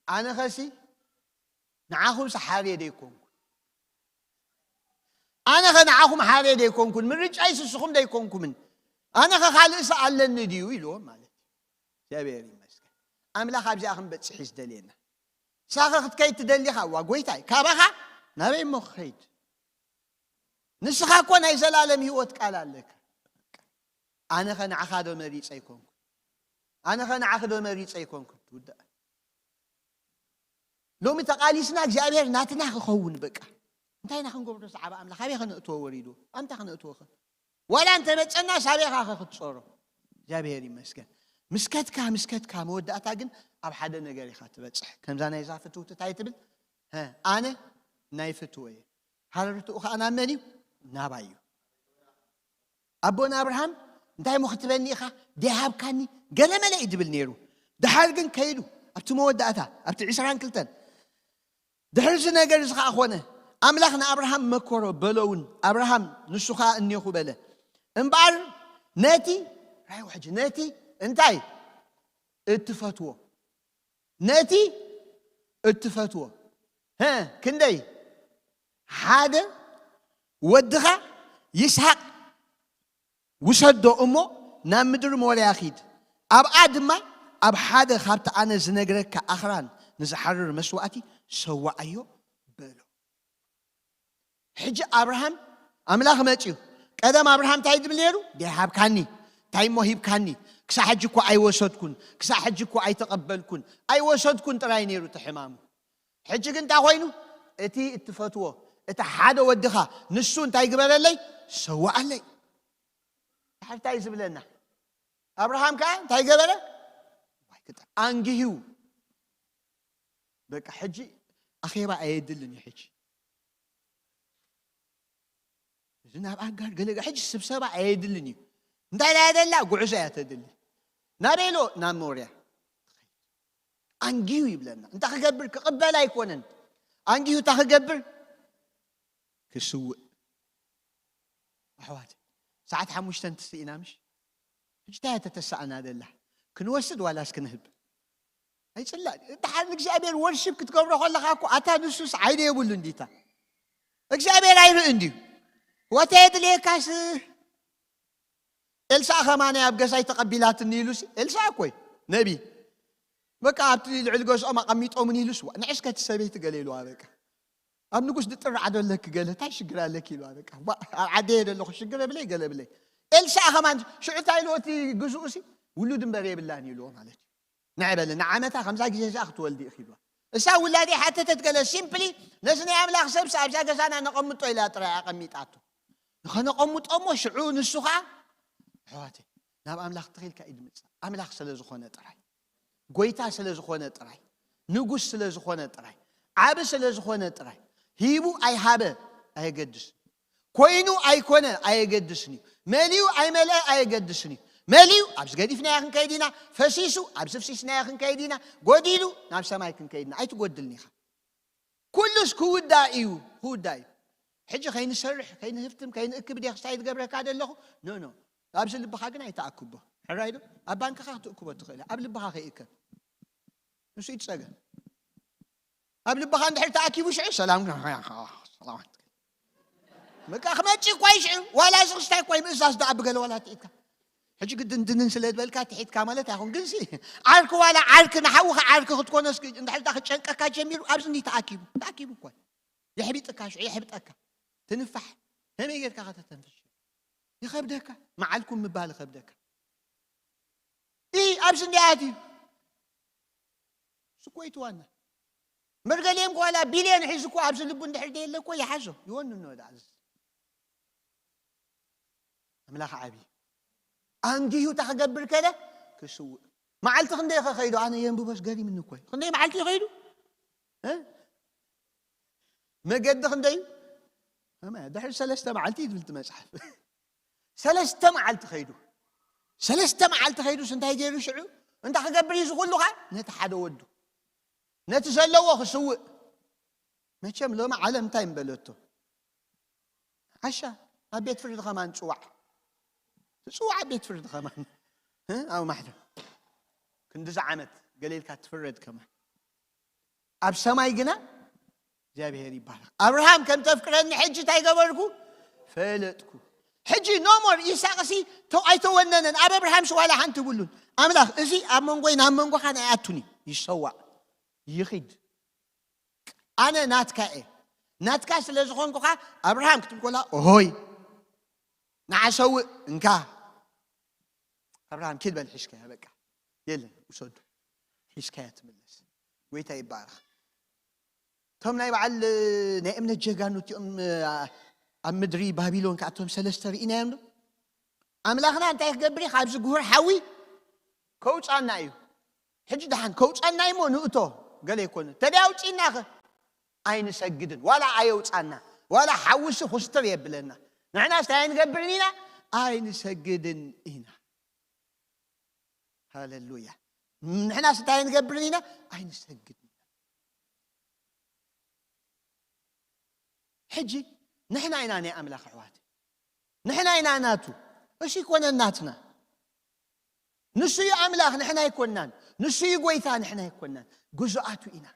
ኣነ ኸሲ ንዓኹም ሰሓብየ ደይኮንኩን። ኣነ ኸ ንዓኹም ሓብየ ደይኮንኩን፣ ምርጫይ ስስኹም ደይኮንኩምን። ኣነ ኸ ካልእስ ኣለኒ ድዩ ኢልዎም ማለት እዩ። እግዚኣብሔር ይመስገን። ኣምላኽ ኣብዚኣ ክንበጽሕ እዩ ዝደልየና። ንስኻ ኸ ክትከይድ ትደሊ ኢኻ? እዋ ጎይታይ፣ ካባኻ ናበይ እሞ ክኸይድ? ንስኻ እኮ ናይ ዘላለም ህይወት ቃል ኣለካ። ኣነ ኸ ንዓኻ ዶ መሪጸ ኣይኮንኩን? ኣነ ኸ ንዓኺ ዶ መሪጸ ኣይኮንኩን? ትውዳእ። ሎሚ ተቓሊስና እግዚኣብሔር ናትና ክኸውን በቃ። እንታይ ኢና ክንገብሮ? ሰዓባ ኣምላኽ ኣበይ ከነእትዎ ወሪዱ? ኣምታ ከነእትዎ ኸ? ዋላ እንተ መጸና ሳቤኻ ኸ ክትጾሮ? እግዚኣብሔር ይመስገን። ምስከትካ፣ ምስከትካ መወዳእታ ግን ኣብ ሓደ ነገር ኢኻ ትበጽሕ። ከምዛ ናይዛ ፍትውቲ እንታይ ትብል? "ሀ፣ ኣነ ናይ ፍትወ እየ። ሃረርትኡ ኸኣ ናብ መን እዩ? ናባይ እዩ." ኣቦና ኣብርሃም እንታይ እሞ ክትበኒ ኢኻ? ደይሃብካኒ ገለ መለ እዩ ድብል ነይሩ። ደሓር ግን ከይዱ ኣብቲ መወዳእታ፣ ኣብቲ ዕስራን ክልተን፣ ድሕሪ እዚ ነገር እዚ ኸኣ ኾነ፣ ኣምላኽ ንኣብርሃም መከሮ በሎ እውን፣ ኣብርሃም ንሱ ኸኣ እኔኹ በለ። እምበኣር ነቲ፣ ራይ ሕጂ፣ ነቲ እንታይ እትፈትዎ፣ ነቲ እትፈትዎ፣ ሀ፣ ክንደይ፣ ሓደ ወድኻ ይስሐቅ ውሰዶ እሞ ናብ ምድሪ ሞርያ ኺድ፣ ኣብኣ ድማ ኣብ ሓደ ካብቲ ኣነ ዝነግረካ ኣኽራን ንዝሓርር መስዋእቲ ሰዋኣዮ በሎ። ሕጂ ኣብርሃም ኣምላኽ መጺኡ። ቀደም ኣብርሃም እንታይ ድብል ነይሩ? "ደይሃብካኒ፣ እንታይ እሞ ሂብካኒ? ክሳዕ ሕጂ እኮ ኣይወሰድኩን፣ ክሳዕ ሕጂ እኮ ኣይተቐበልኩን፣ ኣይወሰድኩን" ጥራይ ነይሩ እቲ ሕማሙ። ሕጂ ግን እንታይ ኮይኑ? "እቲ እትፈትዎ፣ እቲ ሓደ ወድኻ፣ ንሱ እንታይ ግበረለይ? ሰዋኣለይ።" ድሓር እንታይ ዝብለና? ኣብርሃም ከኣ እንታይ ገበረ? ዋይ፣ ክጣ-፣ ኣንጊሁ። በቃ፣ ሕጂ ኣኼባ ኣየድልን እዩ። ሕጂ እዚ ናብ ኣጋር ገለ፣ ሕጂ ስብሰባ ኣየድልን እዩ። እንታይ እያ ደላ? ጉዕዞ እያ ተድሊ። ናበይ ኢሎ? ናብ ሞርያ። ኣንጊሁ ይብለና። እንታይ ክገብር? ክቕበል ኣይኮነን። ኣንጊሁ እንታይ ክገብር? ክስውእ። ኣሕዋት፣ ሰዓት ሓሙሽተ እንትስኢና ምሽ? ሕጂ እንታይ እያ ተተሳእና ደላ? ክንወስድ ዋላስ ክንህብ? ኣይጽላእ። ደሓር ንእግዚኣብሔር ወርሺፕ ክትገብሮ ከለኻ እኮ፣ ኣታ ንሱስ ዓይኒ የብሉን ዲታ? እግዚኣብሔር ኣይርእን ድዩ? ወተ የድልየካስ? ኤልሳዕ ከማነ ኣብ ገዛይ ተቐቢላትኒ ኢሉሲ፣ ኤልሳዕ እኮ እዩ ነቢ። በቃ ኣብቲ ልዕሊ ገዝኦም ኣቐሚጦምን ኢሉስ፣ ዋ፣ ንዕስከቲ ሰበይቲ ገለ ኢልዋ በቃ። ኣብ ንጉስ ድጥርዓዶ ኣለኪ ገለ፣ እንታይ ሽግር ኣለኪ ኢልዋ በቃ። ዋ፣ ኣብ ዓደየ ዘለኹ ሽግር የብለይ ገለ ብለይ። ኤልሳዕ ከማን ሽዑ እንታይ ኢልዎ እቲ ግዝኡሲ፣ ውሉድ እምበር የብላን ኢልዎ ማለት እዩ። ንዕ በለ፣ ንዓመታ ከምዛ ግዜ እዚኣ ክትወልዲ ኢኺ ኢልዋ። እሳ ውላደይ ሓተተት ገለ፣ ሲምፕሊ ነዚ ናይ ኣምላኽ ሰብሲ ኣብዛ ገዛና ነቐምጦ ኢላ ጥራይ ኣቐሚጣቶ። ንኸነቐምጦ እሞ ሽዑ ንሱ ኸዓ፣ ኣሕዋተይ፣ ናብ ኣምላኽ ተኺልካ ኢድ ምጽእ። ኣምላኽ ስለ ዝኾነ ጥራይ፣ ጎይታ ስለ ዝኾነ ጥራይ፣ ንጉስ ስለ ዝኾነ ጥራይ፣ ዓቢ ስለ ዝኾነ ጥራይ፣ ሂቡ ኣይሃበ ኣየገድስ። ኮይኑ ኣይኮነ ኣየገድስን እዩ። መሊኡ ኣይመልአ ኣየገድስን እዩ። መሊኡ ኣብዚ ገዲፍናዮ ክንከይድ ኢና፣ ፈሲሱ ኣብዚ ፍሲስናዮ ክንከይድ ኢና፣ ጎዲሉ ናብ ሰማይ ክንከይድ ኢና። ኣይትጎድልን ኢኻ። ኩሉስ ክውዳእ እዩ፣ ክውዳእ እዩ። ሕጂ ከይንሰርሕ፣ ከይንህፍትም፣ ከይንእክብ ድየ ክሳይ ዝገብረካ ዘለኹ? ኖ፣ ኖ። ኣብዚ ልብኻ ግን ኣይትኣክቦ። ሕራይ ዶ? ኣብ ባንክኻ ክትእክቦ ትኽእል። ኣብ ልብኻ ከይእከብ። ንሱ እዩ እቲ ጸገም። ኣብ ልብኻ እንድሕር ተኣኪቡ ሽዑ ሰላም፣ ሰላም። በቃ ክመጪ እኳ ይሽዑ ዋላ እዚ ክስታይ እኳ ምእዛዝ ደኣ ብገለ ዋላ ትሒትካ ሕጂ ግድን ድንን ስለ ዝበልካ ትሒትካ ማለት ኣይኹን ግንሲ ዓርኪ ዋላ ዓርኪ ንሓውኻ ዓርኪ ክትኮነስ እንድሕር ዳ ክጨንቀካ ጀሚሩ ኣብዚ እንዲ ተኣኪቡ ተኣኪቡ እኳ የሕቢጥካ ሽዑ የሕብጠካ ትንፋሕ ከመይ ጌርካ ከተተንፍሽ ይኸብደካ መዓልኩም ምባል ይኸብደካ ኢ ኣብዚ እንዲ ኣትዩ ስኮይትዋና መርገሌም ዋላ ቢልዮን ሒዙ እኮ ኣብዚ ልቡ እንድሕር ደየለ እኮ ይሓዞ ይወንኖ ዳዕዝ ኣምላኽ ዓብዪ ኣንጊሁ እታ ክገብር ከለ ክስውእ መዓልቲ ክንደይ ኸ ኸይዱ ኣነ የንብቦስ ገሪምኒ እኮ እዩ ክንደይ መዓልቲ እዩ ኸይዱ እ? መገዲ ክንደይ እዩ ከመ ድሕሪ ሰለስተ መዓልቲ እዩ ዝብል እቲ መፅሓፍ ሰለስተ መዓልቲ ኸይዱ ሰለስተ መዓልቲ ኸይዱስ እንታይ ገይሩ ሽዑ እንታይ ክገብር እዩ ዝኹሉኻ ነቲ ሓደ ወዱ ነቲ ዘለዎ ክስውእ መቸም ሎሚ ዓለም እንታይ ምበለቶ ዓሻ ኣብ ቤት ፍርዲ ከማን ፅዋዕ ፅዋዕ ኣብ ቤት ፍርዲ ከማን ኣብ ማሕተም ክንድዚ ዓመት ገሌልካ ትፍረድ ከማን ኣብ ሰማይ ግና እግዚኣብሔር ይባረክ ኣብርሃም ከም ተፍቅረኒ ሕጂ እንታይ ገበርኩ ፈለጥኩ ሕጂ ኖሞር ይስሐቅሲ ተው ኣይተወነነን ኣብ ኣብርሃም ሽዋላ ሓንቲ ይብሉን ኣምላኽ እዚ ኣብ መንጎይ ናብ መንጎኻ ናይ ኣቱኒ ይሰዋእ ይኺድ ኣነ ናትካ እየ ናትካ ስለ ዝኾንኩኻ ኣብርሃም ክትብል ኮላ ኦሆይ ንዓሰውእ እንካ ኣብርሃም ኪድ በል ሒዝካያ በቃ የለን ውሰዱ ሒዝካያ ትምለስ ጎይታ ይባረኽ እቶም ናይ በዓል ናይ እምነት ጀጋኑ እቲኦም ኣብ ምድሪ ባቢሎን ከዓ እቶም ሰለስተ ርኢናዮም ዶ ኣምላኽና እንታይ ክገብር እዩ ካብዚ ጉሁር ሓዊ ከውፃና እዩ ሕጂ ደሓን ከውፃና እዩ ሞ ንእቶ ገለ ይኮነ ተደይ ኣውፂናኸ ኣይንሰግድን ዋላ ኣየውፃና ዋላ ሓውሲ ኩስትር የብለና ንሕና ስታይ ኣይንገብርን ኢና ኣይንሰግድን ኢና ሃሌሉያ ንሕና ስታይ ኣይንገብርን ኢና ኣይንሰግድን ኢና ሕጂ ንሕና ኢና ናይ ኣምላኽ ኣሕዋት ንሕና ኢና ናቱ እሱ ይኮነን ናትና ንሱ እዩ ኣምላኽ ንሕና ኣይኮናን ንሱ እዩ ጎይታ ንሕና ኣይኮናን ግዙኣቱ ኢና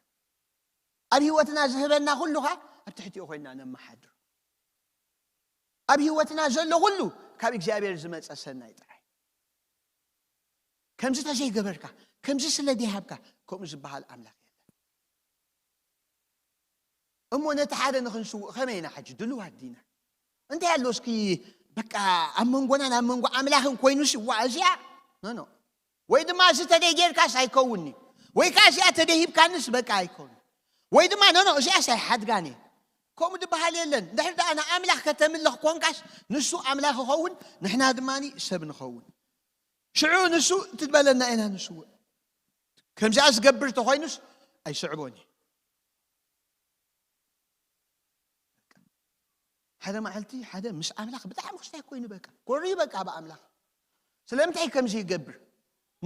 ኣብ ህይወትና ዝህበና ኩሉኻ ኣብ ትሕቲኡ ኮይና ነመሓድሮ ኣብ ህይወትና ዘሎ ኩሉ ካብ እግዚኣብሔር ዝመፀ ሰናይ ጥራይ ከምዚ ተዘይገበርካ ከምዚ ስለ ዘይሃብካ ከምኡ ዝበሃል ኣምላኽ የለን እሞ ነቲ ሓደ ንኽንስውእ ከመይ ኢና ሕጂ ድልዋት ዲና እንታይ ኣሎ እስኪ በቃ ኣብ መንጎና ናብ መንጎ ኣምላኽን ኮይኑሲ ዋ እዚኣ ኖኖ ወይ ድማ እዚ ተደይ ጌርካስ ኣይከውንኒ ወይ ከዓ እዚኣ ተደሂብካንስ በቃ ኣይከውን ወይ ድማ ኖኖ እዚኣስ ኣይሓድጋን እየ ከምኡ ዝበሃል የለን እንድሕር ደኣ ንኣምላኽ ከተምልኽ ኮንካስ ንሱ ኣምላኽ ይኸውን ንሕና ድማ ሰብ ንኸውን ሽዑ ንሱ ትበለና ኢና ንስውእ ከምዚኣ ዝገብር ተኮይኑስ ኣይስዕቦን እዩ ሓደ መዓልቲ ሓደ ምስ ኣምላኽ ብጣዕሚ ክስታይ ኮይኑ በቃ ኮርዩ በቃ ብኣምላኽ ስለምንታይ ከምዚ ይገብር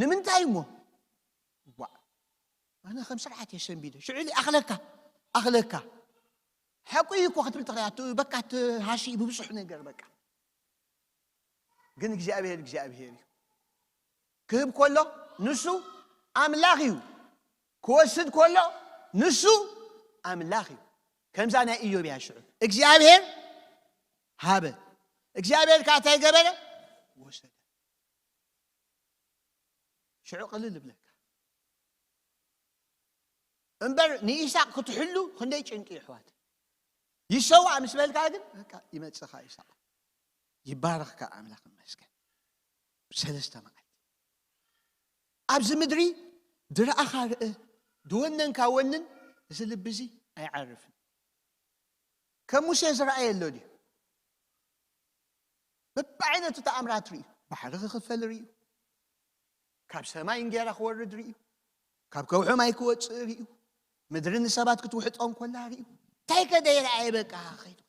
ንምንታይ እሞ ዋ ኣነ ከም ስርዓት የሰንቢደ ሽዑ ኣኽለካ ኣኽለካ ሓቁ እዩ እኮ ክትብል ትኽእል በቃ ሃሲ ብብዙሕ ነገር በቃ ግን እግዚኣብሔር እግዚኣብሔር እዩ ክህብ ከሎ ንሱ ኣምላኽ እዩ ክወስድ ከሎ ንሱ ኣምላኽ እዩ ከምዛ ናይ ኢዮብ እያ ሽዑ እግዚኣብሔር ሃበ እግዚኣብሔር ከዓ እንታይ ገበረ ወሰደ ሽዑ ቅልል ይብለካ እምበር ንኢሳቅ ክትሕሉ ክንደይ ጭንቂ ይሕዋት ይሰዋእ ምስ በልካ ግን በቃ ይመጽኻ ኢሳቅ ይባረኽካ ኣምላኽ ይመስገን ሰለስተ መዓልቲ ኣብዚ ምድሪ ድረኣኻ ርእ ድወነንካ ወንን እዚ ልቢ እዚ ኣይዓርፍን ከም ሙሴ ዝረኣየ ኣሎ ድዩ በብዓይነቱ ተኣምራት ርእዩ ባሕሪ ክኽፈል ርእዩ ካብ ሰማይ እንጌራ ክወርድ ርእዩ ካብ ከውሒ ማይ ክወፅእ ርእዩ ምድሪ ንሰባት ክትውሕጦ እንኮላ ርእዩ እንታይ ከደይረኣየ በቃ ኸይድ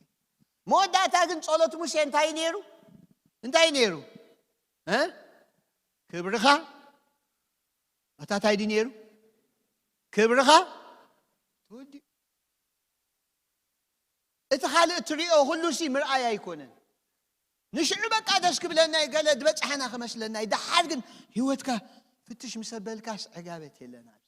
መወዳእታ ግን ጸሎት ሙሴ እንታይ ነይሩ እንታይ ነይሩ ክብርኻ ኣታ እንታይ ድዩ ነይሩ ክብርኻ ትወዲ እቲ ካልእ እትሪኦ ኩሉ ሲ ምርኣይ ኣይኮነን ንሽዑ በቃ ደስ ክብለናይ ገለ ዝበፅሓና ክመስለናይ ደሓር ግን ህይወትካ ፍትሽ ምስ ኣበልካስ ዕጋበት የለን ኣብዚ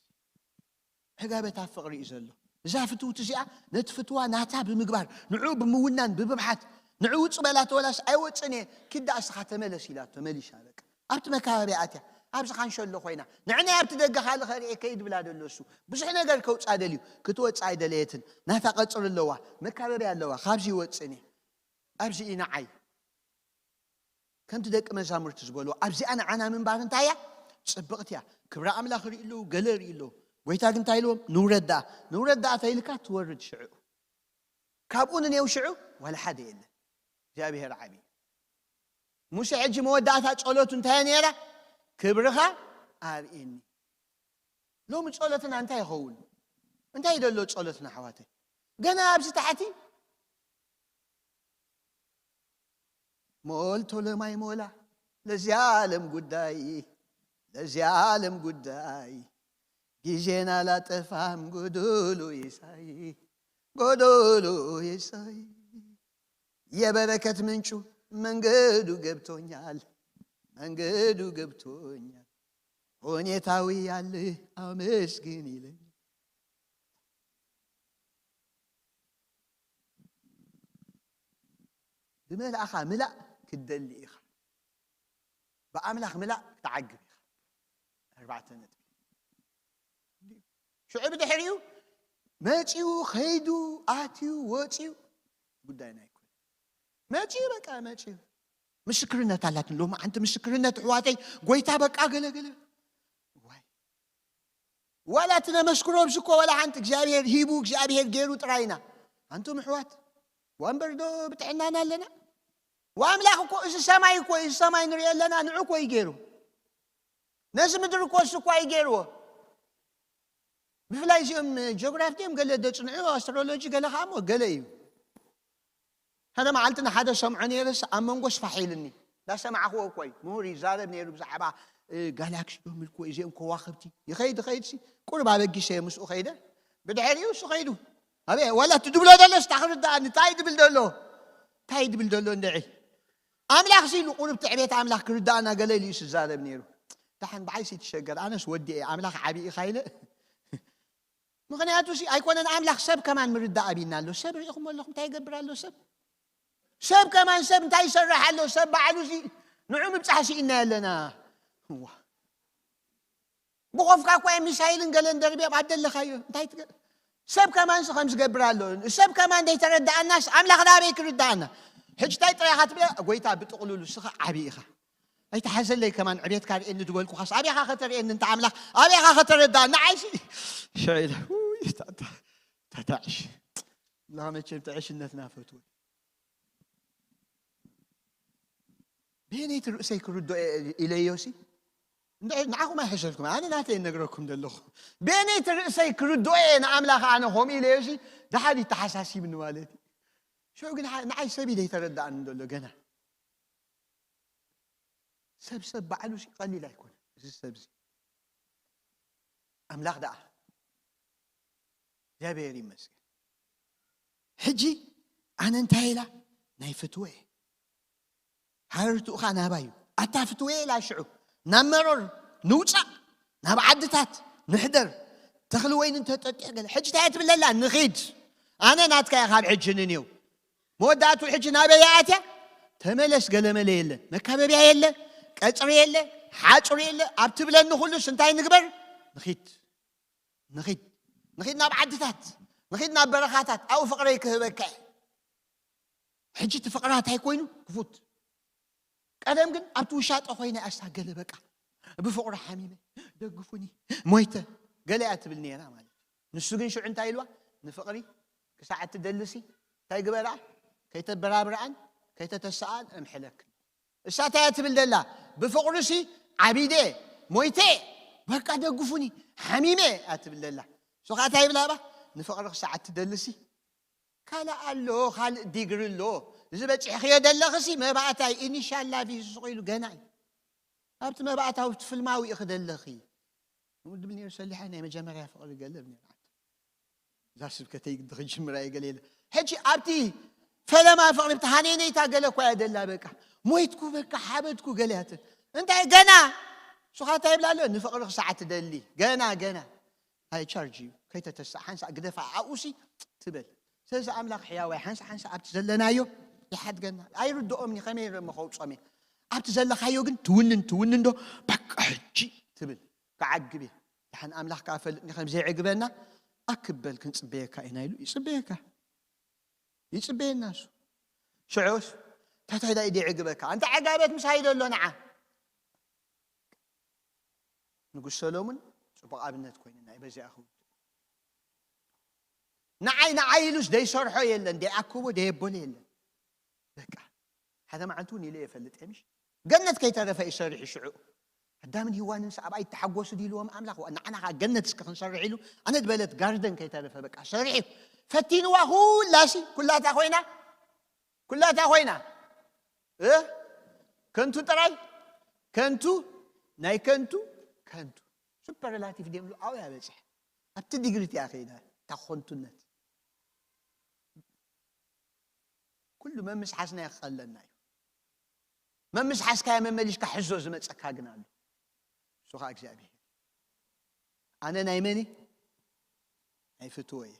ዕጋበት ኣብ ፍቕሪ እዩ ዘሎ እዛ ፍትውቲ እዚኣ ነቲ ፍትዋ ናታ ብምግባር ንዕኡ ብምውናን ብምብሓት ንዑ ውጹ በላቶ፣ ወላስ ኣይወጽን እየ፣ ኪድ ደኣ እስኻ ተመለስ ኢላቶ፣ መሊሳ በቃ። ኣብቲ መካበብያ ኣትያ፣ ኣብዚ ካንሸሎ ኮይና፣ ንዕናይ ኣብቲ ደገ ካልእ ከርእየ ከይድ ብላ ደሎ እሱ። ብዙሕ ነገር ከውጻ ደልዩ፣ ክትወጽእ ኣይደለየትን። ናታ ቀጽሪ ኣለዋ፣ መካበብያ ኣለዋ፣ ካብዚ ይወጽን እየ። ኣብዚ እዩ ንዓይ። ከምቲ ደቂ መዛሙርቲ ዝበልዎ፣ ኣብዚኣ ንዓና ምንባር እንታይ እያ? ጽብቕቲ እያ። ክብሪ ኣምላኽ ርእዩ ኣለዉ፣ ገለ ርእዩ ኣለዉ። ጎይታ ግን እንታይ ኢልዎም? ንውረድ ደኣ፣ ንውረድ ደኣ ተይልካ ትወርድ ሽዑ። ካብኡ ንኔው ሽዑ ዋላ ሓደ የለን። እግዚኣብሔር ዓብዪ። ሙሴ ሕጂ መወዳእታ ጸሎቱ እንታይ ነይራ? ክብርኻ ኣብኤኒ። ሎሚ ጸሎትና እንታይ ይኸውን? እንታይ ይደሎ ጸሎትና ኣሕዋተይ? ገና ኣብዚ ታሕቲ ሞልቶ ለማይሞላ ለዚ ዓለም ጉዳይ፣ ለዚ ዓለም ጉዳይ ጊዜና ላጠፋም ጎዶሎ የሳይ፣ ጎዶሎ የሳይ። የበረከት ምንጩ መንገዱ ገብቶኛል፣ መንገዱ ገብቶኛል። ሁኔታዊ ያለ አመስግን ይለኛል። ብመልኣኻ ምላእ ክትደሊ ኢኻ። ብኣምላኽ ምላእ ክትዓግብ ኢኻ። ኣርባዕተ ነጥቢ። ሽዑ ብድሕሪኡ መጺኡ፣ ኸይዱ፣ ኣትዩ፣ ወጺኡ፣ ጉዳይና ኣይኮነን። መጺኡ፣ በቃ መጺኡ። ምስክርነት ኣላትን ሎሚ ዓንቲ ምስክርነት፣ ኣሕዋተይ፣ ጎይታ በቃ ገለ ገለ። ዋይ። ዋላ እቲ ነመስክሮ ኣብዚ እኮ ዋላ ሓንቲ እግዚኣብሔር ሂቡ፣ እግዚኣብሔር ገይሩ ጥራይ ኢና። ኣንቱም ኣሕዋት፣ ዋንበር ዶ ብጥዕናና ኣለና? ወኣምላኽ እኮ እዚ ሰማይ እኮ፣ እዚ ሰማይ ንሪኦ ኣለና፣ ንዑ እኮ እዩ ገይሩ። ነዚ ምድሪ እኮ እሱ እኮ እዩ ገይርዎ። ብፍላይ እዚኦም ጂኦግራፊ ድዮም ገለ ደጽንዑ፣ ኣስትሮሎጂ ገለ ኸኣ እሞ ገለ እዩ። ሓደ መዓልቲ ንሓደ ሰምዖ ነይረስ ኣብ መንጎስ ፋሕ ኢልኒ። እንዳሰማዕኽዎ እኮ እዩ። ምሁር ይዛረብ ነይሩ ብዛዕባ፣ እ፣ ጋላክሲ ዶ ምልክዎ እዚኦም ከዋኽብቲ። ይኸይድ፣ ይኸይድሲ፣ ቁሩብ ኣበጊሰ እየ ምስኡ ኸይደ። ብድሕሪኡ እሱ ኸይዱ። ኣበይ፣ ዋላ እቲ ድብሎ ደሎስ እንታይ ክርድኣኒ? እንታይ ድብል ደሎ? እንታይ ድብል ደሎ እንድዒ? ኣምላኽ ሲ ኢሉ ቁሩብ ትዕቤት ኣምላኽ ክርድኣና ገለ ኢሉ እዩ ዝዛረብ ነይሩ። ደሓን ብዓይሲ ትሸገር፣ ኣነስ ወዲ እየ፣ ኣምላኽ ዓቢ ኢኻ ኢለ። ምኽንያቱ ሲ ኣይኮነን ኣምላኽ፣ ሰብ ከማን ምርዳእ ኣቢና ኣሎ። ሰብ ርኢኹም ኣለኹም እንታይ ይገብር ኣሎ ሰብ? ሰብ ከማን ሰብ እንታይ ይሰርሕ ኣሎ? ሰብ ባዕሉ ሲ ንዑ ምብጻሕ ሲኢና ኣለና። እዋ። ብኾፍካ እኳ ሚሳይልን ገለን ደርብዮም ኣብ ደለኻዮ እንታይ ትገ-? ሰብ ከማንስ ከም ዝገብር ኣሎ። ሰብ ከማን ደይተረዳኣናስ ኣምላኽ ናበይ ክርዳኣና? ሕጂ እንታይ ጥራይ ኢኻ ትብለ? ጎይታ ብጥቕሉሉ እስኻ ዓቢ ኢኻ። ኣይተሓዘለይ ከማን ዕቤትካ ርእየኒ ዝበልኩኻስ ኣበይኻ ከተርእየኒ እንተ ኣምላኽ? ኣበይኻ ከተረዳኣኒ? ንዓይሲ ሽዑ ኢለ፣ ውይ፣ ታታ-፣ ታታዕሽ። ኣምላኽ መቸም ጥዕሽነትና ፈትዎ። በየነይቲ ርእሰይ ክርድኦ እየ ኢለዮሲ? እንድዒ ንዓኹም ኣይሕሸልኩም፣ ኣነ ናተይ እነግረኩም ዘለኹ። በየነይቲ ርእሰይ ክርድኦ እየ ንኣምላኽ ኣነ ከምኡ ኢለዮሲ? ደሓን ይተሓሳሲብኒ ማለት እዩ። ሽዑ ግን ሓ-፣ ንዓይ ሰብ ኢለ ይተረድኣኒ ዘሎ ገና። ሰብ ሰብ ባዕሉ ሲ ቀሊል ኣይኮነን። እዚ ሰብ እዚ ኣምላኽ ደኣ እግዚኣብሔር ይመስገን። ሕጂ ኣነ እንታይ ኢላ ናይ ፍትወ እየ። ሃረርትኡ ኸኣ ናባይ እዩ። ኣታ ፍትወ ኢላ ሽዑ ናብ መሮር ንውጻእ፣ ናብ ዓድታት ንሕደር። ተኽሊ ወይኒ እንተጠጢሕ ገለ። ሕጂ እንታይ እያ ትብል ዘላ? ንኺድ። ኣነ ናትካ እየ ካብ ሕጂ ንኔው። መወዳእቱ ሕጂ ናበይ እያ ኣትያ? ተመለስ፣ ገለመለ የለ፣ መካበብያ የለ፣ ቀጽሪ የለ፣ ሓጹር የለ። ኣብ ትብለኒ ኩሉስ እንታይ ንግበር? ንኺድ። ንኺድ። ንኺድ ናብ ዓድታት። ንኺድ ናብ በረኻታት። ኣብኡ ፍቕረይ ክህበካ እየ። ሕጂ እቲ ፍቕራ እንታይ ኮይኑ? ክፉት። ቀደም ግን ኣብቲ ውሻጠ ኮይነ ኣስታ ገለ በቃ ብፍቕሩ ሓሚመ፣ ደግፉኒ፣ ሞይተ፣ ገለ እያ ትብል ነይራ ማለት እዩ። ንሱ ግን ሽዑ እንታይ ኢልዋ? ንፍቕሪ ክሳዕ እትደልሲ እንታይ ግበርኣ? ከይተበራብርኣን ከይተተስኣን እምሕለክ። እሳ እንታይ እያ ትብል ደላ? ብፍቕሩሲ ዓቢደ፣ ሞይተ፣ በቃ ደግፉኒ፣ ሓሚመ እያ ትብል ደላ። እሱ ኸዓ እንታይ ይብላ እባ? ንፍቕሪ ክሳዕ እትደልሲ ካልእ ኣሎ፣ ካልእ ዲግሪ ኣሎ። እዚ በጺሕኽዮ ደለኽሲ መባእታይ ኢኒሻል ላቭ እዩ ስቕ ኢሉ ገና እዩ። ኣብቲ መባእታዊ ኣብቲ ፍልማዊ ኢኺ ደለኺ። ከምኡ ድብል ነይሩ ሰሊሓ ናይ መጀመርያ ፍቕሪ ገለ ነይራ። እዛ ስብከተይ ግን ክጅምራ እየ ገለ ኢለ። ሕጂ ኣብቲ ፈለማ ፍቕሪ ብቲ ሃነይነይታ ገለ እኳ እያ ደላ በቃ። ሞይትኩ በቃ ሓበድኩ ገለ እያ ትብል። እንታይ ገና? እሱ ኸዓ እንታይ ይብላ ኣሎ? ንፍቕሪ ክሳዕ ትደሊ። ገና ገና። ኣይ ቻርጅ እዩ። ከይተተስእ ሓንሳእ ግደፋ ኣብኡሲ ትበል። ስለዚ ኣምላኽ ሕያዋይ ሓንሳእ ሓንሳእ ኣብቲ ዘለናዮ ይሓድገና። ኣይርድኦም እኒ ከመይ ረመ ከውጾም እየ። ኣብቲ ዘለኻዮ ግን ትውንን ትውንን ዶ በቃ ሕጂ ትብል። ክዓግብ እየ። ድሓን ኣምላኽ ከኣ ፈልጥኒ ከም ዘይዕግበና ኣክበል ክንጽበየካ ኢና ኢሉ ይጽበየካ። ይጽበየና እሱ። ሽዑስ ታታይ ዳይ ደዕግበካ ኣንተ ዓጋበት ምሳይ ደሎ ንዓ። ንጉስ ሰሎሙን ጽቡቕ ኣብነት ኮይንና እዩ በዚኣ ክውድእ። ንዓይ ንዓይ ኢሉስ ደይሰርሖ የለን፣ ደይኣክቦ ደየበሎ የለን። በቃ ሓደ መዓልቲ እውን ኢለ የፈልጥ የምሽ ገነት ከይተረፈ ይሰርሕ ሽዑ ኣዳምን ሂዋንን ሰብኣይ ተሓጎሱ ድልዎም ኣምላኽ ንዓና ኸዓ ገነት እስከ ክንሰርሕ ኢሉ ኣነ ዝበለት ጋርደን ከይተረፈ በቃ ሰሪሑ ፈቲንዋ ኩላሲ ኩላታ ኮይና ኩላታ ኮይና እ ከንቱ ጥራይ ከንቱ ናይ ከንቱ ከንቱ ሱፐርላቲቭ ደምሉ ኣው ያበጽሕ ኣብቲ ዲግሪ እቲኣ ከይዳ እታ ኮንቱነት ኩሉ መምስሓስና ይኸለና እዩ። መምስሓስካያ መመሊስካ ሕዞ ዝመፀካ ግን ኣሎ። እሱ ከዓ እግዚኣብሔር። ኣነ ናይ መን እየ? ናይ ፍትወ እየ።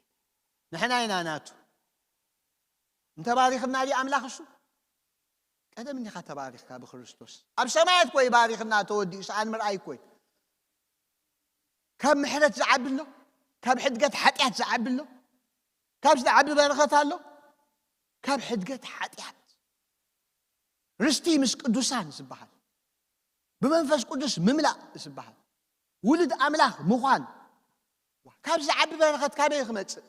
ንሕና ኢና ናቱ። እንተባሪኽና ድዩ ኣምላኽ እሱ? ቀደም እንዲኻ ተባሪኽካ ብክርስቶስ። ኣብ ሰማያት ኮ ይባሪኽና ተወዲኡ ሰኣን ምርኣይ ኮይ። ካብ ምሕረት ዝዓቢ ኣሎ? ካብ ሕድገት ሓጢኣት ዝዓቢ ኣሎ? ካብ ዝዓቢ በረኸት ኣሎ? ካብ ሕድገት ሓጢኣት። ርስቲ ምስ ቅዱሳን ዝበሃል። ብመንፈስ ቅዱስ ምምላእ ዝበሃል። ውሉድ ኣምላኽ ምዃን። ካብ ዝዓቢ በረኸት ካበይ ክመጽእ?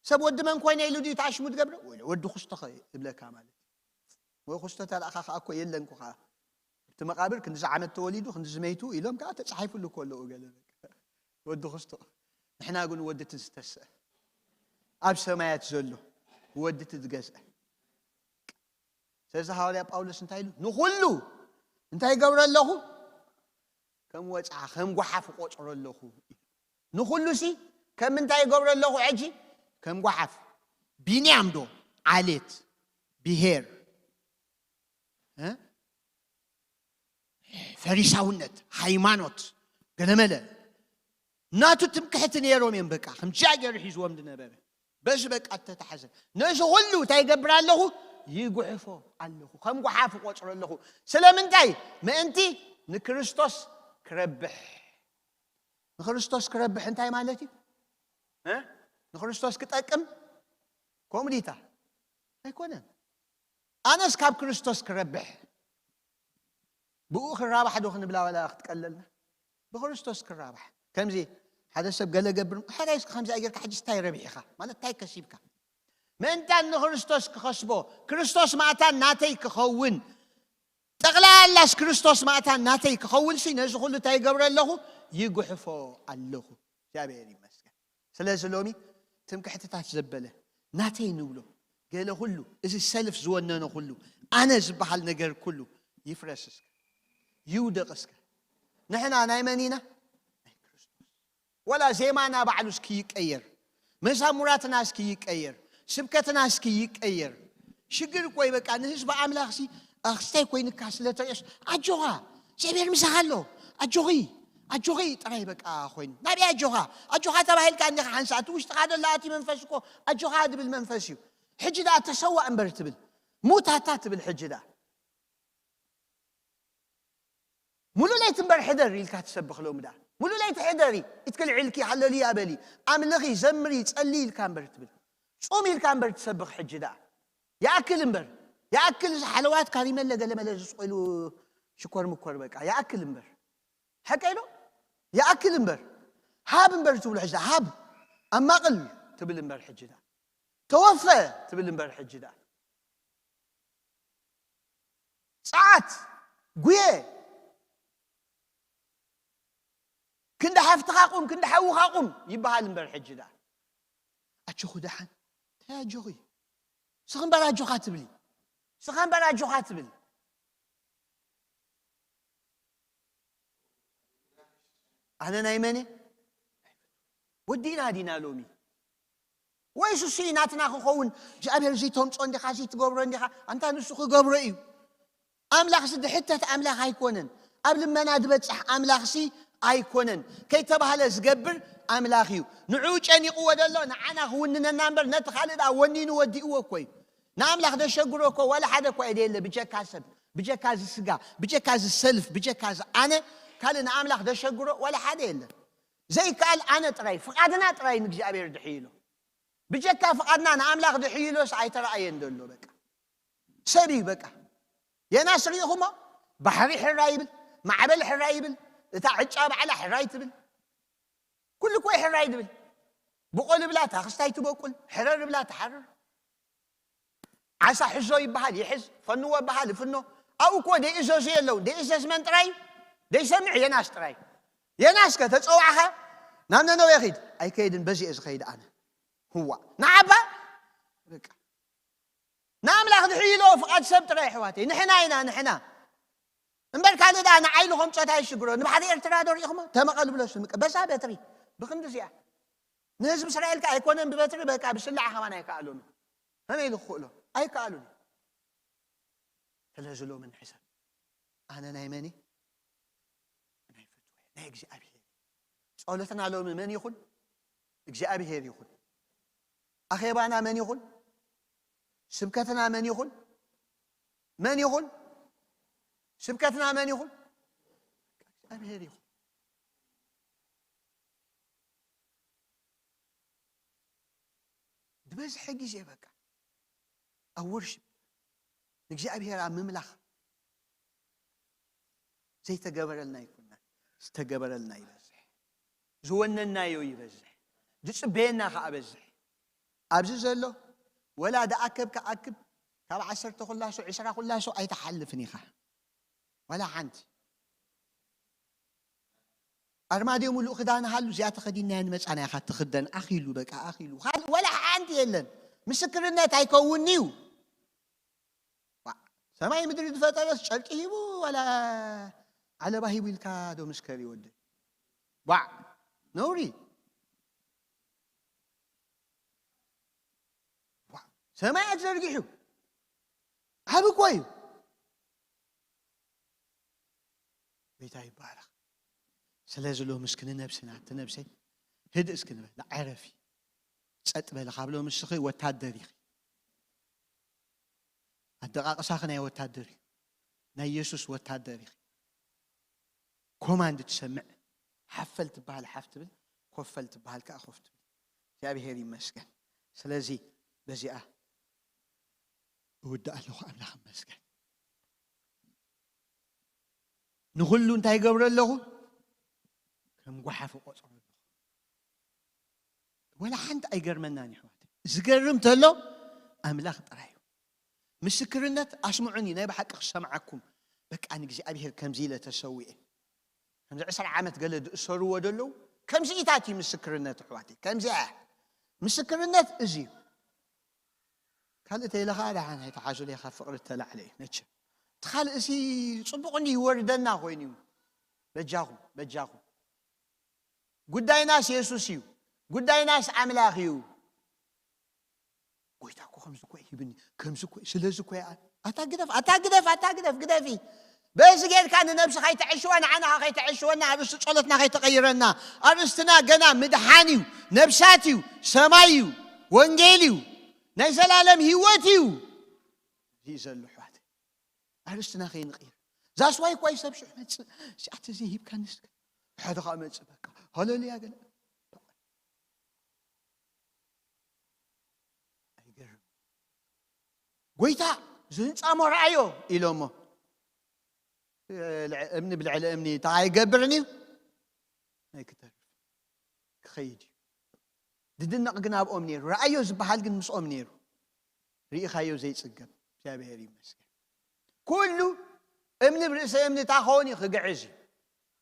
ሰብ ወዲ መን ኮይነ ኢሉ ድዩ ተኣሽሙ ትገብረ? ወይ ወዲ ኩስቶ ኸ እብለካ ማለት እዩ። ወይ ኩስቶ ተላእኻ ኸኣ እኮ የለን እኮ ኸኣ። ኣብቲ መቓብር ክንዲ ዝዓመት ተወሊዱ፣ ክንዲ ዝመይቱ ኢሎም ከኣ ተጻሒፉሉ እኮ ኣለዉ ገለ በቃ። ወዲ ኩስቶ። ንሕና ግን ወዲ ትዝተስአ። ኣብ ሰማያት ዘሎ ወዲ ትዝገዝአ። ስለዚ ሃዋርያ ጳውሎስ እንታይ ኢሉ? ንኹሉ እንታይ ይገብረ ኣለኹ? ከም ወጽዓ፣ ከም ጓሓፍ እቆጽሮ ኣለኹ። ንኹሉ ሲ ከም ምንታይ ይገብሮ ኣለኹ ሕጂ? ከም ጓሓፍ። ቢንያም ዶ? ዓሌት፣ ብሄር፣ እ? ፈሪሳውነት፣ ሃይማኖት፣ ገለመለ። ናቱ ትምክሕቲ ነይሮም እዮም በቃ። ከምዚኣ ገይሩ ሒዝዎም ዝነበረ። በዚ በቃ እተተሓዘ። ነዚ ኩሉ እንታይ ይገብር ኣለኹ? ይጉሕፎ ኣለኹ። ከም ጓሓፍ እቆጽሮ ኣለኹ። ስለምንታይ? ምእንቲ ንክርስቶስ ክረብሕ። ንክርስቶስ ክረብሕ እንታይ ማለት እዩ? እ? ንክርስቶስ ክጠቅም? ከምኡ ዲታ? ኣይኮነን። ኣነስ ካብ ክርስቶስ ክረብሕ። ብኡ ክራባሕ ዶ ክንብላ ዋላ ክትቀለልና? ብክርስቶስ ክራባሕ። ከምዚ ሓደ ሰብ ገለ ገብር፣ ሕራይ እስኪ ከምዚ ጌርካ ሕጂ እንታይ ረቢሕኻ? ማለት እንታይ ከሲብካ? ምእንታን ንክርስቶስ ክኸስቦ፣ ክርስቶስ ማእታን ናተይ ክኸውን፣ ጠቕላላስ ክርስቶስ ማእታን ናተይ ክኸውን ሲ ነዚ ኩሉ እንታይ ይገብሮ ኣለኹ? ይጉሕፎ ኣለኹ። እግዚኣብሔር ይመስገን። ስለዚ ሎሚ ትምክሕትታት ዘበለ ናተይ ንብሎ ገለ ኩሉ እዚ ሰልፍ ዝወነነ ኩሉ ኣነ ዝበሃል ነገር ኩሉ ይፍረስ እስከ ይውደቕ እስከ። ንሕና ናይ መን ኢና? ናይ ክርስቶስ። ወላ ዜማና ባዕሉ እስኪ ይቀየር፣ መዛሙራትና እስኪ ይቀየር፣ ስብከትና እስኪ ይቀየር። ሽግር እኮ እዩ በቃ ንህዝቢ ኣምላኽ ሲ ኣኽስታይ ኮይንካ ስለ ተርእዮስ ኣጆኻ እግዚኣብሔር ምሳኻ ኣሎ ኣጆኺ ኣጆኺ ጥራይ በቃ ኮይኑ ናበይ ኣጆኻ ኣጆኻ ተባሂልካ እንዲኻ ሓንሳ እቲ ውሽጥኻ ዘሎ ኣቲ መንፈስ እኮ ኣጆኻ ድብል መንፈስ እዩ። ሕጂ ደኣ ተሰዋእ እምበር ትብል ሙታታ ትብል ሕጂ ደኣ ሙሉ ለይቲ እምበር ሕደር ኢልካ ትሰብኽ ሎሚ ደኣ ሙሉ ለይቲ ሕደሪ ኢትክልዒልኪ ሃለሉያ በሊ ኣምልኺ ዘምሪ ጸሊ ኢልካ እምበር ትብል ጹም ኢልካ እምበር ትሰብኽ ሕጂ ደኣ ይኣክል እምበር ይኣክል እዚ ሓለዋት ካሪመለ ገለመለ ዝስቆሉ ሽኮር ምኮር በቃ ይኣክል እምበር ሓቀ ኢሎ ይኣክል እምበር ሃብ እምበር ትብሉ ሕጂ ደኣ ሃብ ኣማቕል ትብል እምበር ሕጂ ደኣ ተወፈ ትብል እምበር ሕጂ ደኣ ጸዓት ጉየ ክንዲ ሓፍትኻ ቁም ክንዲ ሓውኻ ቁም ይበሃል እምበር ሕጂ ደኣ ኣጆኹ ደሓን እንታይ ኣጆኹ እዩ ስኻ እምበር ኣጆኻ ትብሊ ስኻ እምበር ኣጆኻ ትብል ኣነ ናይ መን ወዲና ዲና ሎሚ ወይ ሱሲ ናትና ክኸውን እግዚኣብሔር እዚ ተምፆ እንዲኻ እዚ ትገብሮ እንዲኻ ኣንታ ንሱ ክገብሮ እዩ ኣምላኽሲ ድሕተት ኣምላኽ ኣይኮነን ኣብ ልመና ዝበፅሕ ኣምላኽሲ ኣይኮነን ከይተባህለ ዝገብር ኣምላኽ እዩ ንዕኡ ጨኒቕዎ ደሎ ንዓና ክውንነና እምበር ነቲ ካልእ ዳ ወኒኑ ወዲእዎ እኮ እዩ ንኣምላኽ ዘሸግሮ እኮ ዋላ ሓደ እኳ የለ፣ ብጀካ ሰብ፣ ብጀካ እዚ ስጋ፣ ብጀካ እዚ ሰልፍ፣ ብጀካ እዚ ኣነ፣ ካልእ ንኣምላኽ ዘሸግሮ ዋላ ሓደ የለን። ዘይከኣል ኣነ ጥራይ፣ ፍቓድና ጥራይ ንእግዚኣብሔር ድሕይሎ። ብጀካ ፍቓድና ንኣምላኽ ድሕይሎስ ኣይተረኣየን ዘሎ። በቃ ሰብ እዩ በቃ። የናስ ርኢኹሞ? ባሕሪ ሕራይ ይብል፣ ማዕበል ሕራይ ይብል፣ እታ ዕጫ ባዕላ ሕራይ ትብል። ኩሉ እኮ እዩ ሕራይ ዝብል። ብቆል ብላ እታ ክስታይ ትበቁል፣ ሕረር ብላ ትሓርር። ዓሳ ሕዞ ይበሃል ይሕዝ፣ ፈንዎ ይበሃል ይፍኖ። ኣብኡ እኮ ደይእዘዙ የለው። ደይእዘዝ መን ጥራይ? ደይሰምዕ የናስ ጥራይ። የናስ ከ ተጸዋዕኻ ናብ ነነዌ ኺድ? ኣይከይድን፣ በዚ እየ ዝኸይድ ኣነ። ህዋ ንዓባ በቃ። ንኣምላኽ ዝሕይሎ ፍቓድ ሰብ ጥራይ ኣሕዋተይ። ንሕና ኢና ንሕና። እምበር ካልእ ደኣ ንዓይ ልኾም ጾታ ይሽግሮ። ንባሕሪ ኤርትራ ዶ ርኢኹሞ? ተመቐል ብሎ ስምቀ በዛ በትሪ። ብክንዲ እዚኣ። ንህዝቢ እስራኤል ከ ኣይኮነን ብበትሪ፣ በቃ ብስላዕ ከማን ኣይከኣሉን። ከመይ ኢሉ ክኽእሎ? ኣይከኣሉን። ስለዚ ሎሚ ንሕሰብ። ኣነ ናይ መን እየ? ናይ ፍትወ፣ ናይ እግዚኣብሔር። ጸሎትና ሎሚ መን ይኹን? እግዚኣብሔር ይኹን። ኣኼባና መን ይኹን? ስብከትና መን ይኹን? መን ይኹን? ስብከትና መን ይኹን? እግዚኣብሔር ይኹን። ዝበዝሐ ግዜ በቃ ኣብ ወርሺፕ ንእግዚኣብሔር ኣብ ምምላኽ ዘይተገበረልና ይኩና፣ ዝተገበረልና ይበዝሕ፣ ዝወነናዮ ይበዝሕ፣ ዝጽበየና ከኣ በዝሕ። ኣብዚ ዘሎ ወላ ደኣከብ ከኣክብ ካብ ዓሰርተ ኩላሶ፣ ዕስራ ኩላሶ ኣይትሓልፍን ኢኻ። ዋላ ሓንቲ። ኣርማድዮ ሙሉእ ክዳን ሃሉ፣ እዚኣ ተኸዲንናያ ንመጻና ኢኻ ትኽደን። ኣኺሉ፣ በቃ ኣኺሉ። ካልእ ዋላ ሓንቲ የለን። ምስክርነት ኣይከውን እዩ። ዋዕ፣ ሰማይ ምድሪ ዝፈጠረስ ጨርቂ ሂቡ ዋላ ዓለባ ሂቡ ኢልካ ዶ ምስከር ይወዲ? ዋዕ፣ ነውሪ። ዋዕ፣ ሰማያት ዘርጊሑ። ዓቢ እኮ እዩ። ጎይታ ይባረኽ። ስለዚ ሎሚ እስኪ ንነብስና፣ እቲ ነብሰይ ህድእ እስኪ ንበል፣ ዕረፊ፣ ጸጥ በሊ። ካብ ሎሚ እስኺ ወታደር ኢኺ። ኣደቃቅሳኺ ናይ ወታደር እዩ። ናይ የሱስ ወታደር ኢኺ። ኮማንድ ትሰምዕ። ሓፈል ትበሃል ሓፍ ትብል፣ ኮፈል ትበሃል ከኣ ኮፍ ትብል። እግዚኣብሔር ይመስገን። ስለዚ በዚኣ እውድእ ኣለኹ። ኣምላኽ ይመስገን። ንኹሉ እንታይ ይገብሮ ኣለኹ? ከም ጓሓፍ እቆጽሮ ኣለኹ። ወላ ሓንቲ ኣይገርመናን፣ ይሕዋት። ዝገርም ተሎ ኣምላኽ ጥራይ እዩ። ምስክርነት ኣስምዑኒ፣ ናይ ብሓቂ ክሰምዓኩም። በቃ ንእግዚኣብሔር ከምዚ ኢለ ተሰዊኤ። ከምዚ ዕስራ ዓመት ገለ ዝእሰርዎ ዘለዉ፣ ከምዚ ኢታት እዩ ምስክርነት፣ ኣሕዋተይ። ከምዚ እያ። ምስክርነት እዚ እዩ። ካልእ ተይለኻ ደሓን ኣይተሓዙለይ፣ ካብ ፍቕሪ እተላዕለ እዩ መቸም። እቲ ካልእ እሲ ጽቡቕ እንዲ ይወርደና ኮይኑ እዩ። በጃኹም፣ በጃኹም። ጉዳይናስ የሱስ እዩ። ጉዳይናስ ኣምላኽ እዩ። ጎይታ እኮ ከምዚ እኮ ሂብኒ፣ ከምዚ እኮ፣ ስለዚ እኮ እያ። ኣታ ግደፍ፣ ኣታ ግደፍ፣ ኣታ ግደፍ፣ ግደፊ። በዚ ጌርካ ንነብስኻ ኣይተዕሽዋ፣ ንዓና ከይተዕሽወና፣ ኣርእስቲ ጸሎትና ከይተቐይረና። ኣርእስትና ገና ምድሓን እዩ፣ ነብሳት እዩ፣ ሰማይ እዩ፣ ወንጌል እዩ፣ ናይ ዘላለም ህይወት እዩ። እዚ እዩ ዘሎ ኣሕዋተይ። ኣርእስትና ከይንቕይር። ዛስዋይ እኳ እዩ ሰብ ሽሕ መጽእ፣ ሲኣት እዚ ሂብካ ንስከ። ሓደ ኸኣ መጽእ በቃ። ሃሌሉያ ገለ። ኣይገርም። ጎይታ ዝህንጻ እሞ ረኣዮ ኢሎሞ። ልዕ-፣ እምኒ ብልዕሊ እምኒ እንታይ ኣይገብርን እዩ? ኣይክተርፍ። ክኸይድ እዩ። ዝድነቕ ግን ኣብኦም ነይሩ። ረኣዮ ዝበሃል ግን ምስኦም ነይሩ። ርኢኻዮ ዘይጽገብ። እግዚኣብሔር ይመስገን። ኩሉ እምኒ ብርእሲ እምኒ ታኾን እዩ ክግዕዝ እዩ።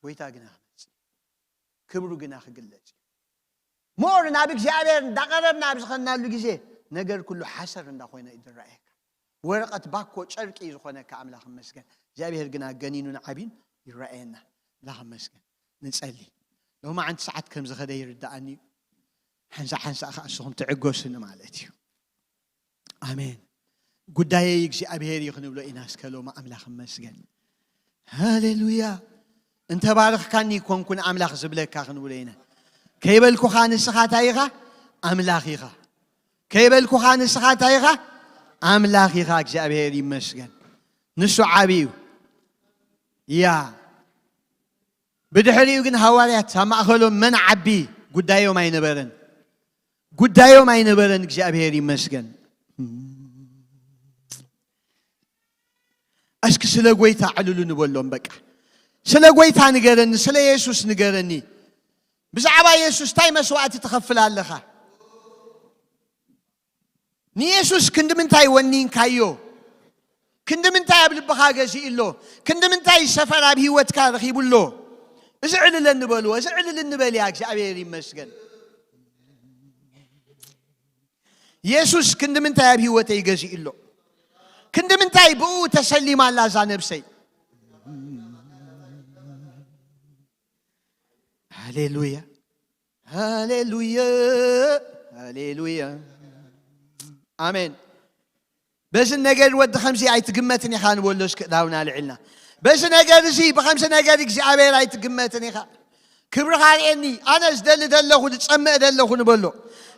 ጎይታ ግና ክመጽእ እዩ። ክብሩ ግና ክግለጽ እዩ። ሞር ናብ እግዚኣብሔር እንዳቐረብና ኣብ ዝኸናሉ ግዜ ነገር ኩሉ ሓሰር እንዳኾይነ እዩ ዝረኣየካ። ወረቐት ባኮ ጨርቂ እዩ ዝኾነካ። ኣምላኽ ይመስገን። እግዚኣብሔር ግና ገኒኑን ዓብዩን ይረኣየና። ኣምላኽ ይመስገን። ንጸሊ። ሎማዓንቲ ሰዓት ከም ዝኸደ ይርድኣኒ እዩ። ሓንሳ ሓንሳ ከኣ ንስኹም ትዕገሱኒ ማለት እዩ። ኣሜን። ጉዳየይ እግዚኣብሔር እዩ ክንብሎ ኢና እስከ ሎማ። ኣምላኽ ይመስገን። ሃሌሉያ። እንተባረኽካኒ ይኮንኩን ኣምላኽ ዝብለካ ክንብሎ ኢና። ከይበልኩኻ ንስኻ እንታይ ኢኻ? ኣምላኽ ኢኻ። ከይበልኩኻ ንስኻ እንታይ ኢኻ? ኣምላኽ ኢኻ እግዚኣብሔር ይመስገን። ንሱ ዓቢ እዩ። ያ ብድሕሪኡ ግን ሃዋርያት ኣብ ማእኸሎም መን ዓቢ ጉዳዮም ኣይነበረን። ጉዳዮም ኣይነበረን እግዚኣብሔር ይመስገን። እስኪ ስለ ጎይታ ዕልሉ ንበሎም። በቃ ስለ ጎይታ ንገረኒ፣ ስለ የሱስ ንገረኒ። ብዛዕባ የሱስ እንታይ መስዋእቲ ትኸፍል ኣለኻ? ንየሱስ ክንዲ ምንታይ ወኒንካዮ? ክንዲ ምንታይ ኣብ ልብኻ ገዚኡ ኣሎ? ክንዲ ምንታይ ሰፈር ኣብ ህይወትካ ረኺቡ ኣሎ? እዚ ዕልል እንበልዎ፣ እዚ ዕልል እንበል እያ። እግዚኣብሔር ይመስገን። የሱስ ክንዲ ምንታይ ኣብ ህይወተይ ገዚኡ ኣሎ? ክንዲ ምንታይ ብኡ ተሰሊማ ኣላ እዛ ነብሰይ? ሃሌሉያ፣ ሃሌሉያ፣ ሃሌሉያ። ኣሜን። በዚ ነገር ወዲ ከምዚ ኣይትግመትን ኢኻ ንበሎ እስኪ እዳውና ልዕልና። በዚ ነገር እዚ ብኸምዚ ነገር እግዚኣብሔር ኣይትግመትን ኢኻ። ክብርኻ ርእየኒ። ኣነ ዝደሊ ደለኹ፣ ዝጸምእ ደለኹ ንበሎ።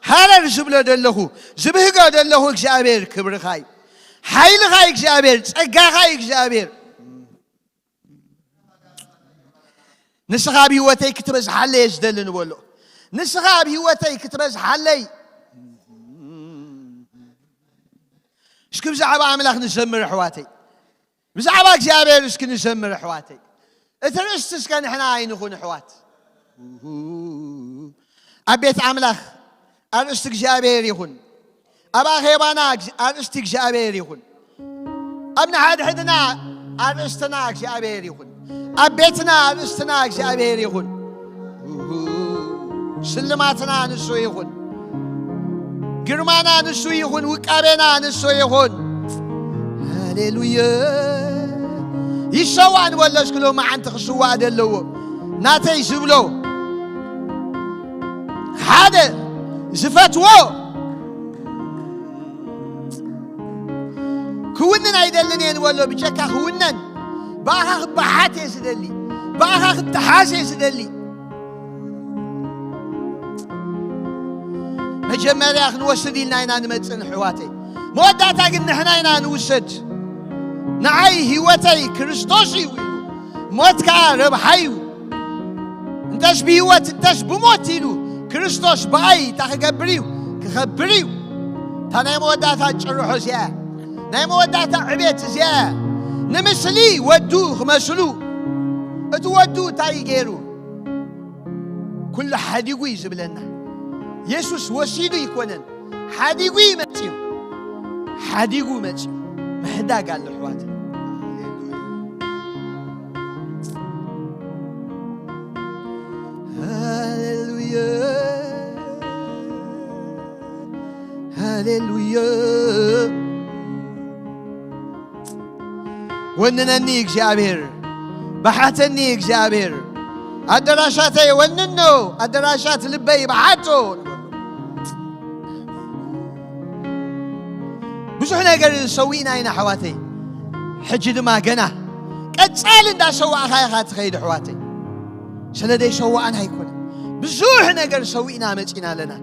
ሃረር ዝብሎ ደለኹ፣ ዝብህጎ ደለኹ እግዚኣብሔር ክብርኻ እዩ። ሓይልኻ እዩ እግዚኣብሔር፣ ጸጋኻ እዩ እግዚኣብሔር። ንስኻ ኣብ ህይወተይ ክትበዝሓለይ እየ ዝደሊ ንበሎ። ንስኻ ኣብ ህይወተይ ክትበዝሓለይ። እስኪ ብዛዕባ ኣምላኽ ንዘምር ኣሕዋተይ። ብዛዕባ እግዚኣብሔር እስኪ ንዘምር ኣሕዋተይ። እቲ ርእስቲ እስከ ንሕና ኣይንኹን ኣሕዋት። ኣብ ቤት ኣምላኽ ኣርእስቲ እግዚኣብሔር ይኹን። ኣብ ኣኼባና ኣርእስቲ እግዚኣብሔር ይኹን። ኣብ ንሓድሕድና ኣርእስትና እግዚኣብሔር ይኹን። ኣብ ቤትና ኣርእስትና እግዚኣብሔር ይኹን። ስልማትና ንሱ ይኹን። ግርማና ንሱ ይኹን። ውቃቤና ንሱ ይኹን። ሃሌሉያ። ይሰዋእ ንበሎ እስኪ ሎማዓንቲ ክስዋእ ደለዎ ናተይ ዝብሎ ሓደ ዝፈትዎ ክውንን ኣይደልን እየ ንበሎ። ብጀካ ክውነን ብኣኻ ክበሓት እየ ዝደሊ። ብኣኻ ክተሓዝ እየ ዝደሊ። መጀመርያ ክንወስድ ኢልና ኢና ንመጽእ ንሕዋተይ። መወዳእታ ግን ንሕና ኢና ንውሰድ። ንዓይ ህይወተይ ክርስቶስ እዩ ኢሉ፣ ሞት ከኣ ረብሓ እዩ። እንተስ ብህይወት እንተስ ብሞት ኢሉ ክርስቶስ ብኣይ እንታይ ክገብር እዩ? ክኸብር እዩ። እታ ናይ መወዳእታ ጭርሖ እዚኣ እያ። ናይ መወዳእታ ዕቤት እዚኣ እያ። ንምስሊ ወዱ ክመስሉ። እቲ ወዱ እንታይ እዩ ገይሩ? ኩሉ ሓዲጉ እዩ ዝብለና። የሱስ ወሲዱ ይኮነን፣ ሓዲጉ እዩ መጺኡ። ሓዲጉ መጺኡ። ምሕዳግ ኣሎ ኣሕዋት። ሃሌሉያ። ሃሌሉያ። ወንነኒ እግዚኣብሔር፣ በሓተኒ እግዚኣብሔር። ኣደራሻተይ ወንኖ፣ ኣደራሻት ልበይ በሓቶ። ብዙሕ ነገር ሰዊእና ኢና ኣሕዋተይ። ሕጂ ድማ ገና ቀጻሊ እንዳሰዋእኻ ኢኻ ትኸይድ ኣሕዋተይ። ስለ ደይሰዋእና ኣይኮነን። ብዙሕ ነገር ሰዊእና መጺና ኣለና።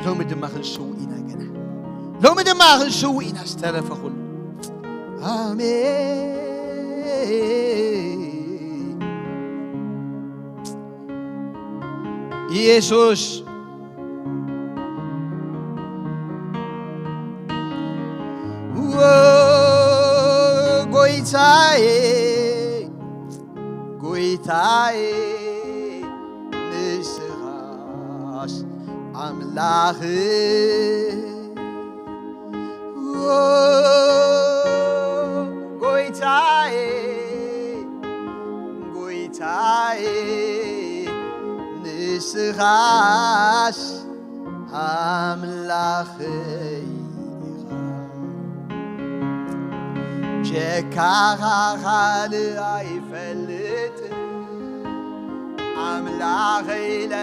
ሎሚ ድማ ክንስውእ ኢና ገና። ሎሚ ድማ ክንስውእ ኢና ዝተረፈ ኩሉ። ኣሜን። ኢየሱስ ጎይታዬ፣ ጎይታዬ፣ ንስኻስ ኣምላኽ። ጎይታዬ፣ ጎይታዬ፣ ንስኻስ ኣምላኸይ ኢኻ። ጀካኻ ካልእ ኣይፈልጥን፣ ኣምላኸይ ኢለ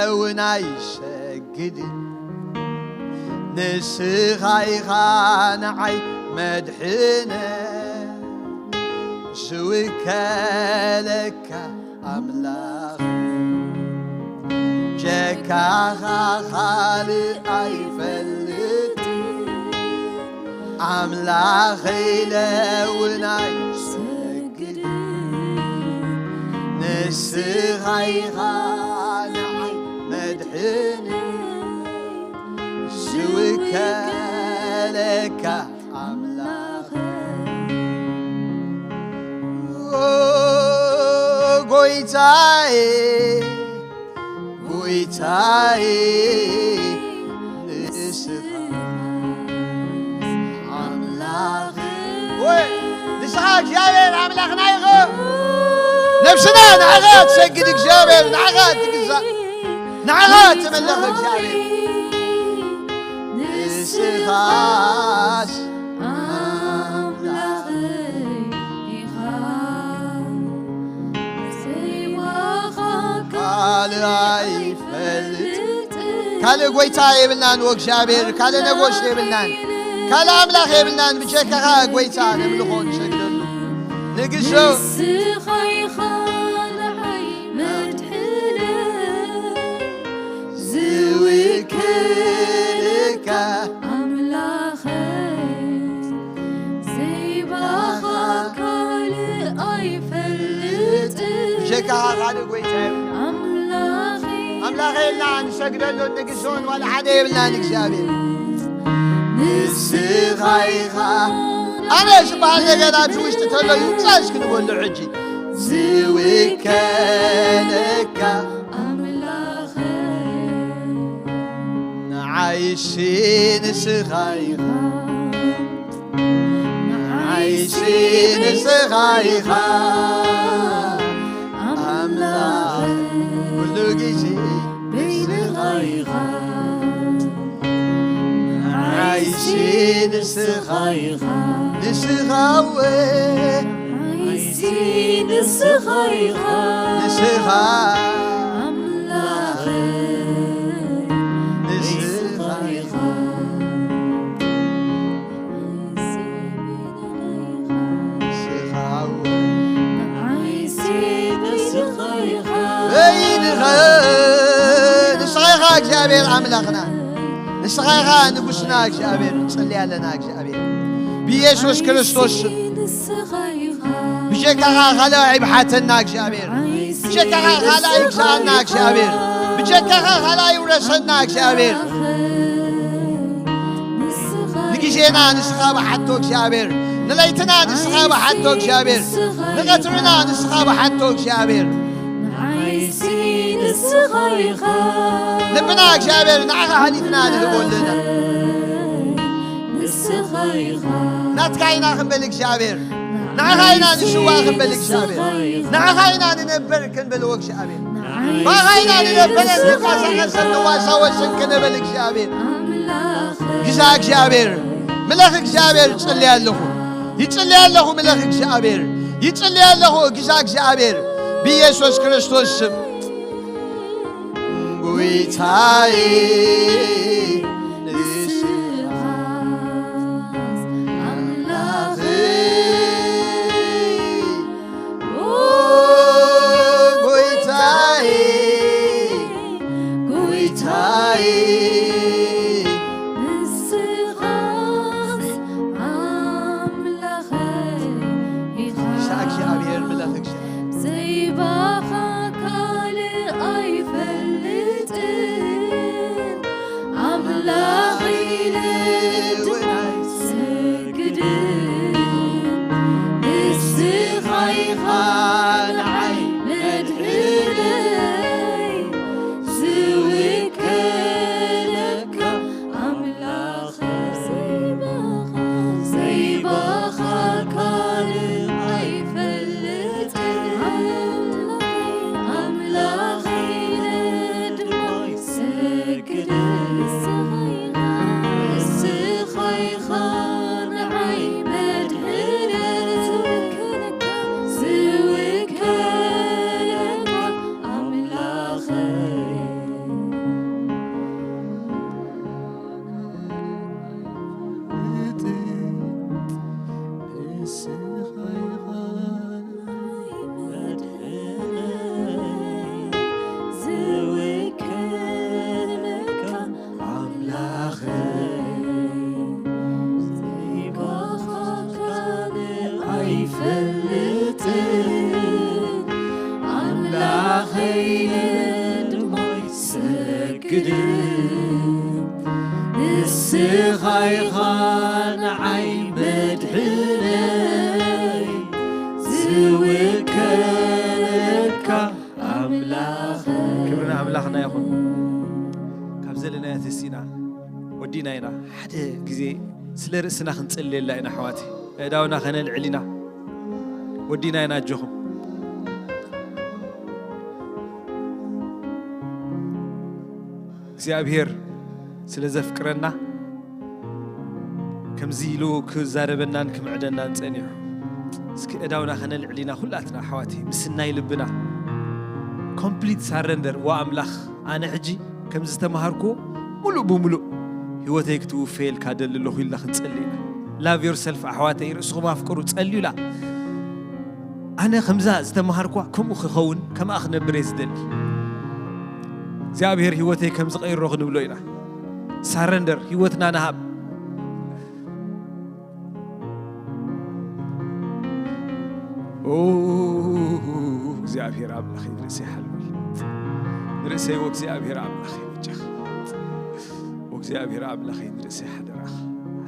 እውን ኣይሰግድን። ንስኻ ኢኻ ንዓይ መድሕነ፣ ዝውከለካ ኣምላኽ። ጀካኻ ካልእ ኣይፈልጥን፣ ኣምላኸይ ለውናይ ሰግድ፣ ንስኻ ኢኻ ንዓይ መድሕን፣ ዝውከለካ ኣምላኽ። ኦ ጎይታዬ፣ ጎይታዬ፣ ንስኻ ኣምላኽ። ወይ ንስኻ እግዚኣብሔር ኣምላኽና ኢኻ። ነብስና ንዓኻ ትሰግድ እግዚኣብሔር፣ ንዓኻ ትግዛእ፣ ንዓኻ ትምለኽ እግዚኣብሔር። ንስኻስ ኣምላኽ ኢኻ፣ ዘይዋኻ ካልእ ኣይፈልጥ። ካልእ ጎይታ የብልናን፣ ወእግዚኣብሔር ካልእ ነጎስ የብልናን፣ ካልእ ኣምላኽ የብልናን። ብጀካኻ ጎይታ ነምልኾ ንሰግደሉ ንግሶ። ንስኻ ኢኻ ንዓይ መድሕነ፣ ዝውክልካ ኣምላኸይ፣ ዘይባኻ ካልእ ኣይፈልጥን። ብጀካኻ ካልእ ጎይታ የብልናን። ኣምላኸይ፣ ኣምላኸይ የብልናን፣ ንሰግደሉ ንግሶን ዋላ ሓደ የብልናን እግዚኣብሔር። ንስኻ ኢኻ ኣነ ዝበሃል ነገር ኣብዚ ውሽጢ ተሎ ይውጻእ እስኪ ንበሎ ሕጂ። ዝውከለካ ኣምላኸይ፣ ንዓይሲ ንስኻ ኢኻ፣ ንዓይሲ ንስኻ ኢኻ ኣምላኽ፣ ኩሉ ግዜ ንስኻ ኢኻ። ንዓይሲ ንስኻ ኢኻ፣ ንስኻ እወ። ንዓይሲ ንስኻ ኢኻ፣ ንስኻ ኣምላኽ፣ ንስኻ ኢኻ። ንስኻ እወ። ንዓይሲ ንስኻ ኢኻ። በይንኸ ንስኻ ኢኻ እግዚኣብሔር ኣምላኽና፣ ንስኻ ኢኻ ንጉስና እግዚኣብሔር፣ ንጽሊ ኣለና እግዚኣብሔር። ብኢየሱስ ክርስቶስ ስም ንስኻ ኢኻ። ብጀካኻ ካልእ ኣይብሓተና እግዚኣብሔር፣ ብጀካኻ ካልእ ኣይግዛኣና እግዚኣብሔር፣ ብጀካኻ ካልእ ኣይውረሰና እግዚኣብሔር። ንግዜና ንስኻ ብሓቶ እግዚኣብሔር፣ ንለይትና ንስኻ ብሓቶ እግዚኣብሔር፣ ንቐትርና ንስኻ ብሓቶ እግዚኣብሔር። ንዓይሲ ንስኻ ኢኻ። ልብና እግዚኣብሔር ንዓኻ ሓሊፍና ንህቦ ኣለና። ንስኻ ኢኻ። ናትካ ኢና ክንብል እግዚኣብሔር፣ ንዓኻ ኢና ንስዋእ ክንብል እግዚኣብሔር፣ ንዓኻ ኢና ንነብር ክንብል እግዚኣብሔር፣ ባኻ ኢና ንነብር ንንቀሳቐስ ንዋሳወስን ክንብል እግዚኣብሔር። ኣምላኽ ግዛ እግዚኣብሔር፣ ምለኽ እግዚኣብሔር፣ ይጽሊ ኣለኹ፣ ይጽሊ ኣለኹ፣ ምለኽ እግዚኣብሔር፣ ይጽሊ ኣለኹ፣ ግዛ እግዚኣብሔር፣ ብኢየሱስ ክርስቶስ ስም። ጎይታዬ ንስኻ ኣምላኽ፣ ኦ ጎይታዬ፣ ጎይታዬ፣ ንስኻስ ኣምላኸይ ኢኻ። ንሳ እግዚኣብሔር ምለኽ እግዚኣብሔር። ዘይባኻ ካልእ ኣይፈልጥን። ኣምላኸይ ድማ ይሰግድ። ንስኻ ኢኻ ንዓይ መድሕነይ፣ ዝውከለካ ኣምላኸይ። ክብሪ ንኣምላኽና ይኹን። ካብ ዘለናዮ ተሲእና ወዲና ኢና። ሓደ ግዜ ስለ ርእስና ክንጽልየላ ኢና ኣሕዋተይ። ኣእዳውና ከነልዕል ኢና። ወዲና ኢና ኣጆኹም። እግዚኣብሔር ስለ ዘፍቅረና ከምዚ ኢሉ ክዛረበናን ክምዕደናን ጸኒሑ። እስኪ ኣእዳውና ከነልዕል ኢና ኩላትና ኣሕዋተይ፣ ምስናይ ልብና ኮምፕሊት ሳረንደር። ዋ ኣምላኽ፣ ኣነ ሕጂ ከም ዝተማሃርኩ ሙሉእ ብሙሉእ ህይወተይ ክትውፈየልካ ደሊ ኣለኹ ኢልና ክንጸሊ ኢና። ላቭ ዮርሰልፍ ኣሕዋተይ፣ ርእስኹም ኣፍቅሩ፣ ጸልዩላ። ኣነ ከምዛ ዝተማሃርኳ ከምኡ ክኸውን፣ ከምኣ ክነብር እየ ዝደሊ። እግዚኣብሔር ህይወተይ ከም ዝቐይሮ ክንብሎ ኢና። ሳረንደር ህይወትና ንሃብ። ኦ፣ እግዚኣብሔር ኣምላኸይ ንርእሰይ ሓልወል። ንርእሰይ ወእግዚኣብሔር ኣምላኸይ በጃኻ። ወእግዚኣብሔር ኣምላኸይ ንርእሰይ ሓደራኻ።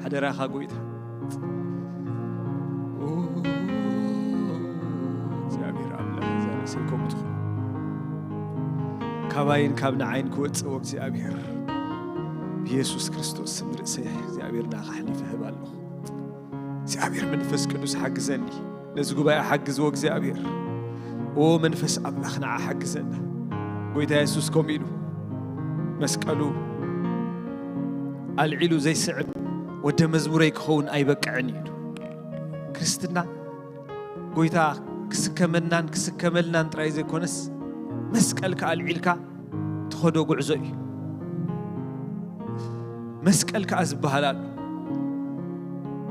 ሓደራኻ ጎይታ። ኦ፣ እግዚኣብሔር ኣምላኸይ እዛ ርእሰይ ከምኡ ትኹን። ካባይን ካብ ንዓይን ክወጽእ ወእግዚኣብሔር ብየሱስ ክርስቶስ ስም ርእሰይ እግዚኣብሔር ናኻ ኣሕሊፈ እህብ ኣለኹ። እግዚኣብሔር መንፈስ ቅዱስ ሓግዘኒ። ነዚ ጉባኤ ሓግዝዎ እግዚኣብሔር። ኦ መንፈስ ኣምላኽ ንዓ ሓግዘና። ጎይታ የሱስ ከምኡ ኢሉ መስቀሉ ኣልዒሉ ዘይስዕብ ወደ መዝሙረይ ክኸውን ኣይበቅዕን እዩ ኢሉ። ክርስትና ጎይታ ክስከመናን ክስከመልናን ጥራይ ዘይኮነስ መስቀልካ ኣልዒልካ ትኸዶ ጉዕዞ እዩ። መስቀል ከኣ ዝበሃል ኣሎ።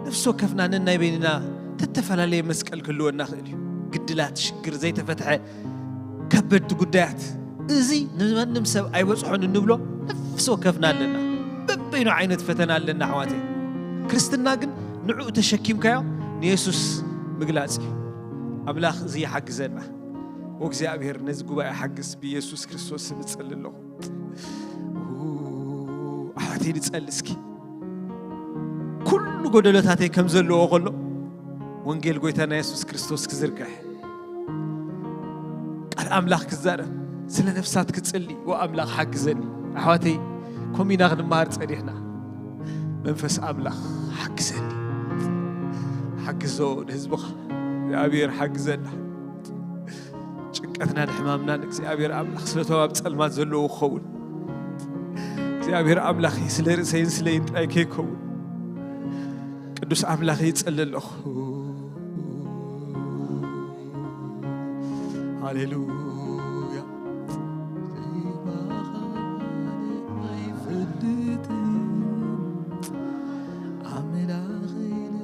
ነፍሲ ወከፍና ነናይ በይንና ተተፈላለየ መስቀል ክህልወና ይኽእል እዩ። ግድላት፣ ሽግር፣ ዘይተፈትሐ ከበድቲ ጉዳያት፣ እዚ ንማንም ሰብ ኣይበጽሖን እንብሎ ነፍሲ ወከፍና ኣለና። በበይኑ ዓይነት ፈተና ኣለና ኣሕዋተይ። ክርስትና ግን ንዕኡ ተሸኪምካዮ ንየሱስ ምግላጽ እዩ። ኣምላኽ እዚ ይሓግዘና። ወእግዚኣብሔር ነዚ ጉባኤ ሓግዝ ብየሱስ ክርስቶስ ስም እጽሊ ኣለኹ። ኣሕዋተይ ንጸሊ እስኪ። ኩሉ ጎደሎታተይ ከም ዘለዎ ከሎ ወንጌል ጎይታና የሱስ ክርስቶስ ክዝርግሕ፣ ቃል ኣምላኽ ክዛረብ፣ ስለ ነፍሳት ክጽሊ፣ ወኣምላኽ ሓግዘኒ። ኣሕዋተይ፣ ኮሚና ክንመሃር ጸኒሕና። መንፈስ ኣምላኽ ሓግዘኒ። ሓግዞ ንህዝብኻ። እግዚኣብሔር ሓግዘና። ጭንቀትናን ሕማምናን እግዚኣብሔር ኣምላኽ ስለቶም ኣብ ጸልማት ዘለዉ ክኸውን። እግዚኣብሔር ኣምላኽ ስለ ርእሰይን ስለይን ጥራይ ከይከውን ቅዱስ ኣምላኽ ይጸሊ ኣለኹ። ሃሌሉያ። ኣይፈልጥን ኣምላኸይ ኢለ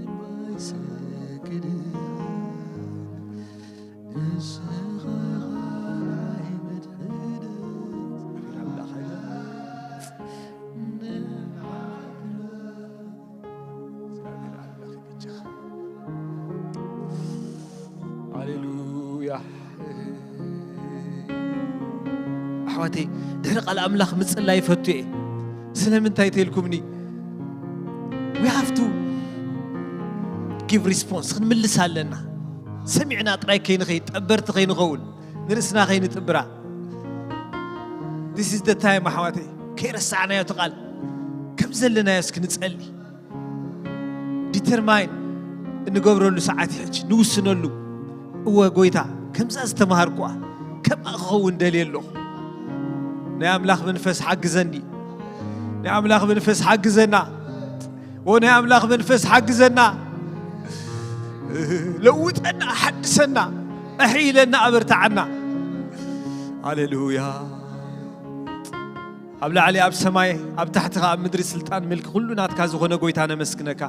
ድማ ኣይሰግድን። ንስኻ ኢኻ ናይ መድሕነይ። እግዚኣብሔር ኣምላኽ ይበጃኻ። ሃሌሉያ። ኣሕዋተይ፣ ድሕሪ ቃል ኣምላኽ ምጽላይ ይፈቱ እየ። ስለምንታይ ተልኩምኒ? We have to give response፣ ክንምልስ ኣለና። ሰሚዕና ጥራይ ከይንኸይድ፣ ጠበርቲ ከይንኸውን፣ ንርእስና ከይንጥብራ። This is the time ኣሕዋተይ፣ ከይረሳዕናዮ እቲ ቃል። ከም ዘለናዮ እስኪ ንጸሊ። ዲተርማይን እንገብረሉ ሰዓት እዩ ሕጂ፣ ንውስነሉ። እወ ጎይታ፣ ከምዛ ዝተማሃርኩዋ ከምኣ ክኸውን ደልየ ኣለኹ። ናይ ኣምላኽ መንፈስ ሓግዘኒ። ናይ ኣምላኽ መንፈስ ሓግዘና። ኦ ናይ ኣምላኽ መንፈስ ሓግዘና። ለውጠና፣ ሓድሰና፣ ኣሕይለና፣ ኣበርትዓና። ሃሌሉያ። ኣብ ላዕሊ ኣብ ሰማይ፣ ኣብ ታሕቲ ኸዓ ኣብ ምድሪ ስልጣን ምልኪ ኩሉ ናትካ ዝኾነ ጎይታ ነመስግነካ።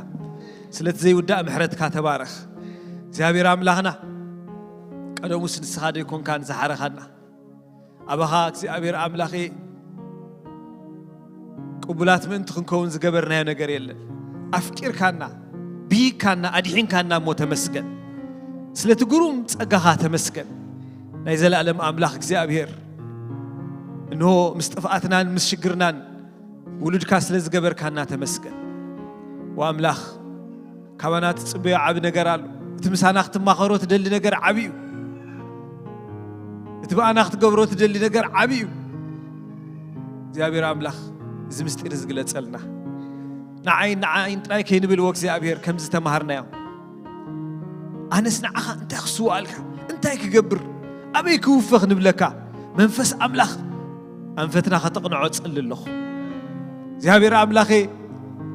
ስለቲ ዘይውዳእ ምሕረትካ ተባረኽ። እግዚኣብሔር ኣምላኽና፣ ቀደሙስ ንስኻ ዶ ኣይኮንካን ዝሓረኻና? ኣባኻ እግዚኣብሔር ኣምላኸ ቅቡላት ምእንቲ ክንከውን ዝገበርናዮ ነገር የለን። ኣፍቂርካና፣ ብይካና፣ ኣድሒንካና እሞ ተመስገን። ስለቲ ግሩም ጸጋኻ ተመስገን። ናይ ዘለኣለም ኣምላኽ እግዚኣብሔር፣ እንሆ ምስ ጥፍኣትናን ምስ ሽግርናን ውሉድካ ስለ ዝገበርካና ተመስገን። ወኣምላኽ፣ ካባና ትጽበዮ ዓቢ ነገር ኣሎ። እቲ ምሳና ክትማኸሮ ትደሊ ነገር ዓቢ እዩ። እቲ ብኣና ክትገብሮ ትደሊ ነገር ዓቢ እዩ። እግዚኣብሔር ኣምላኽ፣ እዚ ምስጢር እዚ ግለጸልና። ንዓይ ንዓይ ጥራይ ከይንብል፣ ወእግዚኣብሔር፣ ከም ዝተማሃርናዮ፣ ኣነስ ንዓኻ እንታይ ክስዋኣልካ፣ እንታይ ክገብር፣ ኣበይ ክውፈ ክንብለካ፣ መንፈስ ኣምላኽ ኣንፈትና ከተቕንዖ ጸሊ ኣለኹ። እግዚኣብሔር ኣምላኸ፣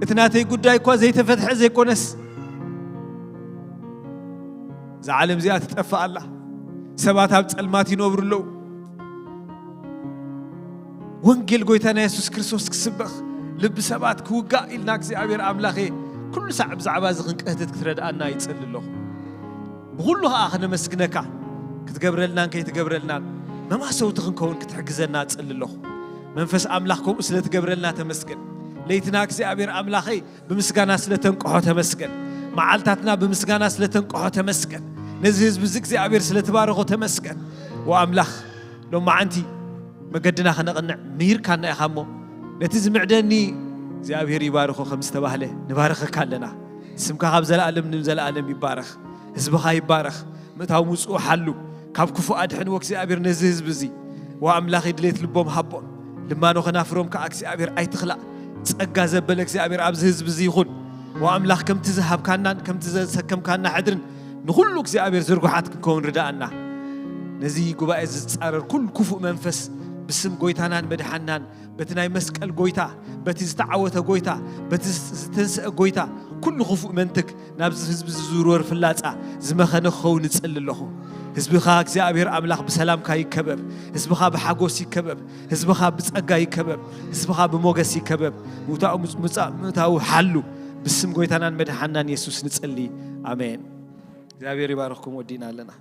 እቲ ናተይ ጉዳይ እኳ ዘይተፈትሐ ዘይኮነስ፣ እዛ ዓለም እዚኣ ትጠፍእ ኣላ። ሰባት ኣብ ጸልማት ይነብሩ ኣለዉ። ወንጌል ጎይታና የሱስ ክርስቶስ ክስበኽ፣ ልቢ ሰባት ክውጋእ ኢልና እግዚኣብሔር ኣምላኸ፣ ኩሉ ሳዕ ብዛዕባ እዚ ክንቅህትት ክትረድኣና ይጸሊ ኣለኹ። ብኹሉ ኸኣ ክነመስግነካ፣ ክትገብረልናን ከይትገብረልናን መማሰውቲ ክንከውን ክትሕግዘና እጸሊ ኣለኹ። መንፈስ ኣምላኽ ከምኡ ስለ ትገብረልና ተመስገን። ለይትና እግዚኣብሔር ኣምላኸይ ብምስጋና ስለ ተንቅሖ ተመስገን። መዓልታትና ብምስጋና ስለ ተንቅሖ ተመስገን። ነዚ ህዝቢ እዚ እግዚኣብሔር ስለ ትባረኾ ተመስገን። ወኣምላኽ፣ ሎማዓንቲ መገድና ከነቕንዕ ምሂርካና ኢኻ እሞ፣ ነቲ ዝምዕደኒ እግዚኣብሔር ይባርኾ ከም ዝተባህለ ንባርኸካ ኣለና። ስምካ ካብ ዘለኣለም ንዘለኣለም ይባረኽ። ህዝብኻ ይባረኽ። ምእታው ምውፅኡ ሓሉ፣ ካብ ክፉእ ኣድሕንዎ እግዚኣብሔር ነዚ ህዝቢ እዚ። ወኣምላኽ፣ ድሌት ልቦም ሃቦም፣ ልማኖ ከናፍሮም ከዓ እግዚኣብሔር ኣይትኽላእ። ጸጋ ዘበለ እግዚኣብሔር ኣብዚ ህዝቢ እዚ ይኹን። ወኣምላኽ፣ ከምቲ ዝሃብካናን ከምቲ ዘሰከምካና ሕድርን ንኹሉ እግዚኣብሔር ዝርጉሓት ክንከውን ርዳኣና። ነዚ ጉባኤ ዝጻረር ኩሉ ክፉእ መንፈስ ብስም ጎይታናን መድሓናን፣ በቲ ናይ መስቀል ጎይታ፣ በቲ ዝተዓወተ ጎይታ፣ በቲ ዝተንስአ ጎይታ፣ ኩሉ ክፉእ መንትግ ናብዚ ህዝቢ ዝዝውርወር ፍላጻ ዝመኸነ ክኸውን እጽሊ ኣለኹ። ህዝብኻ እግዚኣብሔር ኣምላኽ ብሰላምካ ይከበብ። ህዝብኻ ብሓጎስ ይከበብ። ህዝብኻ ብጸጋ ይከበብ። ህዝብኻ ብሞገስ ይከበብ። ምውታኡ ምጽ-፣ ምጻ-፣ ምእታዉ ሓሉ ብስም ጎይታናን መድሓናን የሱስ ንጽሊ። ኣሜን። እግዚኣብሔር ይባርኽኩም። ወዲእና ኣለና።